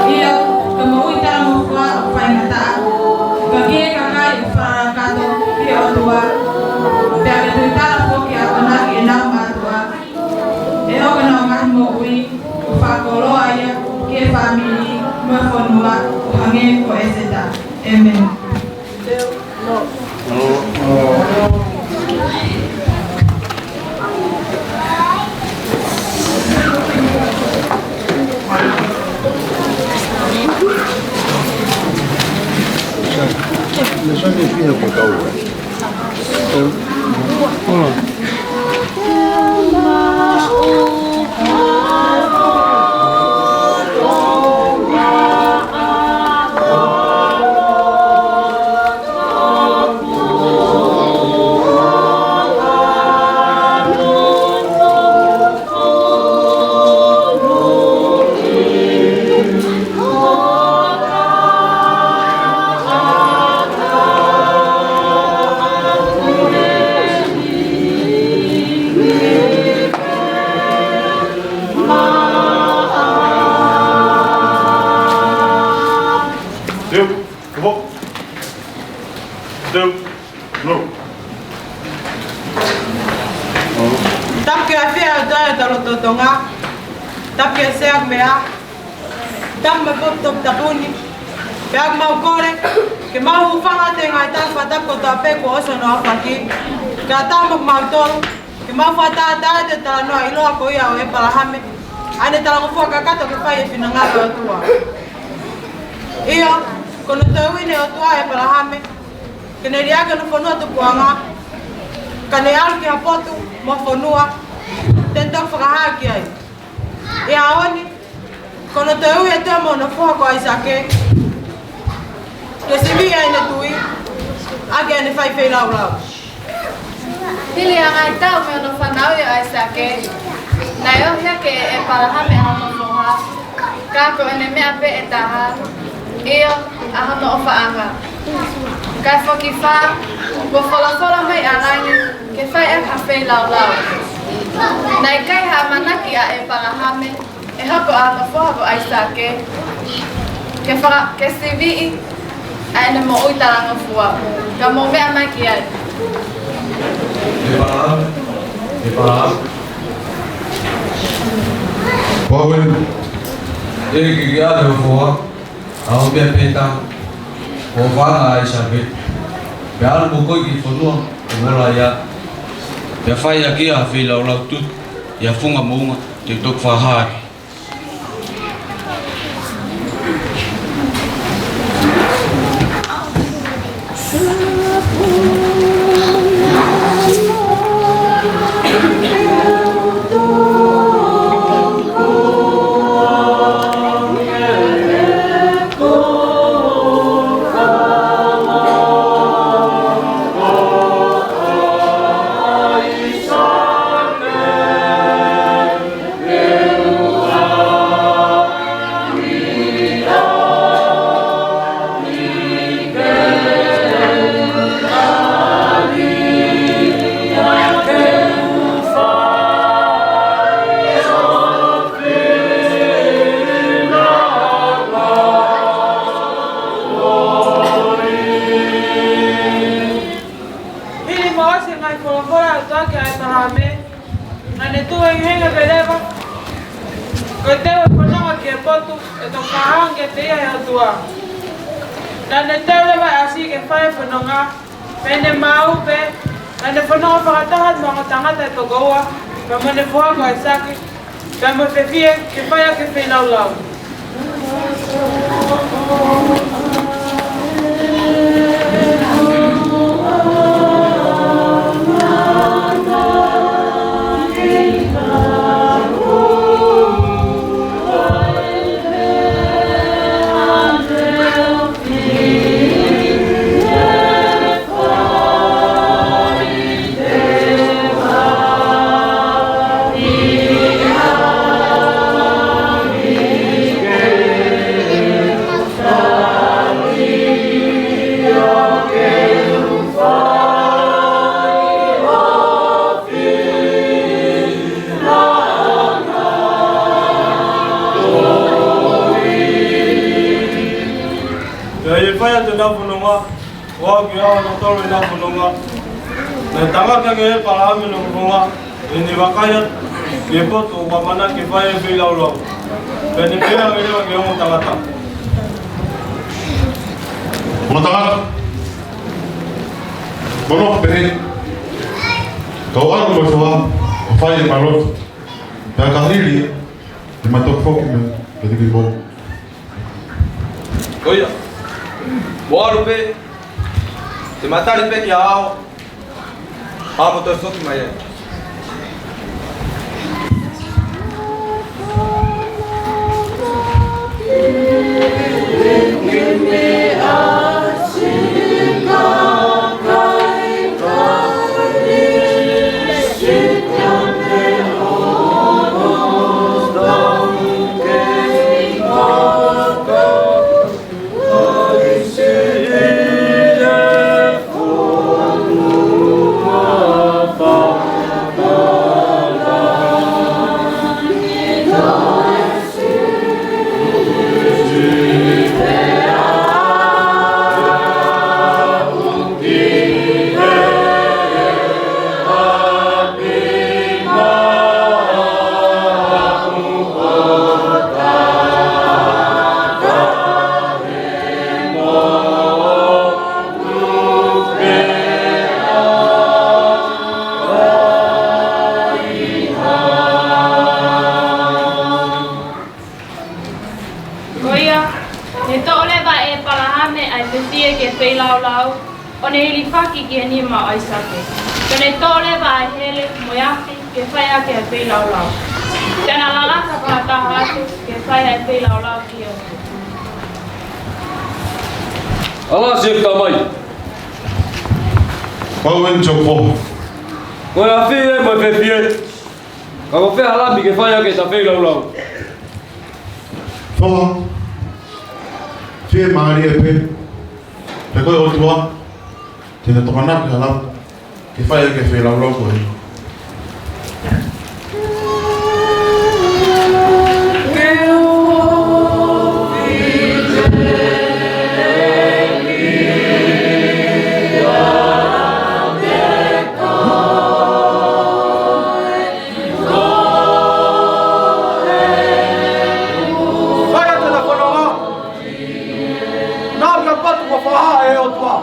ʻIo, ko e moʻui talangofua ʻoku faingataʻa, ka ki he kakai ʻoku falala kakato ki he ʻOtua, pea ke tui talafoki ʻa e akonaki ʻenau mātuʻa, ʻe hoko ʻenau ngaahi moʻui ko e fakakoloa ia ki he fāmili mo e fonua, ʻo hangē ko ʻEseta. ʻĒmeni. Teu, kupo. Teu, no. Tapu ki he ʻafio ʻa e ʻOtua ʻi hotau loto Tonga. Tapu ki he Sea ʻoku meʻa. Tama potu toputapu ni, pea ʻoku mau kole ke mau hūfanga atu he ngaahi tala fakatapu kotoa pē kuo ʻosi hono aofaki, kae ʻatā mo kimautolu ke mau fakatātā atu e talanoa ʻiloa ko ia ʻo ʻEpalahame, ʻa ʻene talangofua kakato ke fai e finangalo ʻo e ʻOtua. ʻIo, ko hono toetuʻu ʻe he ʻOtua ʻa ʻEpalahame ke ne liʻaki hono fonua tupuʻanga, kae ne ʻalu ki ha potu mo ha fonua te ne toki fakahā ki ai. ʻI he ʻaho ni, ko hono toetuʻu ʻe he ʻOtua mo hono foha ko ʻAisake ke siviʻi ʻene tui ʻaki ʻene fai feilaulau. Hili ha ngaahi taʻu mei hono fanauʻi ʻo ʻAisake, naʻe ohi hake ʻe ʻEpalahame ʻa hono foha, ka ko ʻene meʻa pē ʻe taha, ʻio, ʻa hono ʻofaʻanga. Kae foki fā, kuo folofola mai ʻa langi ke fai ʻaki ha feilaulau. Naʻe ʻikai ha ʻamanaki ʻa ʻEpalahame ʻe hoko ʻa hono foha ko ʻAisake ke faka-, ke siviʻi ʻa ʻene moʻui talangofua. Ka mou meʻa mai ki ai. ʻEpalahame, ʻEpalahame. Ko au eni. ʻEiki, ke ʻave ho foha, ʻa hoʻo meʻa pē taha, ko ho ʻofaʻanga ʻa ʻAisake, pea ʻalu mo koe ki he fonua ʻoku ola ai, pea fai ʻaki ha feilaulau tutu ʻi ha funga moʻunga te u toki fakahā. Hili mo ʻosi e ngaahi folofola ʻa e ʻOtua kia ʻEpalahame, naʻa ne tuʻu hengihengi pē leva, ko e teu e fononga ki he potu ʻe toki fakahā ange kiate ia ʻe he ʻOtua. Naʻa ne teu leva ʻa ʻAsi ke fai e fononga, pea ne maʻu pē, naʻa ne fononga fakataha mo e ongo tangata ʻe toko ua, pea mo ʻene foha ko ʻAisake, pea mo e fefie ke fai ʻaki e feilaulau. Pea ʻi he fai atu ʻena fononga, ʻo aʻu ki he ʻaho hono tolu ʻena fononga, naʻe tangaki ange ʻe ʻEpalahame hono foha, ʻi heʻene vakai atu ki he potu ʻoku ʻamanaki ke fai ai e feilaulau. Pea ne pehē ange leva ki he ongo tangata: Ongo tangata, ko hono pehē, kau ʻalu mo e foha ʻo fai ʻema lotu. Pea ka hili, te ma toki foki mai kiate kimoua. Ko ia, mou ʻalu pē, te ma tali pē ki he ʻaho, pea mo toe foki mai ai. Ia, ne toʻo leva ʻe ʻĒpalahame ʻa e fefie ke feilaulau, ʻo ne hilifaki ki he nima ʻo ʻAisake. Pea ne toʻo leva ʻa e hele mo e afi ke fai ʻaki ʻa e feilaulau. Pea na lalaka fakataha atu ke fai ʻa e feilaulau ki he ʻOtua. ʻAlā, siʻeku tamai. Ko au eni, siʻoku foha. Ko e afi ē mo e fefie. Ka ko fē ha lami ke fai ʻaki ʻeta feilaulau? Foha, fiemālie pē, pea ko e ʻOtua te ne tokonaki ha lami ke fai ʻaki e feilaulau ko eni. Fai atu ʻena fononga. Naʻa ke patu mo foha ʻe ʻOtua.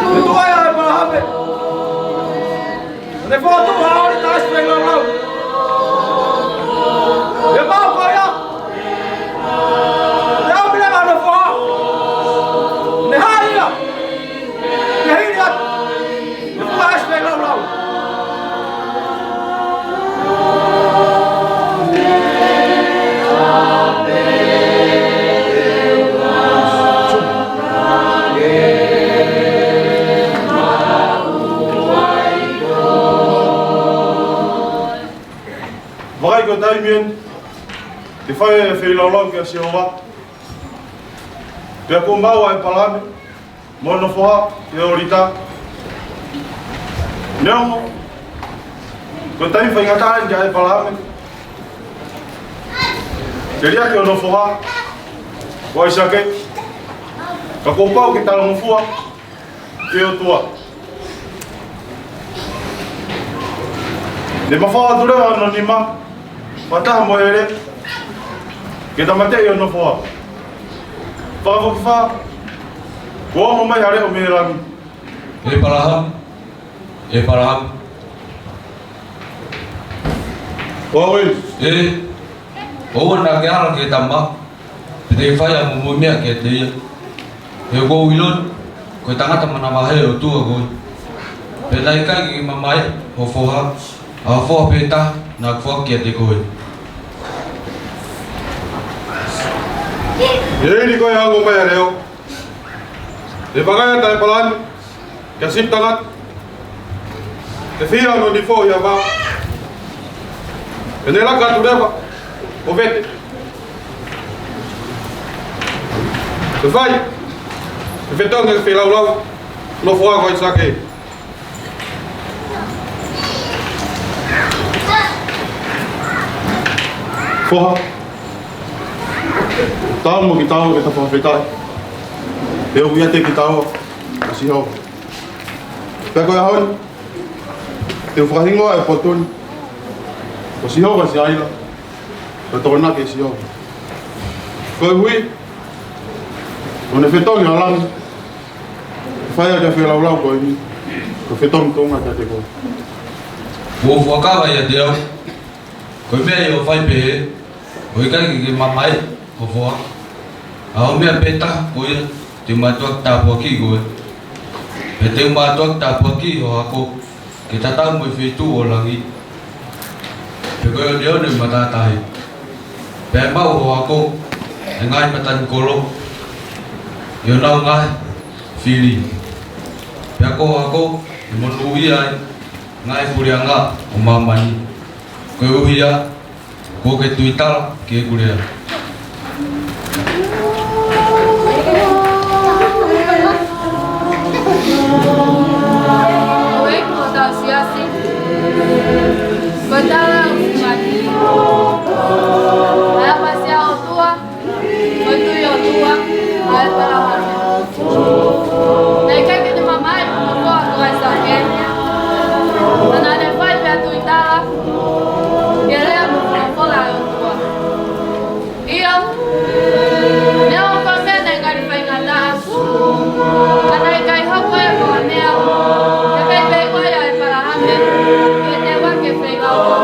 Ko e tuʻa ia ʻo ʻĒpalahame. Ne fokotuʻu ha ʻōlita ʻo e feilaulau. ʻI he pau ko ia, ne ʻomi leva hono foha. Ne haʻi ia. Ne hili atu. Ne fua ʻa e feilaulau. Vakai, ko e taimi eni ke fai e feilaulau kia Sihova. Pea kuo maʻu ʻa ʻĒpalahame mo hono foha ʻi he ʻōlita. Neongo ko e taimi faingataʻa eni kia ʻĒpalahame ke liʻaki hono foha ko ʻAisake, ka kuo pau ke talangofua ki he ʻOtua. Ne mafao atu leva hono nima fakataha mo e hele ke tāmateʻi hono foha. Fakafokifā, kuo ongo mai ha leʻo mei he langi. ʻĒpalahame, ʻĒpalahame. Ko au eni. ʻE, ʻoua naʻa ke ala ki he tama, pea te u fai ʻa e muimui meʻa kiate ia. He ʻoku ou ʻilo, ko e tangata manavahē ʻo e ʻOtua koe. Pea naʻe ʻikai ke ke mamae ho foha, ʻa ho foha pē taha naʻa ku foaki kiate koe. ʻI he hili ko ē ʻa e ongo mai ʻa e leʻo, ne vakai atu ʻa ʻĒpalahame kia siʻi tangata, ke fihia hono nifo ʻi he vā. Pea ne laka atu leva ʻo vete. Pea fai e fetongi ʻo e feilaulau, hono foha ko ʻAisake. Foha, tau mo kitaua ke ta fakafetaʻi. He ʻoku ʻiate kitaua ʻa Sihova. Pea ko e ʻaho ni te u fakahingoa e potu ni ko Sihova Siaila, ko e Tokonaki ʻo Sihova. Koeʻuhi kuo ne fetongi ha lami ke fai ʻaki e feilaulau ko eni, ko e fetongi tuʻunga kiate koe. Kuo u fuakava ʻiate au, ko e meʻa ʻi hoʻo fai pehē, ʻo ʻikai ke ke mamae ho foha, ʻa ho meʻa pē taha ko ia te u mātuʻaki tāpuakiʻi koe. Pea te u mātuʻaki tāpuakiʻi ho hako ke tatau mo e feituʻu ʻo langi, pea ko e oneone ʻo e matātahi. Pea ʻe maʻu ho hako ʻa e ngaahi matanikolo ʻi honau ngaahi fili. Pea ko ho hako ʻe monūʻia ai ngaahi puleʻanga ʻo māmani. Koeʻuhi ia kuo ke tuitala ki heʻeku lea. Ko e hotau siasi, ko e tala ʻo e siasi. ʻA e ʻapasia ʻo e ʻOtua, ko e tui ʻo e ʻOtua ʻa ʻĒpalahame. Naʻe ʻikai ke ne mamae hono foha ko ʻAisake, ka naʻa ne fai pea tuitala ki he lea mo e folofola ʻa e ʻOtua. ʻIo, neongo ko e meʻa naʻe ngali faingataʻa, ka naʻe ʻikai hoko ia ko ha meʻa, he peipeikuai ʻa ʻĒpalahame, ke ne ua ke feilaulau.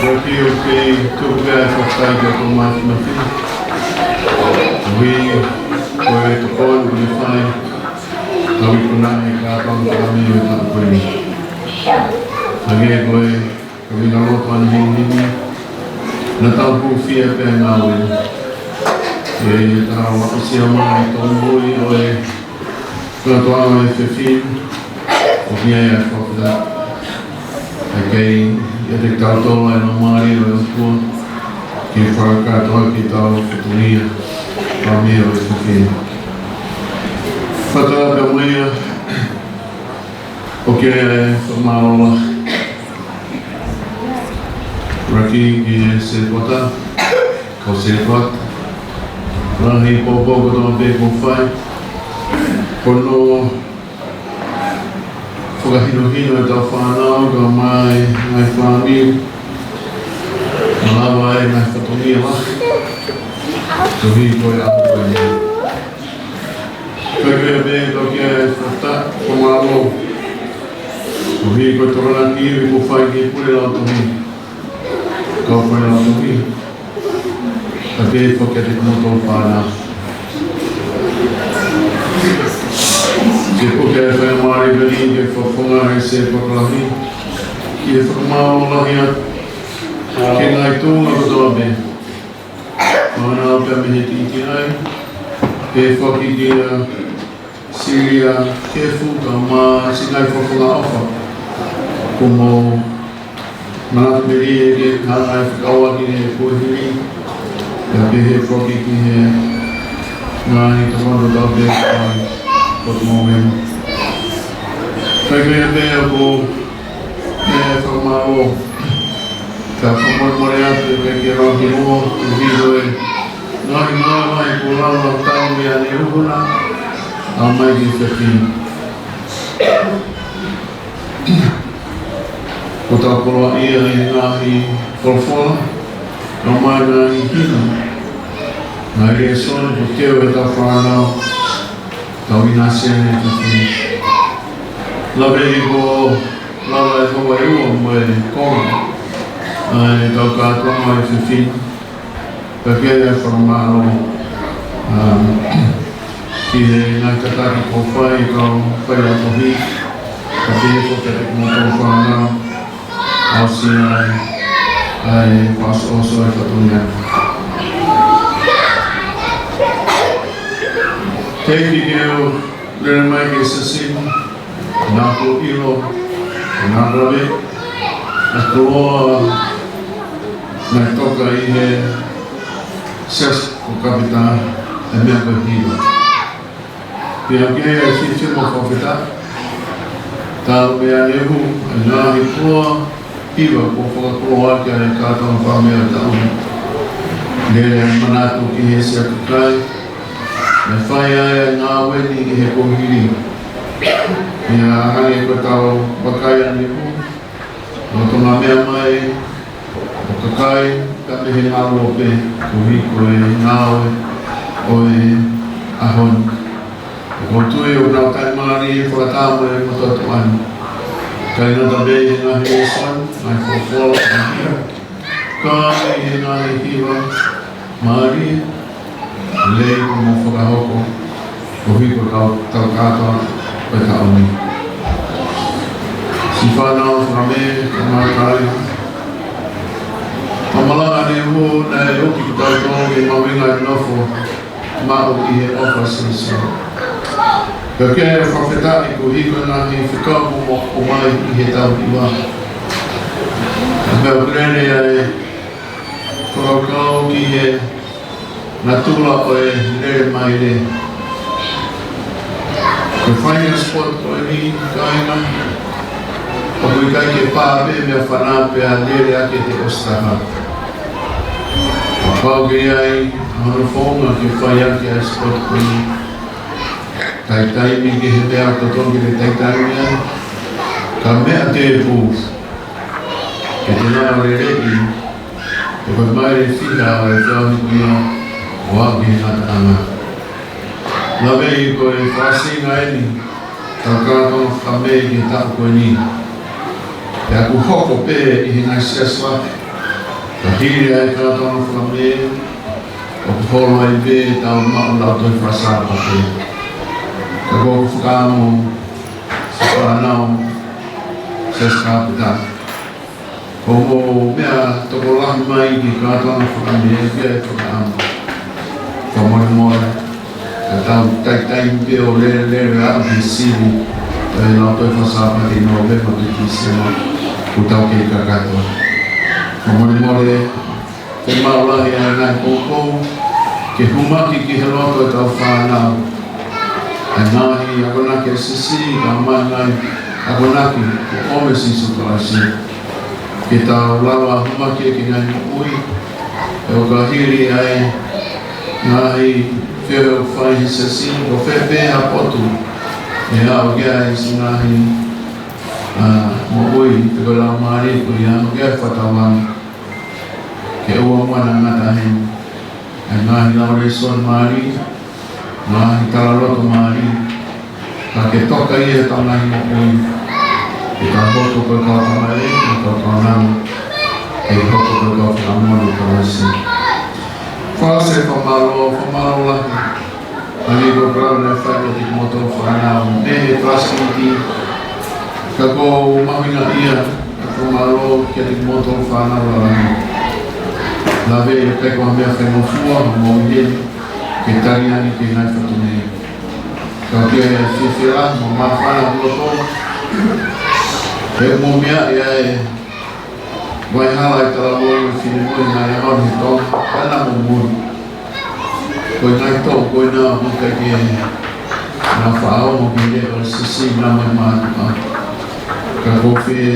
Ko e kiʻi ʻoku kei tuku pē ʻa e fakafetaʻi ki he ʻOtua Māfimafi. Ui, ko e tokoni kuo ne fai. Ka ui ko naʻe ka tau ka me ʻo e taʻu ko eni. Hangē ko e, ko e ngalo pani hini. Naʻa tau hūfia pē ngāue. ʻE, ʻe tau aʻusia mai tōmui ʻo e kātoanga ʻo e efiafi ni, ʻoku ʻi ai ʻa e fakafetaʻi. ʻA ia ʻoku ʻiate kitautolu ʻa e laumālie ʻo e ʻOtua, ke fakakātoa ke tau fatongia, ʻa e meʻa ʻo e efiafi ni. Fakatapu mo ia, ʻoku ʻi ai ʻa e fakamālō lahi. Raki ki he sētuata, kau sētuata. Lahi pōpō kotoa pē kuo fai. Ko hono fakahinohino ʻetau fānau kae ʻumaʻā e ngaahi fāmili. Naʻa lava e ngaahi fatongia lahi. Koeʻuhi ko e ʻaho ko eni. Kae kehe pē ʻoku ʻi ai ʻa e fakatapu fakamālō. Koeʻuhi ko e tokonaki ivi kuo fai ki he pule lautohi. Kau failautohi. Kae pehē foki kiate kimoutolu fānau. Ke puke ʻa e faingamālie ko eni ke fakafofonga ʻa e sētuata lahi. Ke fakamālō lahi atu ki he ngaahi tuʻunga kotoa pē. Mālō pē mei he titi ai. Pehē foki kia Silia Kefu kae ʻumaʻā siʻi ngaahi fakaʻofoʻofa kuo mou manatu melie ke hanga ʻo fekauʻaki he kuohili. Kae pehē foki ki he ngaahi tokoni kotoa pē ʻoku mou maʻu. Kae kehe pē ʻoku ʻE fakamālō. Ka fakamolemole atu ʻe ʻikai ke lava ke ʻilo, ʻe ʻilo e ngaahi ngāue kuo lava tau meʻa ni uhuna, ʻa mai ki he efiafi ni. Kuo tau koloaʻia ʻi he ngaahi folofola, ʻa mai ngaahi himi, ngaahi lēsoni, kuo keu ʻetau fānau, tau ʻinasi ai he efiafi ni. Lave ʻi ko Lava e houa ʻe ua mo e konga ʻa ʻetau kātoanga ʻo e efiafi ni. Pea ʻoku ʻi ai ʻa e fakamālō, um, ki he ngaahi tataki kuo fai ʻe he kau failautohi. Kae pehē foki kiate kimoutolu fānau. Aʻusia ai ʻa e fakaʻofoʻofa ʻo e fatongia. Thank you, Lele mai ki he siasi ni, naʻa ku ʻilo, naʻa ku lave, ʻa e koloa naʻe toka ʻi he siasi ko Kapita, ʻa e meʻa ko e hiva. Pea ʻoku ʻi ai ʻa e fiefia mo e fakafetaʻi, talu mei ai e hū, ʻa e ngaahi koloa hiva kuo fakakoloa ʻaki ʻa e kātoanga fakameʻa ʻo e taʻu ni. Lele ʻa e manatu ki he siasi kakai, naʻe fai ai ʻa e ngāue ni ʻi he kuohili. Pea hangē ko ʻetau vakai ʻaneuhu, lolotonga meʻa mai, ʻo kakai, ka mei he ngāue pē, koeʻuhi ko e ngāue ʻo e ʻaho ni. ʻOku ou tui ʻoku nau taʻimālie fakataha mo e motuʻa ni. ʻIkai ngata pē he ngaahi lēsoni, ngaahi folofola, ka ʻi he ngaahi hiva mālie, lelei kuo mou fakahoko, koeʻuhi ko ʻetau, ʻetau kātoanga ʻo e taʻu ni. Siʻi fānau, fanga mē, kae ʻumaʻā e kāinga. Fakamalanga ʻaneuhu naʻe ʻomi kitautolu ke mahuʻinga e nofo maʻu ʻi he ʻofa siʻisiʻi. Pea ʻoku ou fakafetaʻi koeʻuhi ko e ngaahi fekau kuo mou ʻomai ʻi he taʻu ni. Pea ʻoku lele ʻa e fakakaukau ki he natula ʻo e lele maile. Ko e fai ʻa e sport ko eni, kāinga, ʻoku ʻikai ke pā pē meʻa fana pea lele ʻaki ʻete ʻosi taha. Kapau ʻoku ʻi ai hono founga ke fai ʻaki ʻa e sport ko eni, taimi kehe pē ʻoku totonu ke taimi ai. Ka meʻa tēpū, ke te lava lelei, ʻe ko e maile fiha ʻo e feʻauhi ko ia ʻo aʻu ki he ngataʻanga. Lave ʻi ko e fakaʻosinga eni, tau kātoanga fakameʻa ki he taʻu ko eni. Pea ʻoku hoko pē ʻi he ngaahi siasi lahi, Ka hili ʻa e kātoanga fakamē, ʻoku holo ai pē ʻetau maʻu Lautohi Fakasāpate. Ka ko e fakaʻamu, siʻi fānau, Siasi Kāpeta, ko hoʻomou meʻa tokolahi mai ki he kātoanga fakamē, pea ʻi he fakaʻamu. Fakamolemole, ka tau taʻetaʻe pē ʻo lele, lele ʻo aʻu ki he sili ʻo e Lautohi Fakasāpate ʻi Nōvema pe Tīsema, kuo tau kei kakato. Fakamolemole, ke maʻu lahi ʻa e ngaahi poupou, ke humaki ki he loto ʻetau fānau ʻa e ngaahi akonaki ʻa e Siasi, kae ʻumaʻā e ngaahi akonaki kuo ʻomi ʻe Sīsū Kalaisi, ke tau lava humaki ki he ngaahi moʻui, ʻo ka hili ʻa e ngaahi feohi ʻoku fai ʻe he Siasi, ko fē pē ha potu ʻe aʻu ki ai siʻi ngaahi, ā, moʻui, pe ko e laumālie, ko ia ʻoku ʻi ai e fakatauange ke ʻoua muʻa naʻa ngata heni ʻa e ngaahi lau lēsoni mālie, ngaahi talaloto mālie, ka ke toka ia ʻi hotau ngaahi moʻui, ke tau hoko ko e kau tamaioʻeiki, ko e kau kaunanga, ke hoko ko e kau fakamoʻoni ʻo Kalaisi. Fakaʻosi e fakamālō, fakamālō lahi ʻa e ngaahi polokalama naʻe fai kiate kimoutolu fānau mei he Palesiteni, ka ʻoku ou mahuʻingaʻia, ka fakamālō kiate kimoutolu fānau lalahi. Lave ʻikai ko ha meʻa faingofua, mo ia ke tali ange ki he ngaahi fatongia. Ka ʻoku ʻi ai e fiefia mo e māfana ʻi loto, he ʻoku mou meaʻi ʻa e vai hala ʻa e talavou mo e finemui ʻi he ngaahi ʻaho ni he Tonga, ka naʻa mo muli. Ko e ngaahi tō ko ena ʻoku ʻikai ke nau faʻa ongo ki he leʻo ʻo e Siasi naʻa mo e mātuʻa. Ka ʻoku ou fie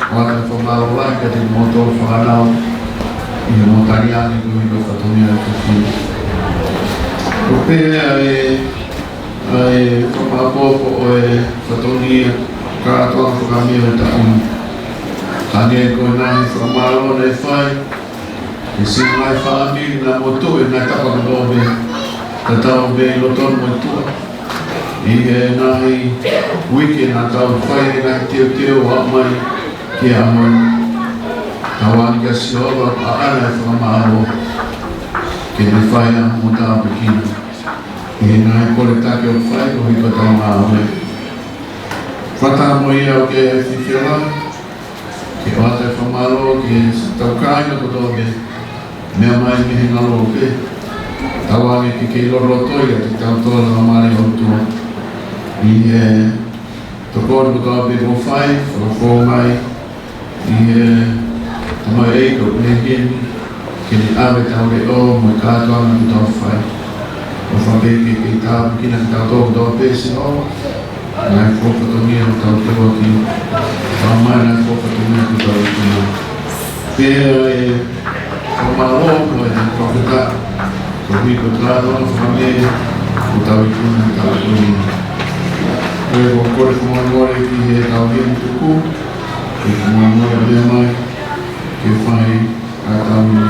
ʻoatu e fakamālō lahi kiate kimoutolu fānau ʻi hoʻomou tali ange koeʻuhi ko e fatongia ʻo e fefine. ʻOku pehē ʻa e ʻa e fakamāʻopoʻopo ʻo e fatongia kātoanga fakamē ʻo e taʻu ni. Hangē ko e ngaahi fakamālō naʻe fai ki he siʻi ngaahi fāmili naʻa mo tuʻu ʻi he ngaahi tapa kotoa pē, tatau pē ʻi loto mo ʻi tuʻa. ʻI he ngaahi uike naʻa tau fai ai e ngaahi teuteu ʻo aʻu mai ki he ʻaho ni. Tauange kia Sihova ʻa ʻene fakamālō ke ne fai ʻa hoʻomou tāpuekina ʻi he ngaahi kole taki ʻoku fai koeʻuhi ko ʻetau ngāue. Fakataha mo ia ʻoku ou fiefia lahi ke ʻoatu e fakamālō ki he siʻi tau kāinga kotoa pē, meʻa mai mei he ngalo pē, tauange ke kei loloto ia ke tau tō la mali o tua. ʻI he tokoni kotoa pē kuo fai, fakafou mai ʻi he tamaioʻeiki ʻoku ʻi heni, ke ne ʻave ʻetau leʻo mo e kātoanga kuo tau fai. ʻOfa pē ke ke tāpuekina kitautolu kotoa pē Sihova, ngaahi fatongia ʻoku tau tuʻu ʻaki, pea mo e ngaahi fatongia kuo tau ikuna. Pea ʻe fakamālō ʻa e palōfita, koeʻuhi ko e kātoanga fakamē kuo tau ikuna he taʻu ko eni. Pea ʻoku ou kole fakamolemole ki he kau himi tuku, ke fakamolemole meʻa mai, ke fai ʻa e taʻu ni.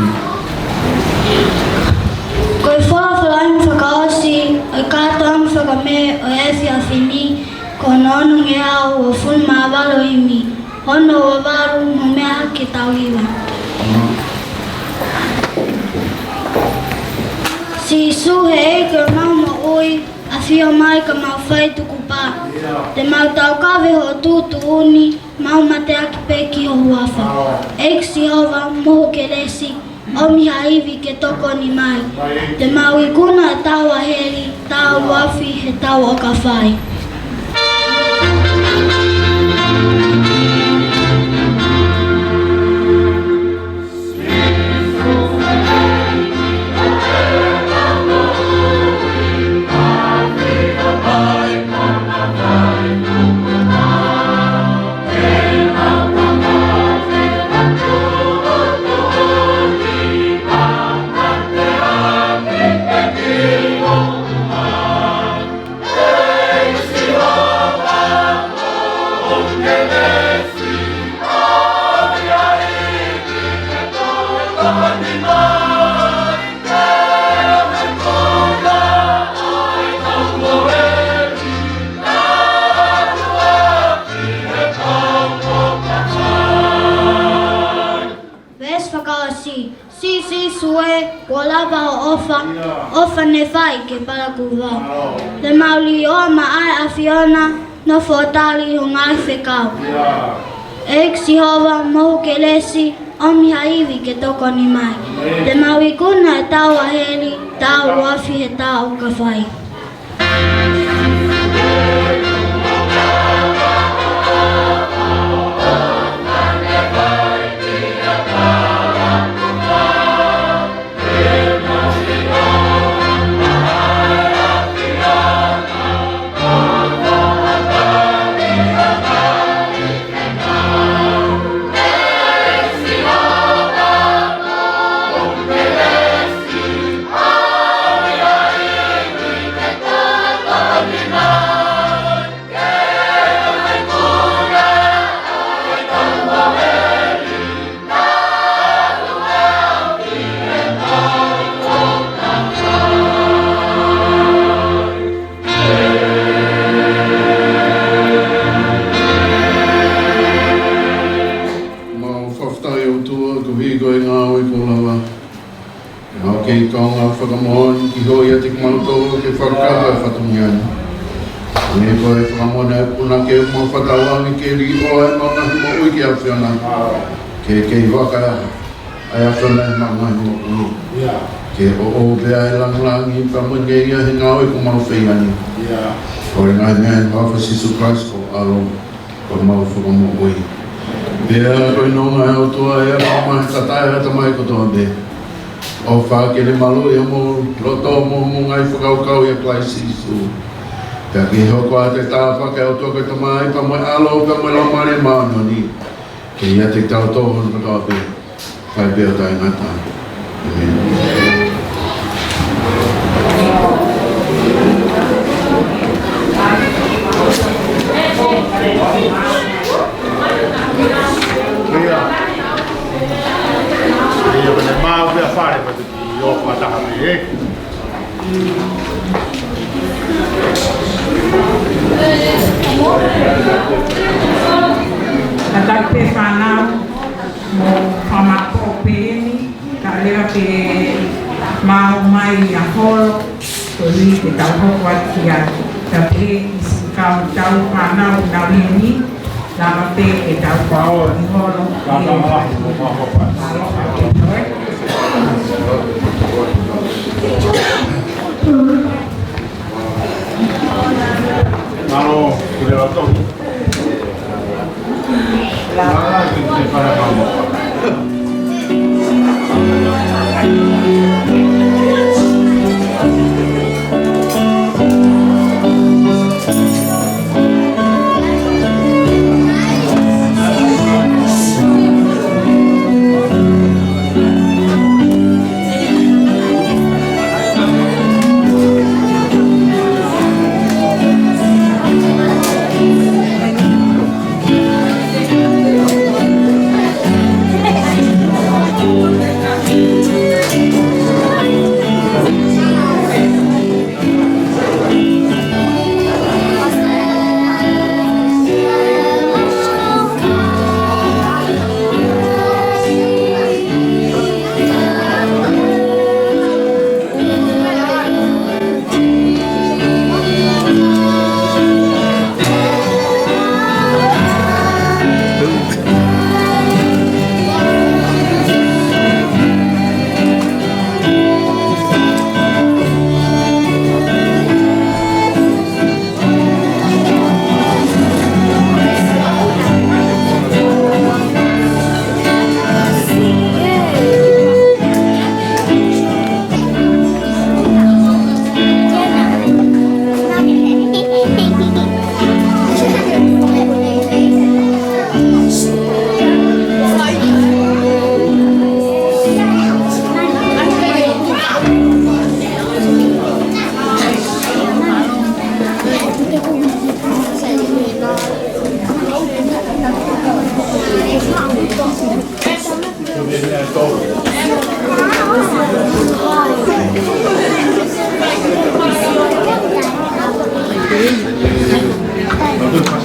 Ko e folofola ʻi he fakaʻosi ʻo e kātoanga fakamē ʻo e efiafi ni, ko hono ono ngeau uofulu mā valu himi, ono ua valu mo e meʻa ke tau hiva. Sīsū, ʻEiki ʻo ʻemau moʻui, ʻafio mai ka mau fai tukupā. Te mau taukaveʻi hoʻo tuʻutuʻuni, mau mateaki pē ki ho huafa. ʻEiki Sihova, mo hoʻo kelesi, ʻomi ha ivi ke tokoni mai. Te mau ikuna ʻa e tau ʻa heli, tau afi he tau ʻoka fai. Sīsū ē, kuo lava hoʻo ʻofa, ʻofa ne fai ki he palakuva. Te mau lī ʻo maʻu ʻa e ʻAfiona, nofo ʻo tali ho ngaahi fekau. ʻEiki Sihova, mo ho kelesi, ʻomi ha ivi ke tokoni mai. Te mau ikuna ʻetau ʻaho ni, tau ʻofa he tau ka fai. Mau fakafetaʻi ʻOtua, koeʻuhi ko e ngāue kuo lava. Mau kei kaungā fakamoʻoni ki hoʻo ʻiate kimautolu ke fakakakato e fatongia ni. Ko e fakamoʻoni ʻa e punake ʻoku mau fakatauange ke lī ʻo e mau ngaahi moʻui ki he ʻAfiona. Ke kei vaka ʻa e ʻAfiona ʻi he mau ngaahi moʻui. Ke ʻoʻou pē ʻa e langilangi pea mo e ngeia he ngāue kuo mau fai ni. Ko e ngaahi meʻa ʻi he huafa ʻo Sīsū Kalaisi ko ho ʻAlo, ko homau Fakamoʻui. Pea ko e nonga ʻa e ʻOtua ʻe ʻofa mai ʻa e Tamai kotoa pē. ʻOfa ke ne maluʻi homou loto mo hoʻomou ngaahi fakakaukau ʻia Kalaisi Sīsū. Pea ke hoko atu e tāpuaki ʻa e ʻOtua ko e Tamai, pea mo e ʻAlo, pea mo e Laumālie Māʻoniʻoni, ke ʻiate kitautolu hono kotoa pē, fai pē ʻo taʻengata. ʻĒmeni. Ia. Ia, mene mau pea fale, mate ki o fataha me, ē. Ka tau pē fānau, mo fakamāʻopoʻopo pē eni, ka leva ke mau mai ʻa holo, koeʻuhi ke tau hoko atu ki ai. Ka pehē ʻe he kau tau fānau nau eni, lava pē ke tau kau ʻi holo. Mālō, mālō. Mālō, kule atu.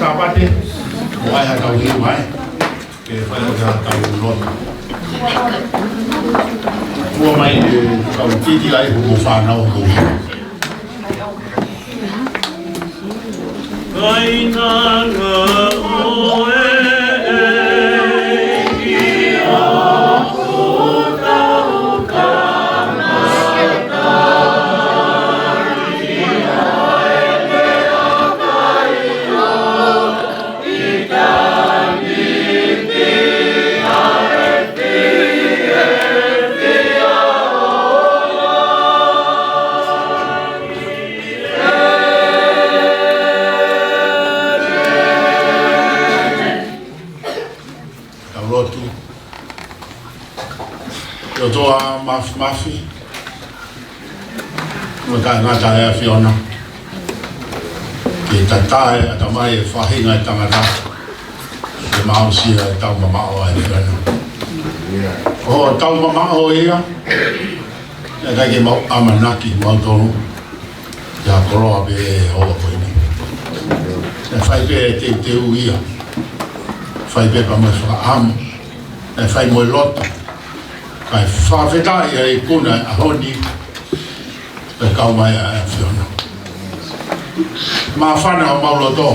Sāpate, ʻoku ʻi ai haʻatau hiva, ē? Ke fai ʻo haʻatau lotu. Ua mai e kau titi ai hoku fānau hoku. Tau lotu. ʻE ʻOtua Māfimafi, ʻoku ʻikai ngata ʻa e ʻAfiona ke tatae ʻatamai e faʻahinga ʻo e tangata, ke maʻu ʻa e tau mamaʻo ʻa e ʻAfiona. ʻO tau mamaʻo ia, ʻe ʻikai ke mau ʻamanaki mautolu ia koloa pē ʻo e ʻaho ko eni. ʻE fai pē ʻe teuteu ia, fai pē pea mo e fakaʻamu, ʻe fai mo e loto, kae fakafetaʻi ʻa e ikuna ʻo e ʻaho ni, ʻe kau mai ʻa e ʻAfiona. Māfana homau loto,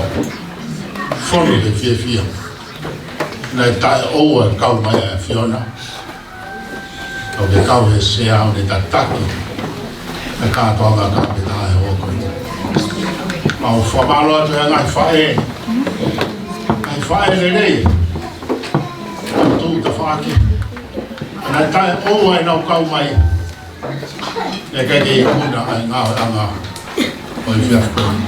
fonu he fiefia. Naʻe taʻeʻoua e kau mai ʻa e ʻAfiona. ʻOku ke kau he sea ʻo ne tataki ʻa e kātoanga ka ke taʻeʻoua ko eni. Mau fakamālō atu he ngaahi faʻē, ngaahi faʻē lelei, ʻoku tuʻu tafaʻaki. Naʻe taʻeʻoua ʻenau kau mai, ʻe ʻikai ke ikuna ʻa e ngāueʻanga ʻo e efiafi ko eni.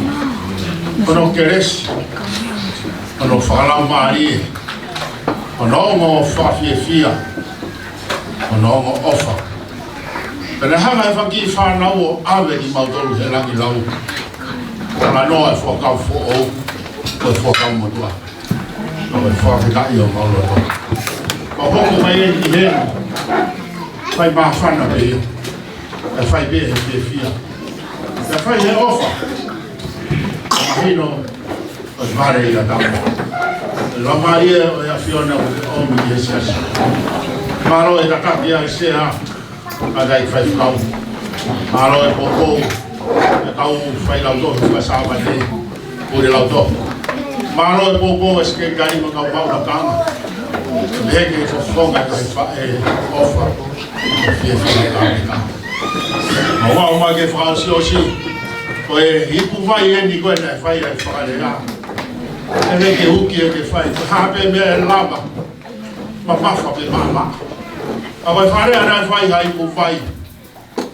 Ko hono kelesi, ko hono fakalaumālie, ko hono ongo fakafiefia, ko hono ongo ʻofa. Pea ne hanga ʻe he fanga kiʻi fānau ʻo ʻave kimautolu he langi lau, ʻo talanoa e fuakava foʻou, ko e fuakava motuʻa. ʻOku fakafetaʻi homau loto. Ko e hoko mai eni ki heni, fai māfana pē ia. ʻE fai pē he fiefia. ʻE fai he ʻofa. Mahino ʻoku vale ia tama. Laumālie ʻo e ʻAfiona ʻoku ʻomi ki he siasi. Mālō e tataki ʻa e sea, ʻa e kau faifekau. Mālō e poupou ʻa e kau failautohi faka-Sāpate, pule lautohi. Mālō e poupou ʻa e sekelitali mo e kau maʻu lakanga. Pehē ki he fofonga ʻo e faʻē ʻofa, ʻo fiefia ʻa e kāpeka. Mau ʻomai ke fakaʻosiʻosi, ko e ipu vai eni ko ē naʻe fai ai e fakalea. ʻE lele ke uki ʻe ke fai, ko e hā pē meʻa ʻe lava, mamafa pe maʻamaʻa. Ka ko e fakalea naʻe fai ha ipu vai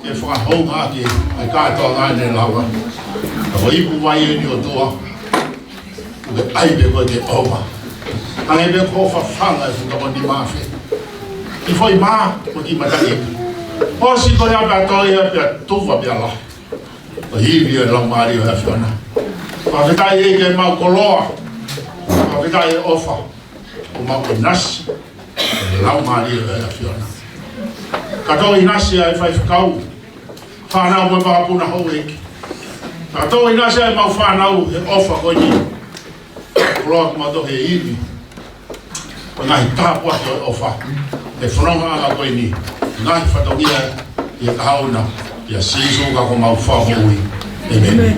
ke fakahoungaʻaki ʻa e kātoanga ne lava. Ka ko e ipu vai eni ʻOtua, ʻoku ke ʻai pē koe ke ʻova. Hangē pē ko e fafanga e fuka ko ni mafe. Kiʻi foʻi mā, ko e kiʻi mataki. ʻOsi ko ia pea toe ia pea tuva pea lahi. Ko e ivi ʻo e Laumālie ʻo e ʻAfiona. Fakafetaʻi ʻEiki ke mau koloa. Fakafetaʻi e ʻofa. ʻOku mau ʻinasi ʻi he Laumālie ʻo e ʻAfiona. Kātaki ʻinasi ʻa e faifekau, fānau mo e makapuna houʻeiki. Kātaki ʻinasi ʻa e mau fānau he ʻofa ko eni. Koloa kimautolu he ivi ʻo e ngaahi tāpuaki ʻo e ʻofa he fonongaʻanga ko eni, ngaahi fatongia ʻi he kahaʻu na, ʻia Sīsū ko homau Fakamoʻui. ʻĒmeni.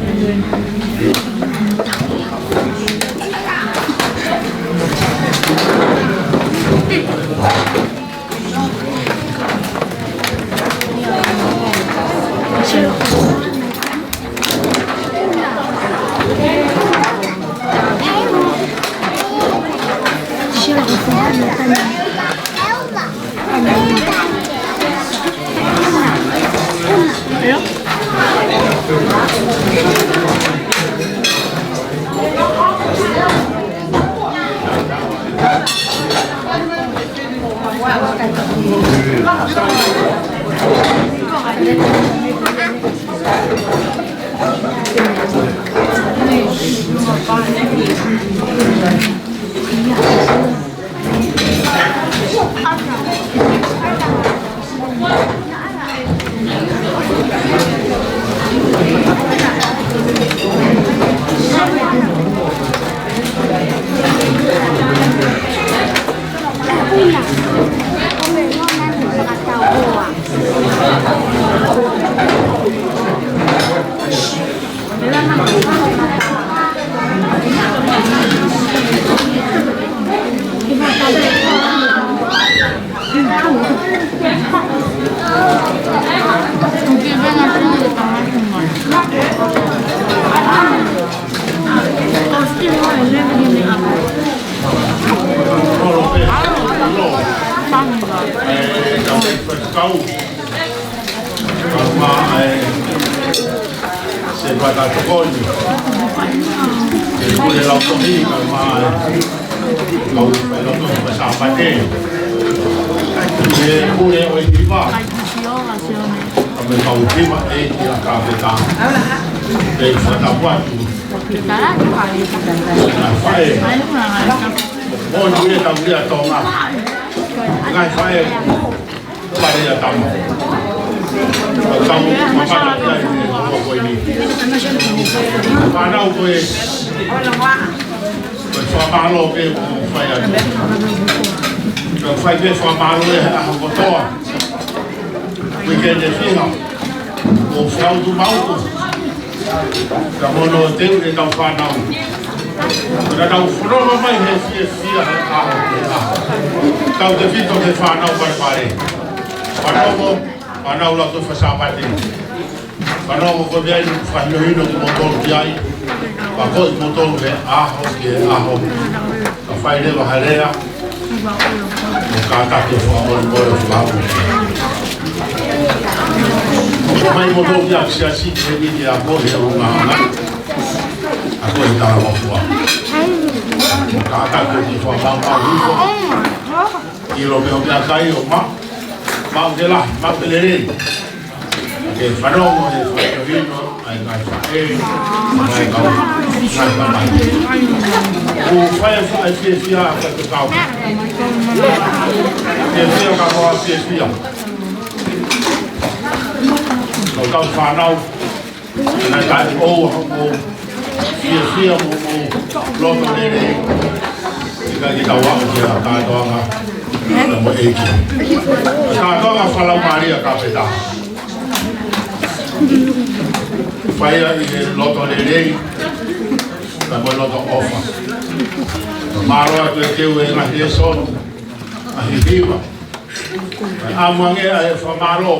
Kau. Kau mai, ē, Sēpata Tokoni. Ko e pule lautohi, kau mai, ē. Kau mai lautohi, kau Sāpate. Ko e pule ʻo e hiva. Kau mai kau hiva ʻeiki ʻa Kāpeta. Pea fakatapu atu. Ngaahi faʻē. Moʻoni ē tau lea Tonga. Ngaahi faʻē. Pale ʻa tama. Tau mamata ki ai he houa ko eni. Fānau ko e, ko e fakamālō pē ʻoku fai atu. Tau fai pē fakamālō he ʻaho kotoa. Uike ʻe fiha. ʻO fautu mautu. Ka mono teu ke tau fānau. Ka tau fononga mai he fiefia he ʻaho ko e ʻaho. Tautefito ki he fānau palepale. Fanongo, fānau Lautohi Faka-Sāpate. Fanongo ko e meʻa ʻoku fakahinohino kimoutolu ki ai. Pea ko kimoutolu he ʻaho ki he ʻaho. Ka fai leva ha lea. ʻO kātaki ʻo fakamolemole ʻo fakahapu. ʻOku mai moutolu ki ʻapi siasi ki heni ke ako he ʻulungaanga. Ako he talangofua. ʻO kātaki ʻo kiʻi fakamaʻumaʻu hifo. ʻIlo pē ʻo meʻakai ʻo maʻu. Maʻu ke lahi, maʻu ke lelei. Ke fanongo he fakahinohino ʻa e ngaahi faʻē, ngaahi kau, ngaahi faʻē. ʻOku fai e faʻē fiefia ʻa e kau. Fiefia ka ko e fiefia. Kau kau fānau, naʻe ʻoua ʻo fiefia mo, mo loto lelei. ʻIkai ke tau aʻu ki he kātoanga mo e ʻEiki. Kātoanga fakalaumālie ʻa Kāpeta. Fai ia ʻi he loto lelei, pea mo e loto ʻofa. Mālō atu e teu e ngaahi lēsoni, ngaahi hiva. ʻAmu ange ʻa e fakamālō.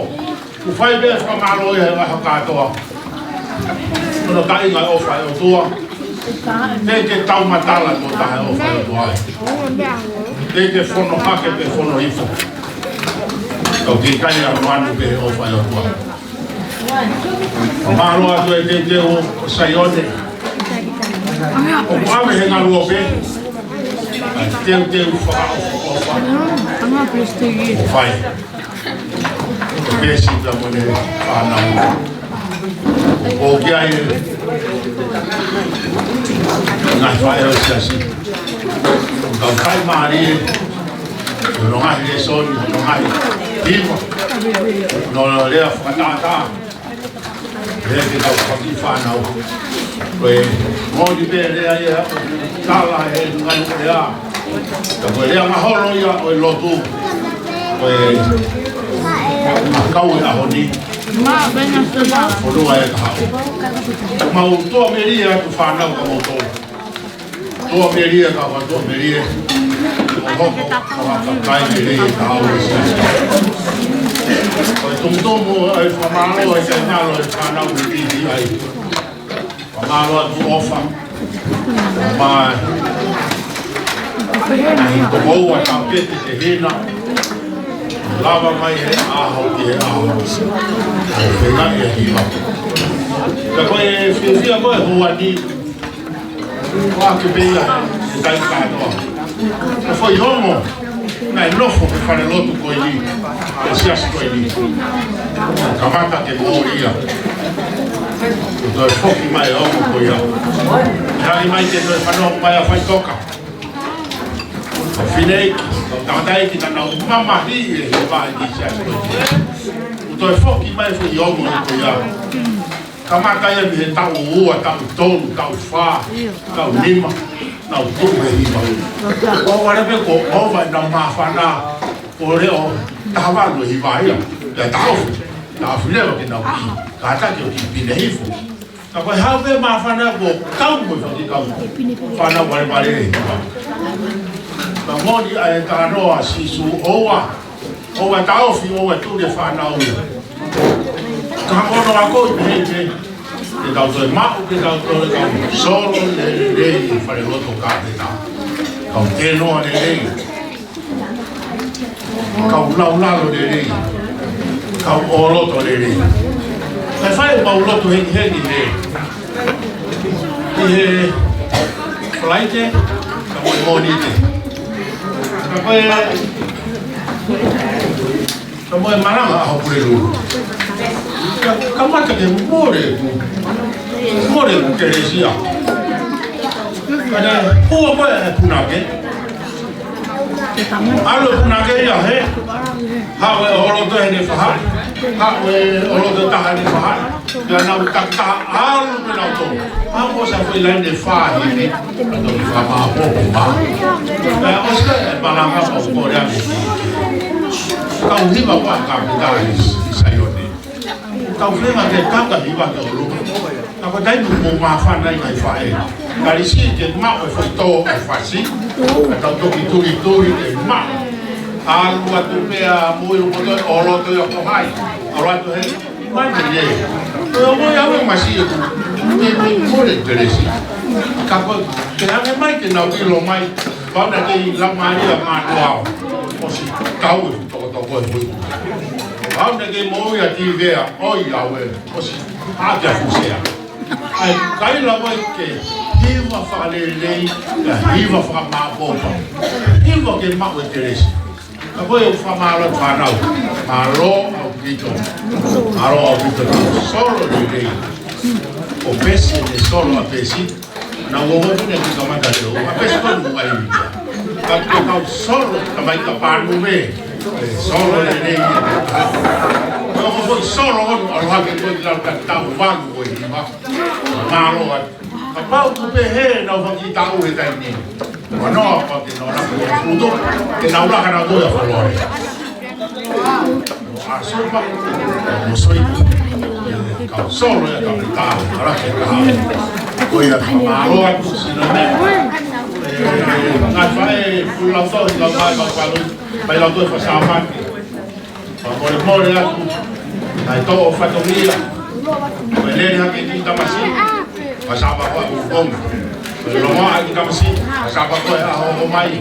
ʻOku fai pē fakamālō ia he ʻaho kātoa. Ko hono taʻinga e ʻofa ʻa e ʻOtua. Teʻeki ke tau matala ko e taha e ʻofa ʻa e ʻOtua. Teʻeki ke fono hake pe fono hifo. Kau ki kai a manu pē ʻofa ʻa e ʻOtua. Mālō atu e teuteu ʻo Saione. ʻOku ʻave he ngaluope. Teuteu fakaʻofoʻofa. ʻO fai. Pesi pea mo ʻene fānau. ʻO ki ai e ngaahi faʻē ʻo e siasi. ʻOku tau kai mālie. Hono ngaahi lēsoni, hono ngaahi hiva. Hono lea fakatātā. Lea ke tau faki fānau. Ko e moʻoni pē lea ia ʻoku tala he ngaahi lea. Ka ko e lea mahalo ia ʻo e lotu. Ko e kau e ʻaho ni. Fonua ʻe taha. Mau tuʻamelie atu fānau ka mau tō. Tuʻamelie ka mau tuʻamelie. ʻO hoko, ʻo hoko kai melie ka au e sia. Ko e tumutumu ʻa e fakamālō ʻa e kai ngalo e fānau me titi ai. Fakamālō atu ʻofa. Mai. Ko ua tāpete te hina. Lava mai he ʻaho ki he ʻaho. ʻO fenga e hiva. Ka ko e fiefia ko e hoa ni. Ko ake pē ia, e kai kātoa. Ka foʻi ongo. Naʻe nofo he fale lotu ko eni, he siasi ko eni. Kamata ke mōlia. Kuo toe foki mai e ongo ko ia. Tali mai ke toe fanongo mai ʻa Faitoka. Ko e fineʻeiki, ko e tangataʻeiki naʻa nau mamahiʻi e hiva ʻi he siasi ko eni. Kuo toe foki mai e foʻi ongo ko ia. Kamata ia mei he taʻu ua, taʻu tolu, taʻu fā, taʻu nima, nau tuʻu he hiva. ʻO vale pē ko ʻova ʻenau māfana, ko e leʻo taha valu e hiva ia. Pea taʻofi, taʻofi leva ke nau kiʻi kātaki ʻo kiʻi pine hifo. Ka ko e hau pē māfana kuo kau mo e fakakau. Fānau valepale e hiva. Ka moʻoni ʻa e talanoa ʻa Sīsū ʻoua. ʻOua taʻofi, ʻoua tuli e fānau ia. Ka ko hono akoʻi pehē pē. Ke tau toe maʻu, ke tau toe kau solo lelei e fale lotu Kāpeta. Kau kenoa lelei. Kau laulalo lelei. Kau ʻo lotu lelei. Kae fai ʻemau lotu hengihengi he, ʻi he Falaite, ka mo e Mōnite. Ka ko e, ka mo e malanga ʻAho Pulelulu. Ka, kamata ke mole ʻeku, mole ʻeku kelesi ia. Ka ne hua ko ē e punake. ʻAlu e punake ia hē. Haʻu e ʻoloto ʻi heʻene faʻahi. Haʻu e ʻoloto ʻe taha ʻi heʻene faʻahi. Pea nau takitaha ʻalu pē nautolu. Haʻu ʻo ʻosi e foʻi laine fā heni. Nautolu fakamāʻopoʻopo mai. Pea ʻosi e malanga pea u kole ange. Kau hiva pē kapitali ʻi Saione. Kau feinga ke kaka hiva ki ʻolunga. Ka ko e taimi ʻoku māfana ai e ngaahi faʻē. Kalisi ke maʻu e foʻi tō ʻo e fasi. Ka tau toki tulituli ke maʻu. ʻAlu atu pea mo e lopoto ʻoloto ia ko hai. ʻAlu atu hē. Mai mai ē. Ko e ongo ia ʻoku masiʻi ʻeku, mei, mei mole kelesi. Ka ko e, ke hanga mai ke nau ʻilo mai. Pau naʻe kei lama ia mā noa. ʻOsi tau e tokotoko e hui. Pau naʻe kei moʻui ʻa Tivea, ʻoi au ē, ʻosi ʻa kia fusea. ʻAi, kaila mai ke hiva fakalelei, ka hiva fakamāʻopoʻopo. Hiva ke maʻu e kelesi. Ka ko e ʻoku fakamālō e fānau. Mālō ʻaupito. Mālō ʻaupito. Solo lelei. ʻO pesi ne solo ʻa pesi. Na wo wo ne ki kamata leo. ʻA pesi ko nu ai. Ka ko kau solo, ka mai ka panu me. Solo lelei. Ko ko solo ʻo ʻalu hake ko i lau ka tau vanu ko i ma. Mālō atu. Kapau ʻoku pehē naʻa nau fakitau he taimi ni. Ua noa pea ke nau laka ʻo futo, ke nau laka nautolu ʻa Folore. ʻA sopa, mo soi, kau solo ia kau ki tau, ala ke kaha. Ko ia ka mālō atu sina me. ʻE, ngaahi faʻē, pulu lau tau, ngaahi faʻē, kau palu, mai lau tau e fakasāpate. Fakamolemole atu, naʻe toʻo fatongia. Ko e lele hake ki tamasiʻi, fakasāpate ko e ʻukonga. Ko e longoaʻa ki tamasiʻi, fakasāpate ko e ʻaho ʻo mai.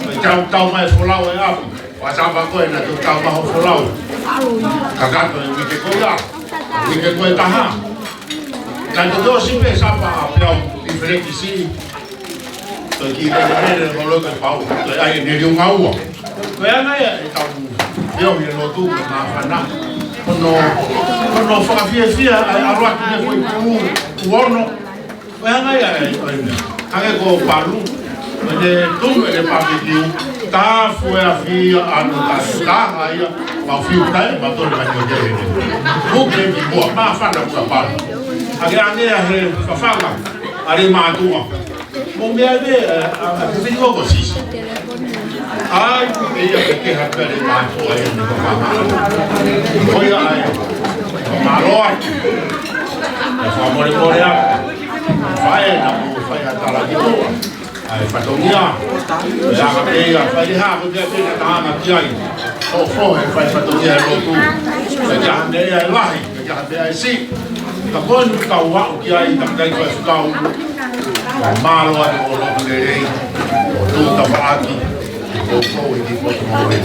Ko e tau tau mai folau e ʻapi, fakasāpate ko e naʻa tau tau mai ho folau. Kakato e uike ko ia, uike ko e taha. Naʻe toki ʻosi pē sapa ʻa Peau ʻi Felekisi. Ko e kiʻi lelelele holo ko e pau, ko e ʻai ʻene liunga ua. Ko e anga ia ʻetau feohi he lotu ko e māfana. Ko hono, ko hono fakafiefia ʻa e ʻalu atu he foʻi pū, ʻoku ono. Ko e anga ia ʻe, ʻo ʻene. Hangē ko Palu, ko ʻene tumu ʻene papikiu, tafu e afi ia, ʻa ʻene tafu, taha ia, mau fiu tai, mau tole mai ni o kele. Muke ki mua, māfana muʻa Palu. Hangē ange ia he fafanga, ʻa e mātuʻa. Mo mea ʻe, ʻa, ʻa, ʻa, te fili koko sisi. ʻAi, ko ia ke ke hapea le mātuʻa e ni ko fama. Ko ia ai. Mālō ai. ʻE fakamolemole ā. Faʻē naʻa mo fai ha tala ki ʻoa. ʻAi fatongia. ʻE anga pē ia, fai le hā, ko ia pē ka tāna ki ai. Ko fo he fai fatongia e lotu. Ko ia hane ia e lahi. Ka ke hapea e si, ka ko eni kau aʻu ki ai, ka kai ko e fekau. Mālō atu ʻo lotu lelei, ʻo tuʻu tafaʻaki, ʻo kou i ki potu mau e.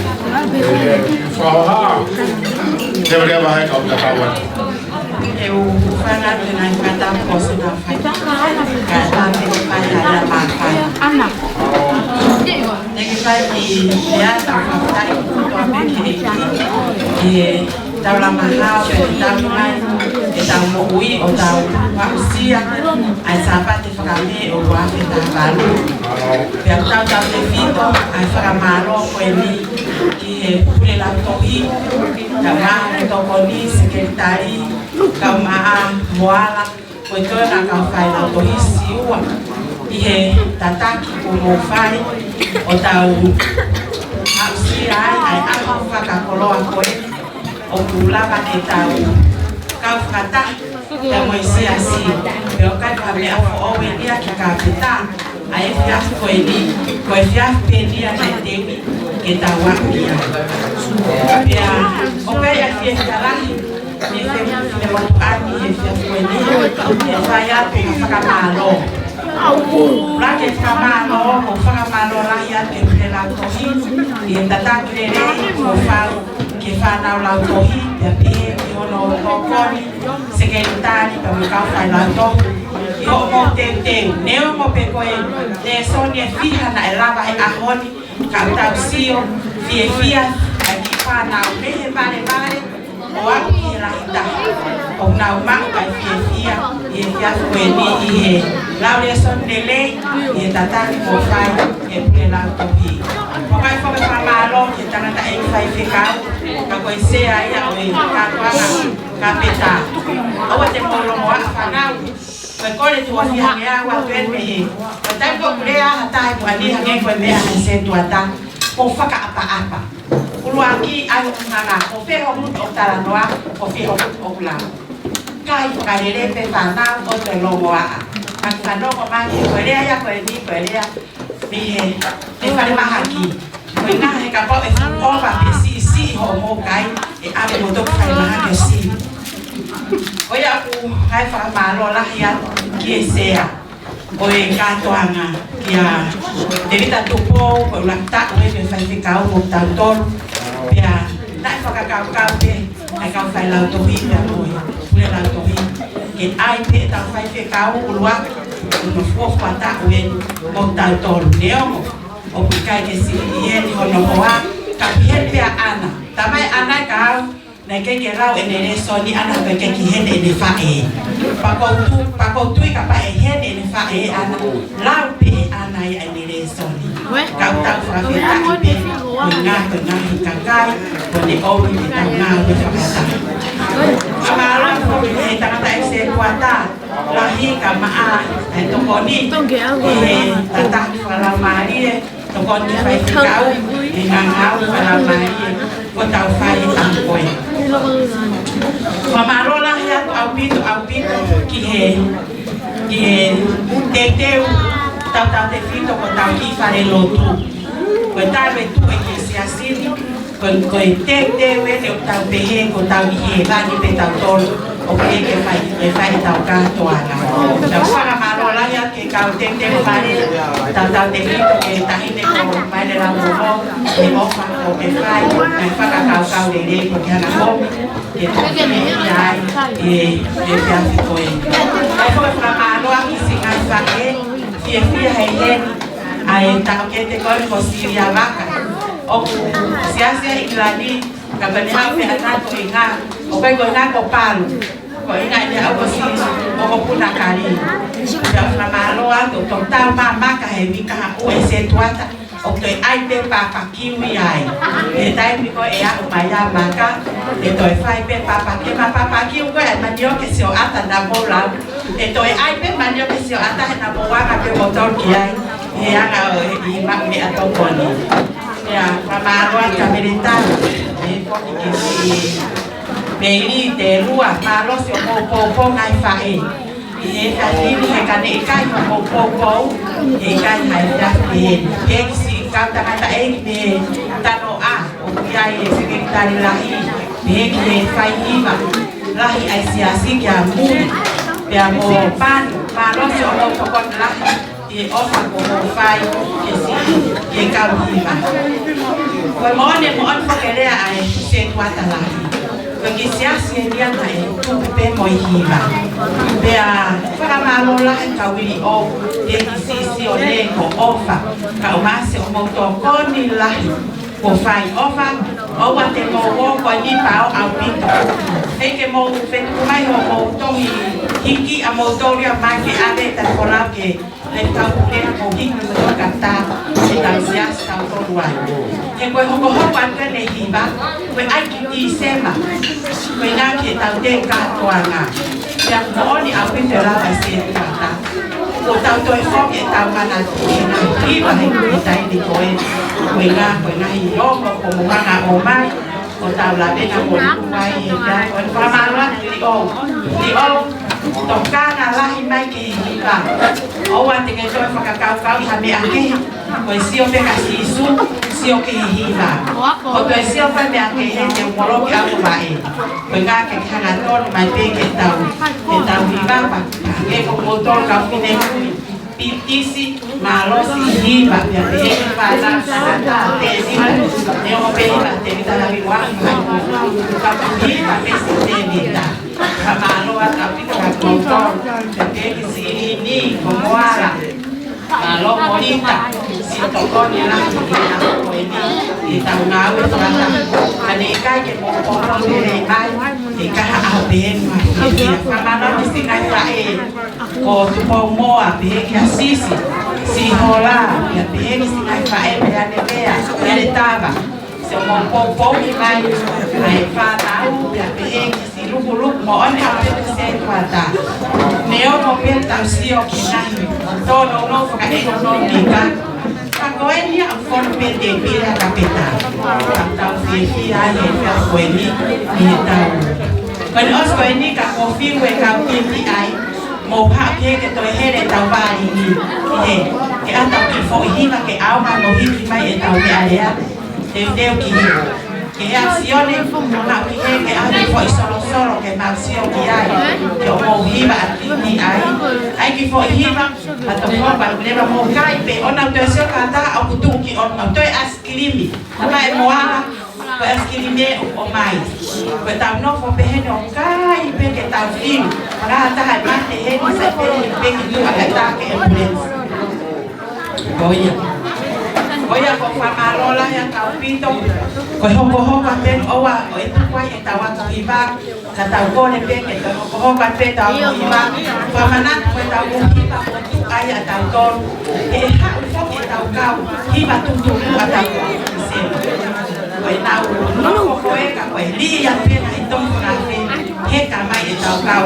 ʻE, ʻe, fakahoha, te vrea vahe kau ta kau atu. ʻE u fana te nai kata kosi na fai. Ka ta te fai a la ma fai. Ana. Te ke fai ki te ata fai, kua me ke, ʻe, Tau lama hao pea tau mai, ʻetau moʻui ʻo tau aʻusia ʻa e Sāpate Fakamē ʻo e ua afe taha valu. Pea tau tautefito ʻa e fakamālō ko eni ki he Pule Lautohi, kae ʻumaʻā e Tokoni Sekelitali, kae ʻumaʻā Moala, ko e toenga kau failautohi Siua ʻi he tataki kuo mou fai ʻo tau aʻusia ai ʻa e ʻaho fakakoloa ko eni ʻoku lava ke tau kau fakataha pea mo e siasi. Pea ʻoku ʻikai ko ha meʻa foʻou eni ia ki Kapeta, ʻa e efiafi ko eni, ko e efiafi pē eni ia naʻe teu ke tau aʻu ki ai. Pea ʻoku ʻi ai e fiefia lahi, ʻi he, ʻi he motuʻa ni he efiafi ko eni, ʻe fai atu ha fakamālō. Laka e fakamālō, ko e fakamālō lahi atu ki he Pule Lautohi, ʻi he tataki lelei kuo fai ki he fānau Lautohi, Pea pehē ki hono tokoni, sekelitali pea mo e kau failautohi, ʻi hoʻomou teuteu, neongo pē ko e lēsoni ʻe fiha naʻe lava he ʻaho ni, ka ʻoku tau sio fiefia ʻa e kiʻi fānau mei he valevale ʻo aʻu ki he lahi tahi. ʻOku nau maʻu ʻa e fiefia ʻi he efiafi ko eni ʻi he lau lēsoni lelei, ʻi he tataki kuo fai ʻe he pule lautohi. ʻOku ʻi ai foki e fakamālō ki he tangataʻeiki faifekau, ka ko e sea ia ʻo e kātoanga kapetā. ʻOua te mou longoaʻa fānau, ko e kole tuʻo fiha ngeau atu eni mei he. Ko e taimi ko ē ʻoku lea ha taha ʻi muʻa ni hangē ko e meʻa ʻa e setuata, mou fakaʻapaʻapa. ʻUluaki, ʻai hoʻomou ngangā, ko fē hoʻomou talanoa, ko fē hoʻomou lau. Kai fakalelei pē fānau ʻo toe longoaʻa. Ka fanongo mai, ko e lea ia ko eni, ko e lea mei he, mei he falemahaki. Ko e ngaahi he kapau ʻe fuʻu ʻova pe siʻisiʻi hoʻomou kai, ʻe ʻave mo toki falemahaki ʻo siʻi. Ko ia ʻoku ʻai e fakamālō lahi atu ki he sea ʻo e kātoanga, kia Tēvita Tupou, ko e ʻuluaki taʻu ʻeni ʻo e faifekau mo kitautolu. Pea naʻe fakakaukau pē ʻa e kau failautohi pea mo e pule lautohi ke ʻai pē ʻetau faifekau ʻuluaki ʻo e fuofua taʻu ʻeni mo kitautolu. Neongo ʻoku ʻikai ke siʻi ʻi heni hono hoa, ka ʻi heni pē ʻa ʻAna. Talamai ʻe ʻAna ia kia au, naʻe ʻikai ke lau ʻene lēsoni ʻAna, ka ʻikai ke ʻi heni ʻene faʻē. Pea ʻoku ou tu-, pea ʻoku ou tui kapau ʻe ʻi heni ʻene faʻē ʻAna, lau pē ʻe ʻAna ia ʻene lēsoni. Ka ʻoku tau fakafetaʻi pē, ko e ngaahi, ko e ngaahi kakai kuo ne ʻomi ke tau ngāue fakataha. Fakamālō foki ki he tangataʻeiki setuata lahi kae ʻumaʻā e tokoni, ʻi he tataki fakalaumālie, tokoni ki he faifekau, ʻi he ngaahi ngāue fakalaumālie kuo tau fai ʻaho ko ē. Fakamālō lahi atu ʻaupito, ʻaupito ki he, ki he teuteu tautautefito ki hotau kiʻi falelotu. Ko e taimi ʻe tuʻu ai ki he siasi ni, ko, ko e teuteu ʻeni ʻoku tau pehē ʻoku tau ʻi hēvani pē tautolu, ʻoku ʻikai ke fai, ke fai ʻetau kātoanga. Pea fakamālō lahi atu ki he kau teuteu fale, tautautefito ki he taʻahine ko Maile Laumoho, he ʻofa kuo ke fai, naʻe fakakaukau lelei kuo ke hanga ʻo ʻomi ke tau fiefia ai ʻi he, ʻi he efiafi ko ē. ʻAi foki e fakamālō ki he siʻi ngaahi faʻē, fiefia he heni, ʻa e taʻokete ko eni ko Silia Vaka. ʻOku siasi ʻi ʻIngilani, ka ko ʻene haʻu pē ʻa e tokotaha ko ʻena, ʻoku ʻikai ko ʻena ko Palu. Ko ʻena ʻi he ʻaho ko Silia, ʻoku Puna Kali. Pea fakamālō atu, ʻoku tau tau mā maka he uike kahaʻu ʻe setuata, ʻoku toe ʻai pē papakiu ia ai. He taimi ko ē ʻe aʻu mai ʻa maka, ʻe toe fai pē papakiu, ma papakiu ko ē manioke sioʻata naʻa mou lau. ʻE toe ʻai pē manioke sioʻata he naʻa mou anga pē moutolu ki ai. He anga ʻo e ʻi ma meʻa tokoni. Ia, fakamālō atu kia Melita, ʻe foki ki he siʻi Meili Telua, mālō siʻomou poupou ngaahi faʻē. ʻI he efiafi ni he ka ne ʻikai hoʻomou poupou, ʻe ʻikai ha efiafi pehē ni. Pea ki he siʻi kau tangataʻeiki mei Tanoa, ʻoku ʻi ai e sekelitali lahi, pea ki he faihiva lahi ʻa e siasi kia Muli, pea mo Panu, mālō siʻomou tokoni lahi ʻi he ʻofa kuo mou fai ki he siʻi, ki he kau hiva. Ko e moʻoni, moʻoni foki e lea ʻa e setuata lahi. Ko e kiʻi siasi ʻeni ia naʻe tupu pē mo e hiva. Pea fakamālō lahi kia Vili ʻo e kiʻi siʻisiʻi ʻo e lea ko e ʻofa. Kae ʻumaʻā siʻomou tokoni lahi kuo fai ʻofa, ʻoua te mou ō ko eni pea ō ʻaupito. ʻEiki mou fetuku mai hoʻomou tohi hiki ʻa moutolu ia mai ke ʻave ʻetau folau ke le tau pule mo hiki mo tau kata, ʻetau siasi tautolu ai. He ko e hokohoko atu eni e hiva, ko e ʻai ki Tīsema, ko e ngaahi ke tau te kātoanga. Pea moʻoni ʻaupito e lava e setuata. Kuo tau toe foki ʻetau manatu ki he ngaahi hiva he kuo taimi ko ē. Ko e ngaahi, ko e ngaahi ongo kuo mou hanga ʻo ʻomai, ʻo tau lave na mo Kuai he pea ko e fakamālō atu Liʻo. Liʻo, tokanga lahi mai ki he hiva. ʻOua te ke toe fakakaukau ʻi ha meʻa kehe. Ko e sio pē kia Sīsū, sio ki he hiva. ʻOua toe sio pē meʻa kehe te u moloki ʻa e vaʻe. Ko e ngaahi ke hanga tonu mai pē ke tau, ke tau hiva pē. Ke ko moutolu kau fine kui. Pitisi, mālō siʻi hiva, pea pehē ki he fānau, tangata, tēvita, neongo pē hiva, tēvita lahi ua, ka Hiva pē Sisiteni Lita. Fakamālō atu ʻaupito kia koutou. Pehē ki Silini, ko Moala. Mālō Molita. Siʻi tokoni lahi ki he ʻaho ko eni. ʻI heʻetau ngāue fakataha. Ka naʻe ʻikai ke mou poupou lelei mai. ʻIkai ha ʻaho pehē ni. Fakamālō ki siʻi ngaahi faʻē. Ko Tupoumoa, pehē kia Sisi. Siʻi Hola, pea pehē ki siʻi ngaahi faʻē, pea Nevea, pea Letava. Siʻomou poupou mai, ʻa e fānau, pea pehē ki siʻi Lukuluku, moʻoni ha pete se tuata. Neongo pē ʻetau sio ki he ngaahi tōnounou fakaʻekonōmika. Ka ko eni ʻa e fono pē te pila ka peta. Ka tau fiefia ai he ka ko eni, ʻi he tau. Ko eni ʻosi ko eni ka ko fiu e kau P P I, mou haʻu ke toe hele ʻetau vālini. He, ke ʻatā ki he foʻi hiva ke ʻaonga mo hiki mai ʻetau meʻalea. Teuteu ki he, ke hea Sione, mou haʻu ki he ke ʻave foʻi solosolo ke mau sio ki ai, ke ʻomou hiva ʻa P P I. ʻAi ki foʻi hiva, ʻa to fua pa leva mou kai pē, ʻoua toe sio kātaki ʻoku tuʻu ki ʻoua toe ʻaisikilimi. Tama e Moala, ko e ʻaisikilimi ʻoku ʻomai. Ko ʻetau nofo pē heni ʻo kai pē ke tau fiu. Ka taha e mate heni sai pē, pē ki tuʻa kae tā ke ʻambulensi. Ko ia. Ko ia ko e fakamālō lahi atu ʻaupito. Ko e hokohoko pē ʻoua ʻe tuku ai ʻetau atu hiva. Ka tau kole pē ke tau hokohoko pē ʻetau hiva. Fakamanatu ko ʻetau hiva ko tuʻu ai ʻa tautolu. He haʻu foki ʻetau kau hiva tutuku ʻa tautolu. Ko ʻenau nofo ko ē ka ko e lī ia pē na i tonu na pē. He ka mai ʻetau kau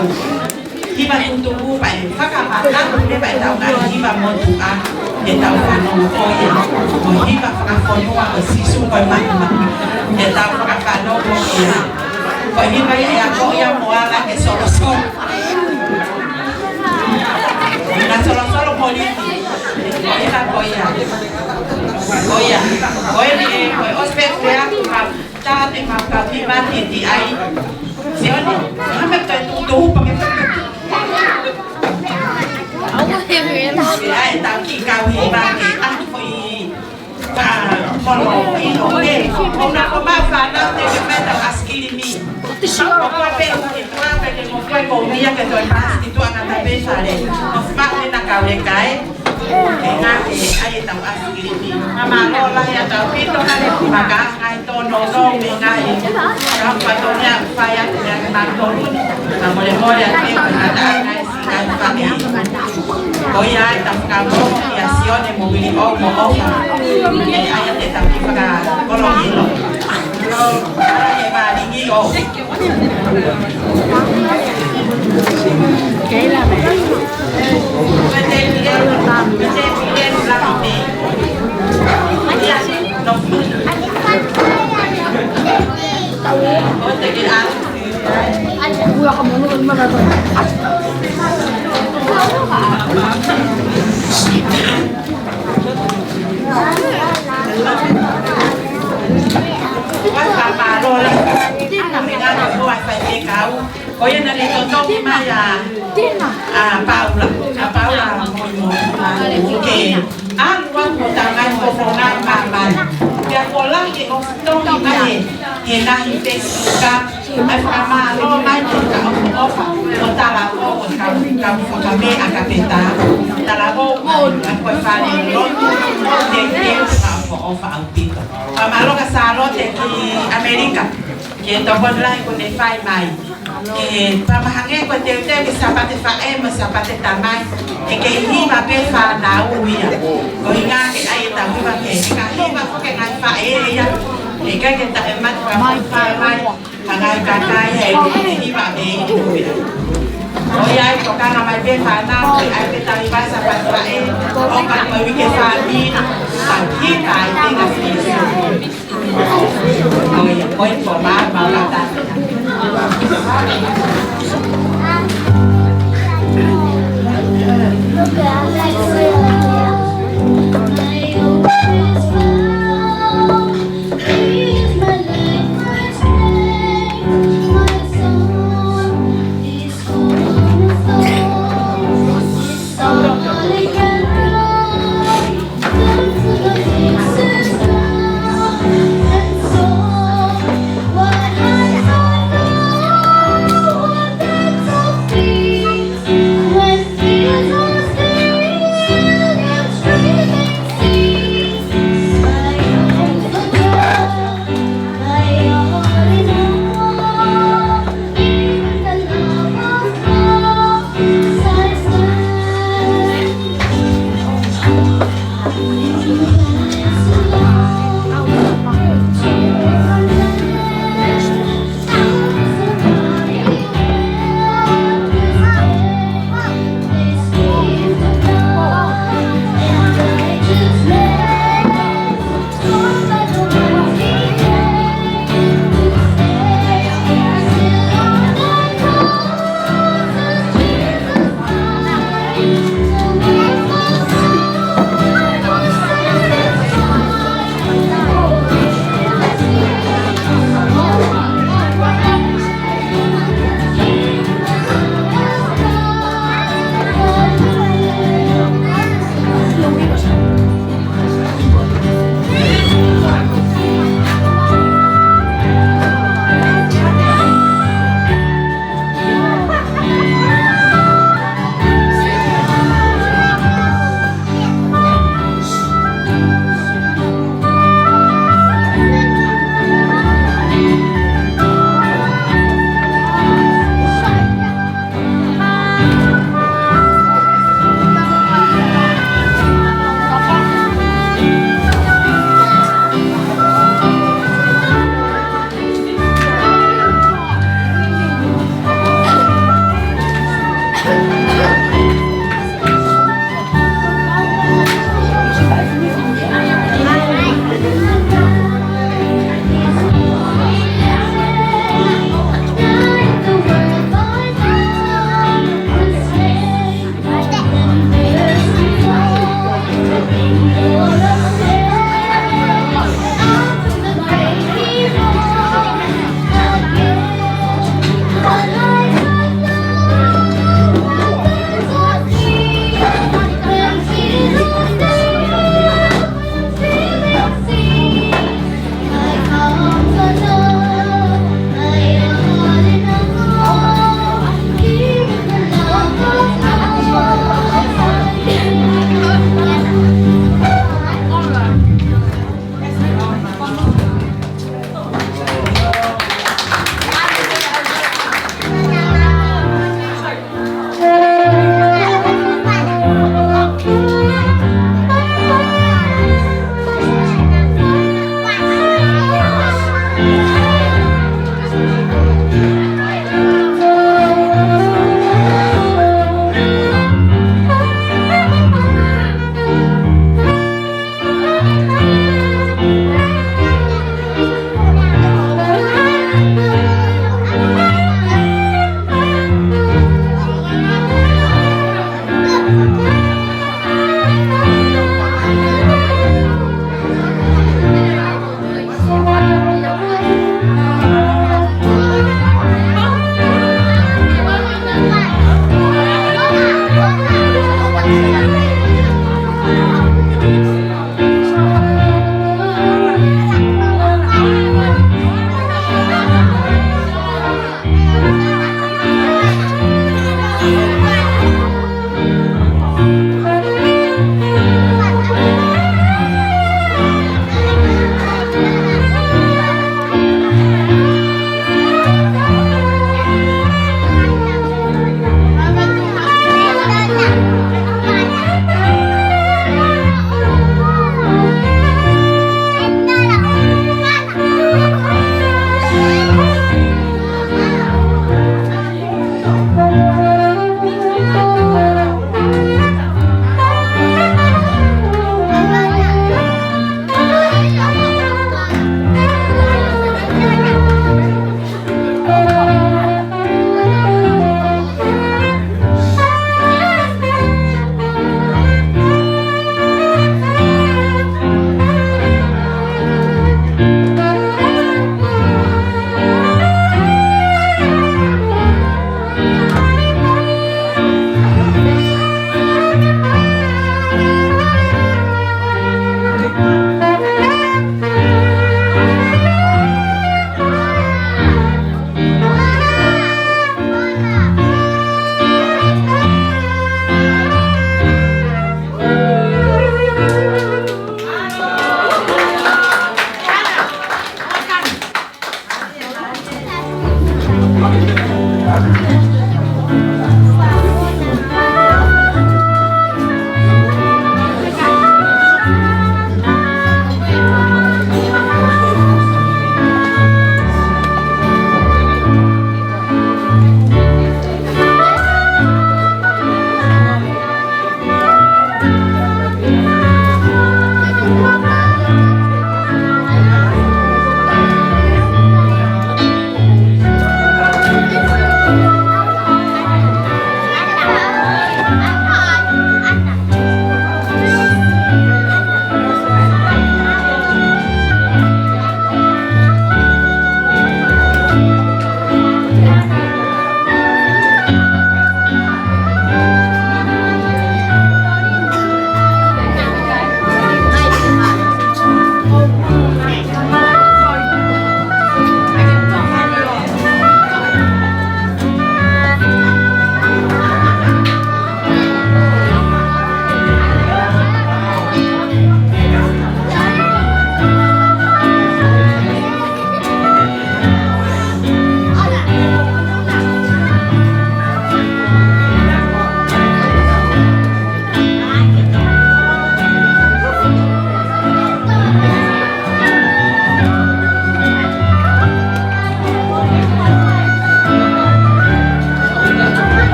hiva tutuku pea ʻe fakamanatu pē pea ʻetau ngaahi hiva motuʻa ʻetau fanongo ko ia. Ko e hiva fakafonua ʻo Sīsū ko e maama. ʻEtau fakafanongo ko ia. Ko e hiva ia ʻa ko ia Moala ke solosolo. Na solosolo polisi. Ko ia ko ia. Ko ia. Ko eni, ko e ʻosi pē ia. Tā te mau kau ki mati ti ai. Sione, hame te tu tu pa ke. Ai, tau ki kau hiva ke. Ah, ko i. Pa, kolo, i lo ke. Ko na ko mau fānau te ke meta ʻaisikilimi. Ko pe ko ke tua pe ke mo kue ko mia ke toe pasi ki tuʻa ngata pē fale. Ko fuma pe na kau le kai. Ke ngā ke ai e tau ʻaisikilimi. Mālō lahi atu ʻaupito, maka ngaahi tōnounou mei ngaahi. Ka ʻoku fatongia fai atu mei he mātolu ni. Ka mole mole atu e kata ngaahi si ngaahi fai. Ko ia ai tau fakamoho kia Sione mo Vili ʻo mo ʻOfa. Ke ai atu e tau ki fakakolomilo. Ke mālingilo. Ko ia naʻe totongi mai ʻa, ʻa Paula, ʻa Paula mo, mo, ʻa, ke ʻalu atu ko e tau ngaahi fofonga ʻi māmani. Pea ko e lahi ʻo totongi mai he, he ngaahi Facebook, ʻa e fakamālō mai ki he kau ʻofa, ʻo talavou, ʻo kau, kau fakameʻa ka peta, talavou, ʻa ko e fale lotu, te, te, ʻo ʻofa ʻaupito. Fakamālō kia Sālote ki ʻAmelika, ki he tokoni lahi kuo ne fai mai. Ke tama hangē ko e teuteu ki he Sāpate Faʻē mo e Sāpate Tamai. He kei hiva pē fānau ia. Ko e ʻuhinga ke ʻai e tau hiva ke. Ka hiva ko e ngaahi faʻē ia. He ʻikai ke taʻe mate ka mo fānau. Ka ngaahi kakai he ʻoku hiva pē ia. ʻOi ai ko e kanga mai pē fānau. Ke ʻai pē tau hiva Sāpate Faʻē. ʻO ka ko e uike fā ni. Tau hiva ai pē ka fisu.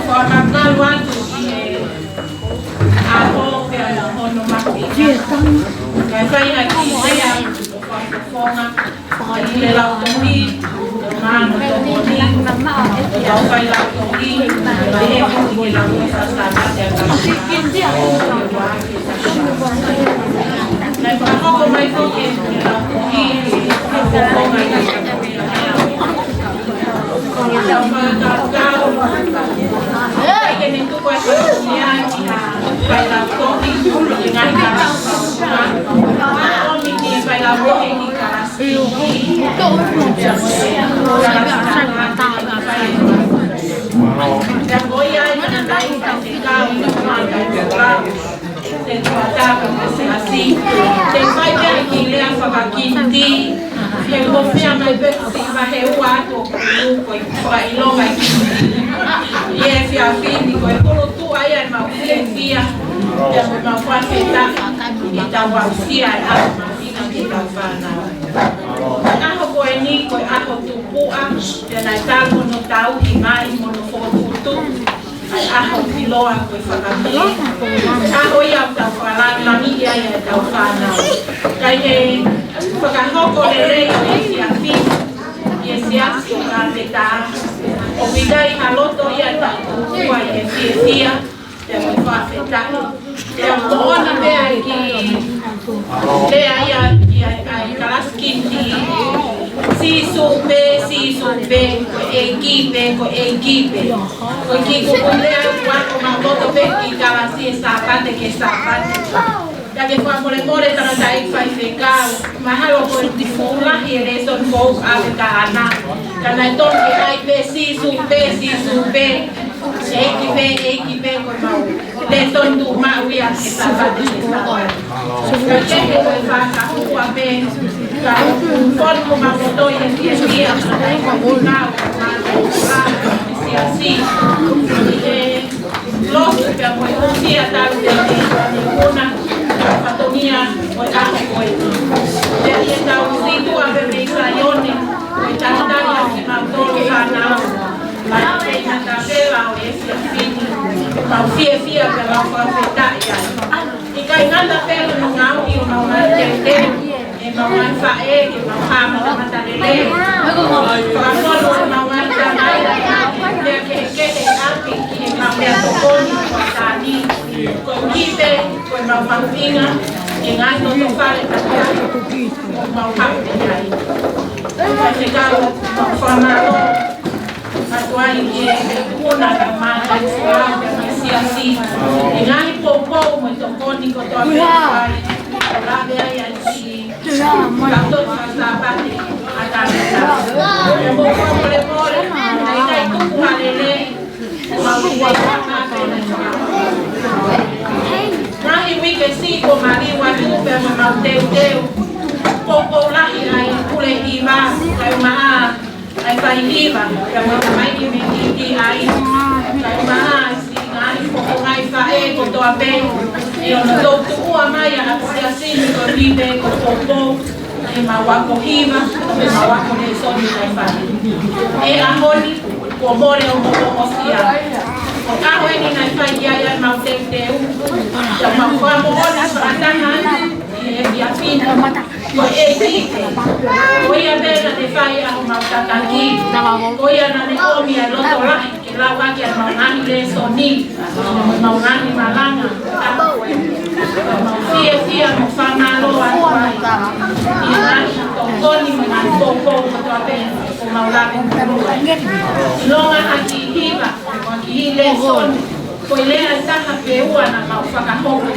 Fakamālō atu ki he ʻaho pea mo hono mahuʻinga. Kae fai ha kiʻi lea ʻo fakafofonga ʻi he Lautohi, ʻo Maʻana Tokoni, ʻo tau fai lautohi, ʻi he ʻaho ni lau fakasāpate ʻa e Naʻe fakahoko mai foki e lautohi, ʻa e fakafofonga ʻi he Tau fakakaukau, ʻai ke ne tuku ai ko ia ki ha failautohi, ki he ngaahi kalasi. ʻOmi ki he failautohi ki he kalasi. Pea ko ia ʻi he ngaahi faifekau, Te tuatapa mo siasi. Te fai pē ki lea fakakiti. He ko fea mai pē si vahe ua atu ko i fai longa i ki. Ie fia fini ko e kolo tu ai ai mau fia fia. Ia ko mau fua feta. I tau au sia ai au mau fina ki tau fana. ʻAho ko eni ko e ʻaho tupuʻa. Ia nai tau kono tau hi mai mono fotu. ʻA e ʻaho ʻiloa ko e fakamie. ʻAho ia ʻoku tau fakalāngilangiʻi ai ʻetau fānau. Kae fakahoko lelei ʻa e siasi, ʻa e siasi ʻo Kāpetā. ʻOku ʻikai ha loto ia ʻetau tōkua ʻi he fiefia, pea mo e fakafetaʻi. Pea moʻoni pē ʻa e kiʻi lea ia, ia, ʻa e kalasi kiti. Sīsū pē, Sīsū pē, ko e ʻEiki pē, ko e ʻEiki pē. Ko e kiʻi kupu lea ua ʻoku mau loto pē ki kalasi he Sāpate ki he Sāpate. Ka ke fakamolemole tangataʻeiki faifekau, mahalo ko e fuʻu lahi e lēsoni ʻoku ʻave kia ʻAna. Ka naʻe tonu ke ʻai pē Sīsū pē, Sīsū pē. ʻEiki pē, ʻEiki pē ko e mau. Te tondu maʻu ia ke Sāpate ke Sāpate. Ka ke ke ko e fakahua pē. Ka fonu ko mau kotoa ia ki he tia. Ka mau kotoa ia ki he tia. Siasi. Ke lotu pea mo e ʻusia tau te te una. Fatongia ko e ʻaho ko e. Te ia tau situa pē mei Saione. Ko e tautau ia ki mau tolu fānau. Mai pē ʻi he tapela ʻo e fiefia. Mau fiefia pea mau fakafetaʻi ai. ʻIkai ngata pē hono ngaohi ʻo mau ngaahi teuteu, ʻe mau ngaahi faʻē, ke mau hā mata mata lelei. Fakafonu ʻo mau ngaahi tamai, pea kehekehe ʻapi ki he mau meʻa tokoni, ko e tani, ko e kipe, ko e mau mahuʻinga, ke ngaahi loto fale takai, ko e mau hape ai. Ka te kau, mau fakamālō. Atu ai ki he kona ka mata i fua ka me siasi. ʻI he ngaahi poupou mo e tokoni kotoa pē ʻoku fai. Lave ai ai ki he kau tō fakasāpate ʻa Kāpetā. Mo fakamolemole, ʻikai tuku ha lelei. Mau ua fakapē. Ngaahi uike siʻi ko mali ua tupe mo mau teuteu. Poupou lahi ai pule hiva, kae maʻa. ʻA e fai hiva, pea mo e tamaiki mei ʻIti ai. Kae maʻa siʻi ngaahi fofonga ʻi faʻē kotoa pē. ʻI hono toutuʻua mai ʻa e siasi ni ko e pipe ko e poupou. ʻE mau ako hiva, ʻe mau ako lēsoni ʻa e fai. ʻE ʻaho ni, kuo mole ʻo mo ʻosia. Ko e ʻaho eni naʻe fai ai ʻa e mau teuteu. Pea mau fakamoʻoni fakataha ʻi he efiafi ni. Ko e ʻEiki pē. Ko ia pē naʻa ne fai ʻa homau tataki. Ko ia naʻa ne ʻomi ʻa e loto lahi ke lau ʻaki ʻa e mau ngaahi lēsoni. Mau ngaahi malanga. Mau fiefia mo fakamālō atu ai. ʻI he ngaahi tokoni mo e ngaahi poupou kotoa pē ʻoku mau lave mo e longa ʻaki hiva, ʻaki lēsoni. Ko e lea ʻe taha pē ua naʻa mau fakahoko.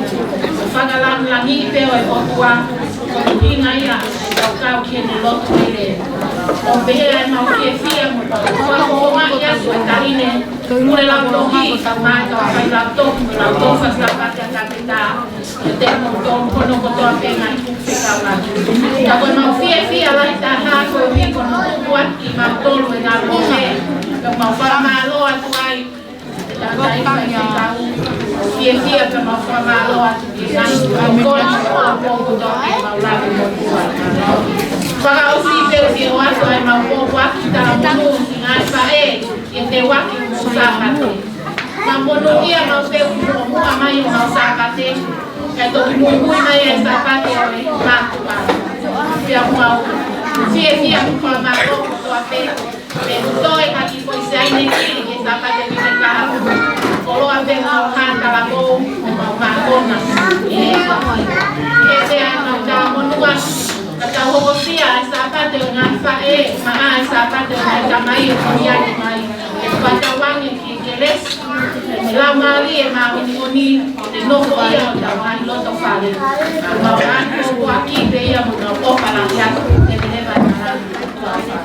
Fakalāngilangiʻi pē ʻo e ʻOtua, ko e ʻuhinga ia ʻetau kau ki heʻene lotu lelei. ʻO pehē ʻa e mau fiefia mo e mau fakafofongaʻi atu e taʻahine, Pule Lautohi, ka mai ka fai lautohi, mo e lautohi fakasāpate ʻa Kāpetā, ʻiate kimoutolu hono kotoa pē ngaahi kupu fekau lahi. Ka ko e mau fiefia lahi taha koeʻuhi ko hono tuku atu kimautolu ʻe ngāue, ka mau fakamālō atu ai. Fiefia pea mau fakamālō atu ki he ngaahi tokoni ʻo e ʻOtua ke mau lave mo e ʻOtua. Fakaʻosi pē ʻoku ʻoatu ai ʻemau pōpoaki talamonū ki he ngaahi faʻē ʻi he teuaki ʻo e Sāpate. Naʻa mau monūʻia maʻu pē ʻoku muʻomuʻa mai ʻemau Sāpate, kae toki muimui mai ʻa e Sāpate ʻo e mātuʻa. Pea mau fiefia ʻoku mau mālō kotoa pē, pea toe haki foʻi siaine kili ki he Sāpate ki he kahaʻu. Koloa pē mau hā talavou, mau hā kona. ʻE, ʻe pea mau talamonū atu. Ka tau hokosia ʻa e Sāpate ʻo e ngaahi faʻē, maʻa ʻa e Sāpate ʻo e ngaahi tamai ʻoku ʻi ai mai. Fakatauange ki he kelesi, mo e Laumālie Māʻoniʻoni, ke nofo ia ʻi hotau ngaahi loto fale. Mau ʻoatu ʻa e pōpoaki pē ia mo ʻemau ʻofa lahi atu, ke leleva ʻa e malanga.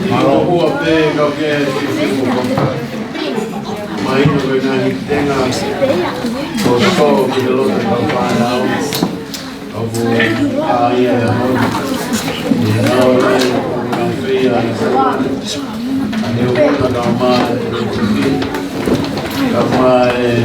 Mālō ua pē kau ke te fiu mo kau. Mai no ke ngaahi tenga ko so ki he loto kau fānau. Kau pu a ia e hon. Ia nau le ko ngā fei a ia sa. A ne o kona kau mā e kuki. Kau mā e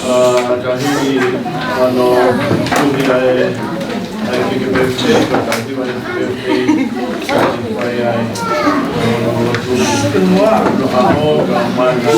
ʻA, ka hiki ʻa hono tumi ʻa e, ʻa e keke pēpē, ka ka hiva e pēpē, ka hiva ai, ʻo, ʻo, ʻo, tumi. No ha o ka mai na.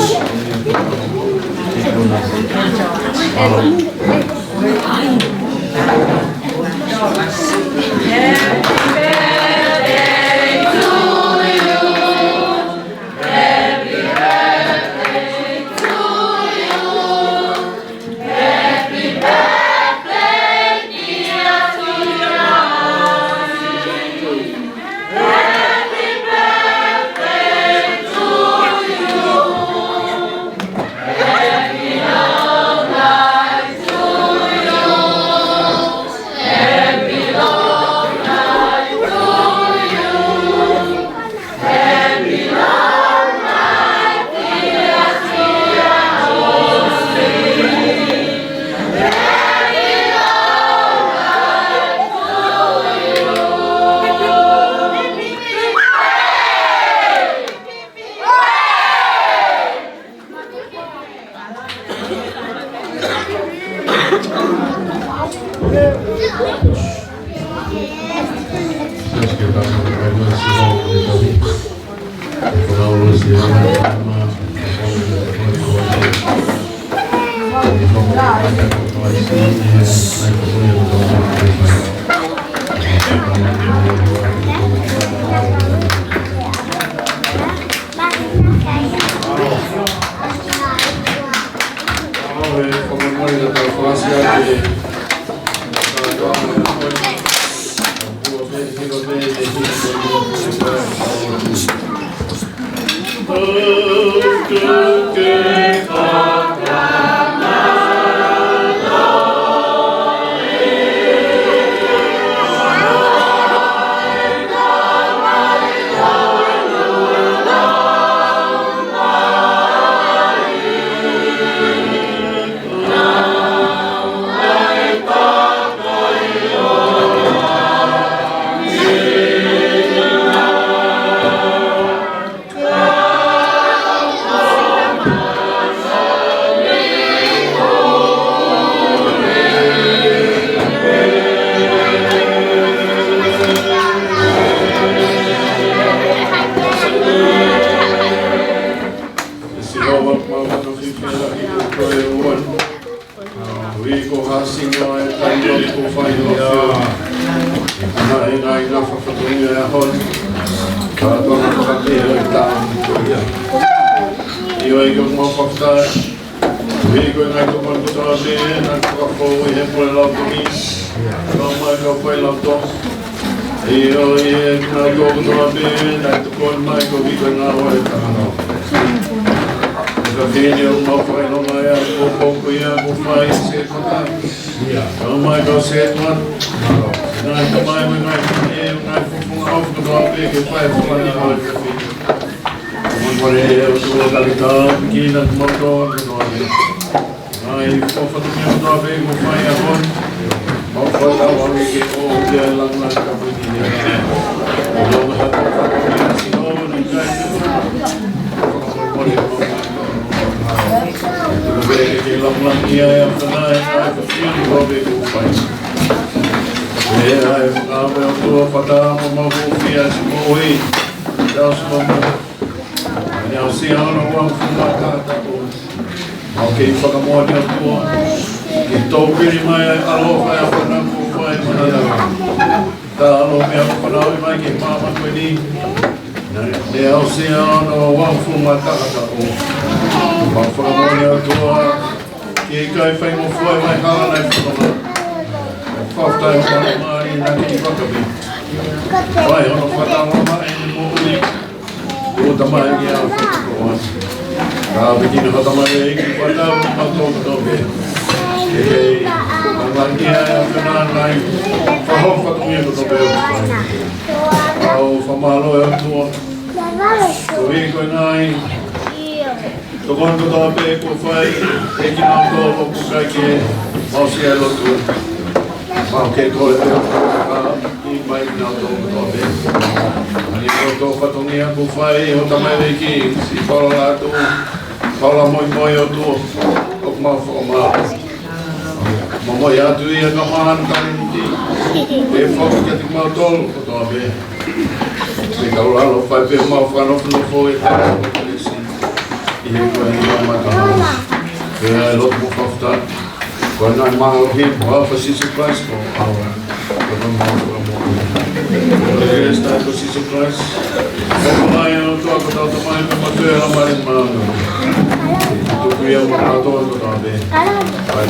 Ui ko ha singa e kai o ko fai o fio. Na e ngai na fafatunga e hon. Ka tona ka te o ta. Io e ko mo fafta. Ui ko ngai ko mo ko ta me na ko fo e he po la ko mi. Ka mai ka fai la to. ʻIo, ʻio, na tō kotoa pē, na tō koe mai ko vika na o e tano. Ka fini o mau fai no mai a ko ko ko ia ko fai se kota. Ia, ka mai ka se kota. Na ka mai mai mai e mai fufu au kotoa pē ke fai fufu na o e ka fini. Mo kore e o tō kalita ki na mo tō kotoa pē. Ai, ko fatu mea kotoa pē mo fai a hon. Mau fai a hon ke o ke a langa ka pui ni. O langa ha ko fatu mea si o ni kai. Pea ke ke lāngilangiʻia ʻa e ʻAfiona ʻi he ngaahi ʻaho ni kotoa pē kuo fai. Pea ʻi he fakaʻamu ʻOtua, fakaʻamu mo hūfia ʻa e moʻui ʻa e ʻaho ni. Pea ne aʻusia hono uofulu mā taha ʻo e ʻaho ni. ʻOku ke fakamoʻoni ʻOtua, ke tō pili mai ʻa e ʻaloʻofa ʻa e ʻAfiona kuo fai mai ʻa e ʻAfiona. Talu mei he ʻAfiona ʻo ʻomai mai ki he māmani ko eni. Naʻe aʻusia hono uofulu mā taha ʻo e ʻaho ni. Mau fakamoʻoni ʻOtua, ke ʻikai faingofua ʻa e hala naʻe fakamoʻoni. Fakafetaʻi hoʻo ʻaloʻofa ʻi he ngaahi ʻaho ni. Fai hono fakaʻaloʻofa ʻi he moʻui ʻo e tamaiki ʻa e ʻAfiona. Ka ʻoku ʻikai ke ne hata mai ʻEiki, fakaʻamu mo hūfia kotoa pē. Ke ke lāngilangiʻia ʻa e ʻAfiona ʻi he ngaahi ʻaho ni, fatongia kotoa pē. Mau fakamālō ʻOtua. Koeʻuhi ko e ngaahi tokoni kotoa pē kuo fai ʻe kinautolu ʻoku ʻikai ke mau aʻusia ʻa e lotu. Mau kei kole pē ʻOtua ke ke ʻomai kinautolu kotoa pē. Hangē ko e fatongia kuo fai ʻe hoʻo tamaiki, siʻi Paula Lātū, Paula Moimoi ʻOtua, ʻoku mau fakamālō. Momoi atu ia ka mahana talēniti. ʻE foki kiate kimautolu kotoa pē. Ke tau lava ʻo fai pē homau fakanofonofo ʻi he ʻaho ni. ʻI he ko e ʻi he mata. Pea ʻe lotu mo fakafetaʻi. Ko e ngaahi mālohi ʻo e ʻAlo ko Sīsū Kalaisi ko e ʻAlo. Ko e ngaahi mālohi ʻo e ʻAlo ko Sīsū Kalaisi. Ko e ʻOtua ko hotau Tamai, ko e Laumālie Māʻoniʻoni. Tuku ia mo kitautolu kotoa pē. ʻAi,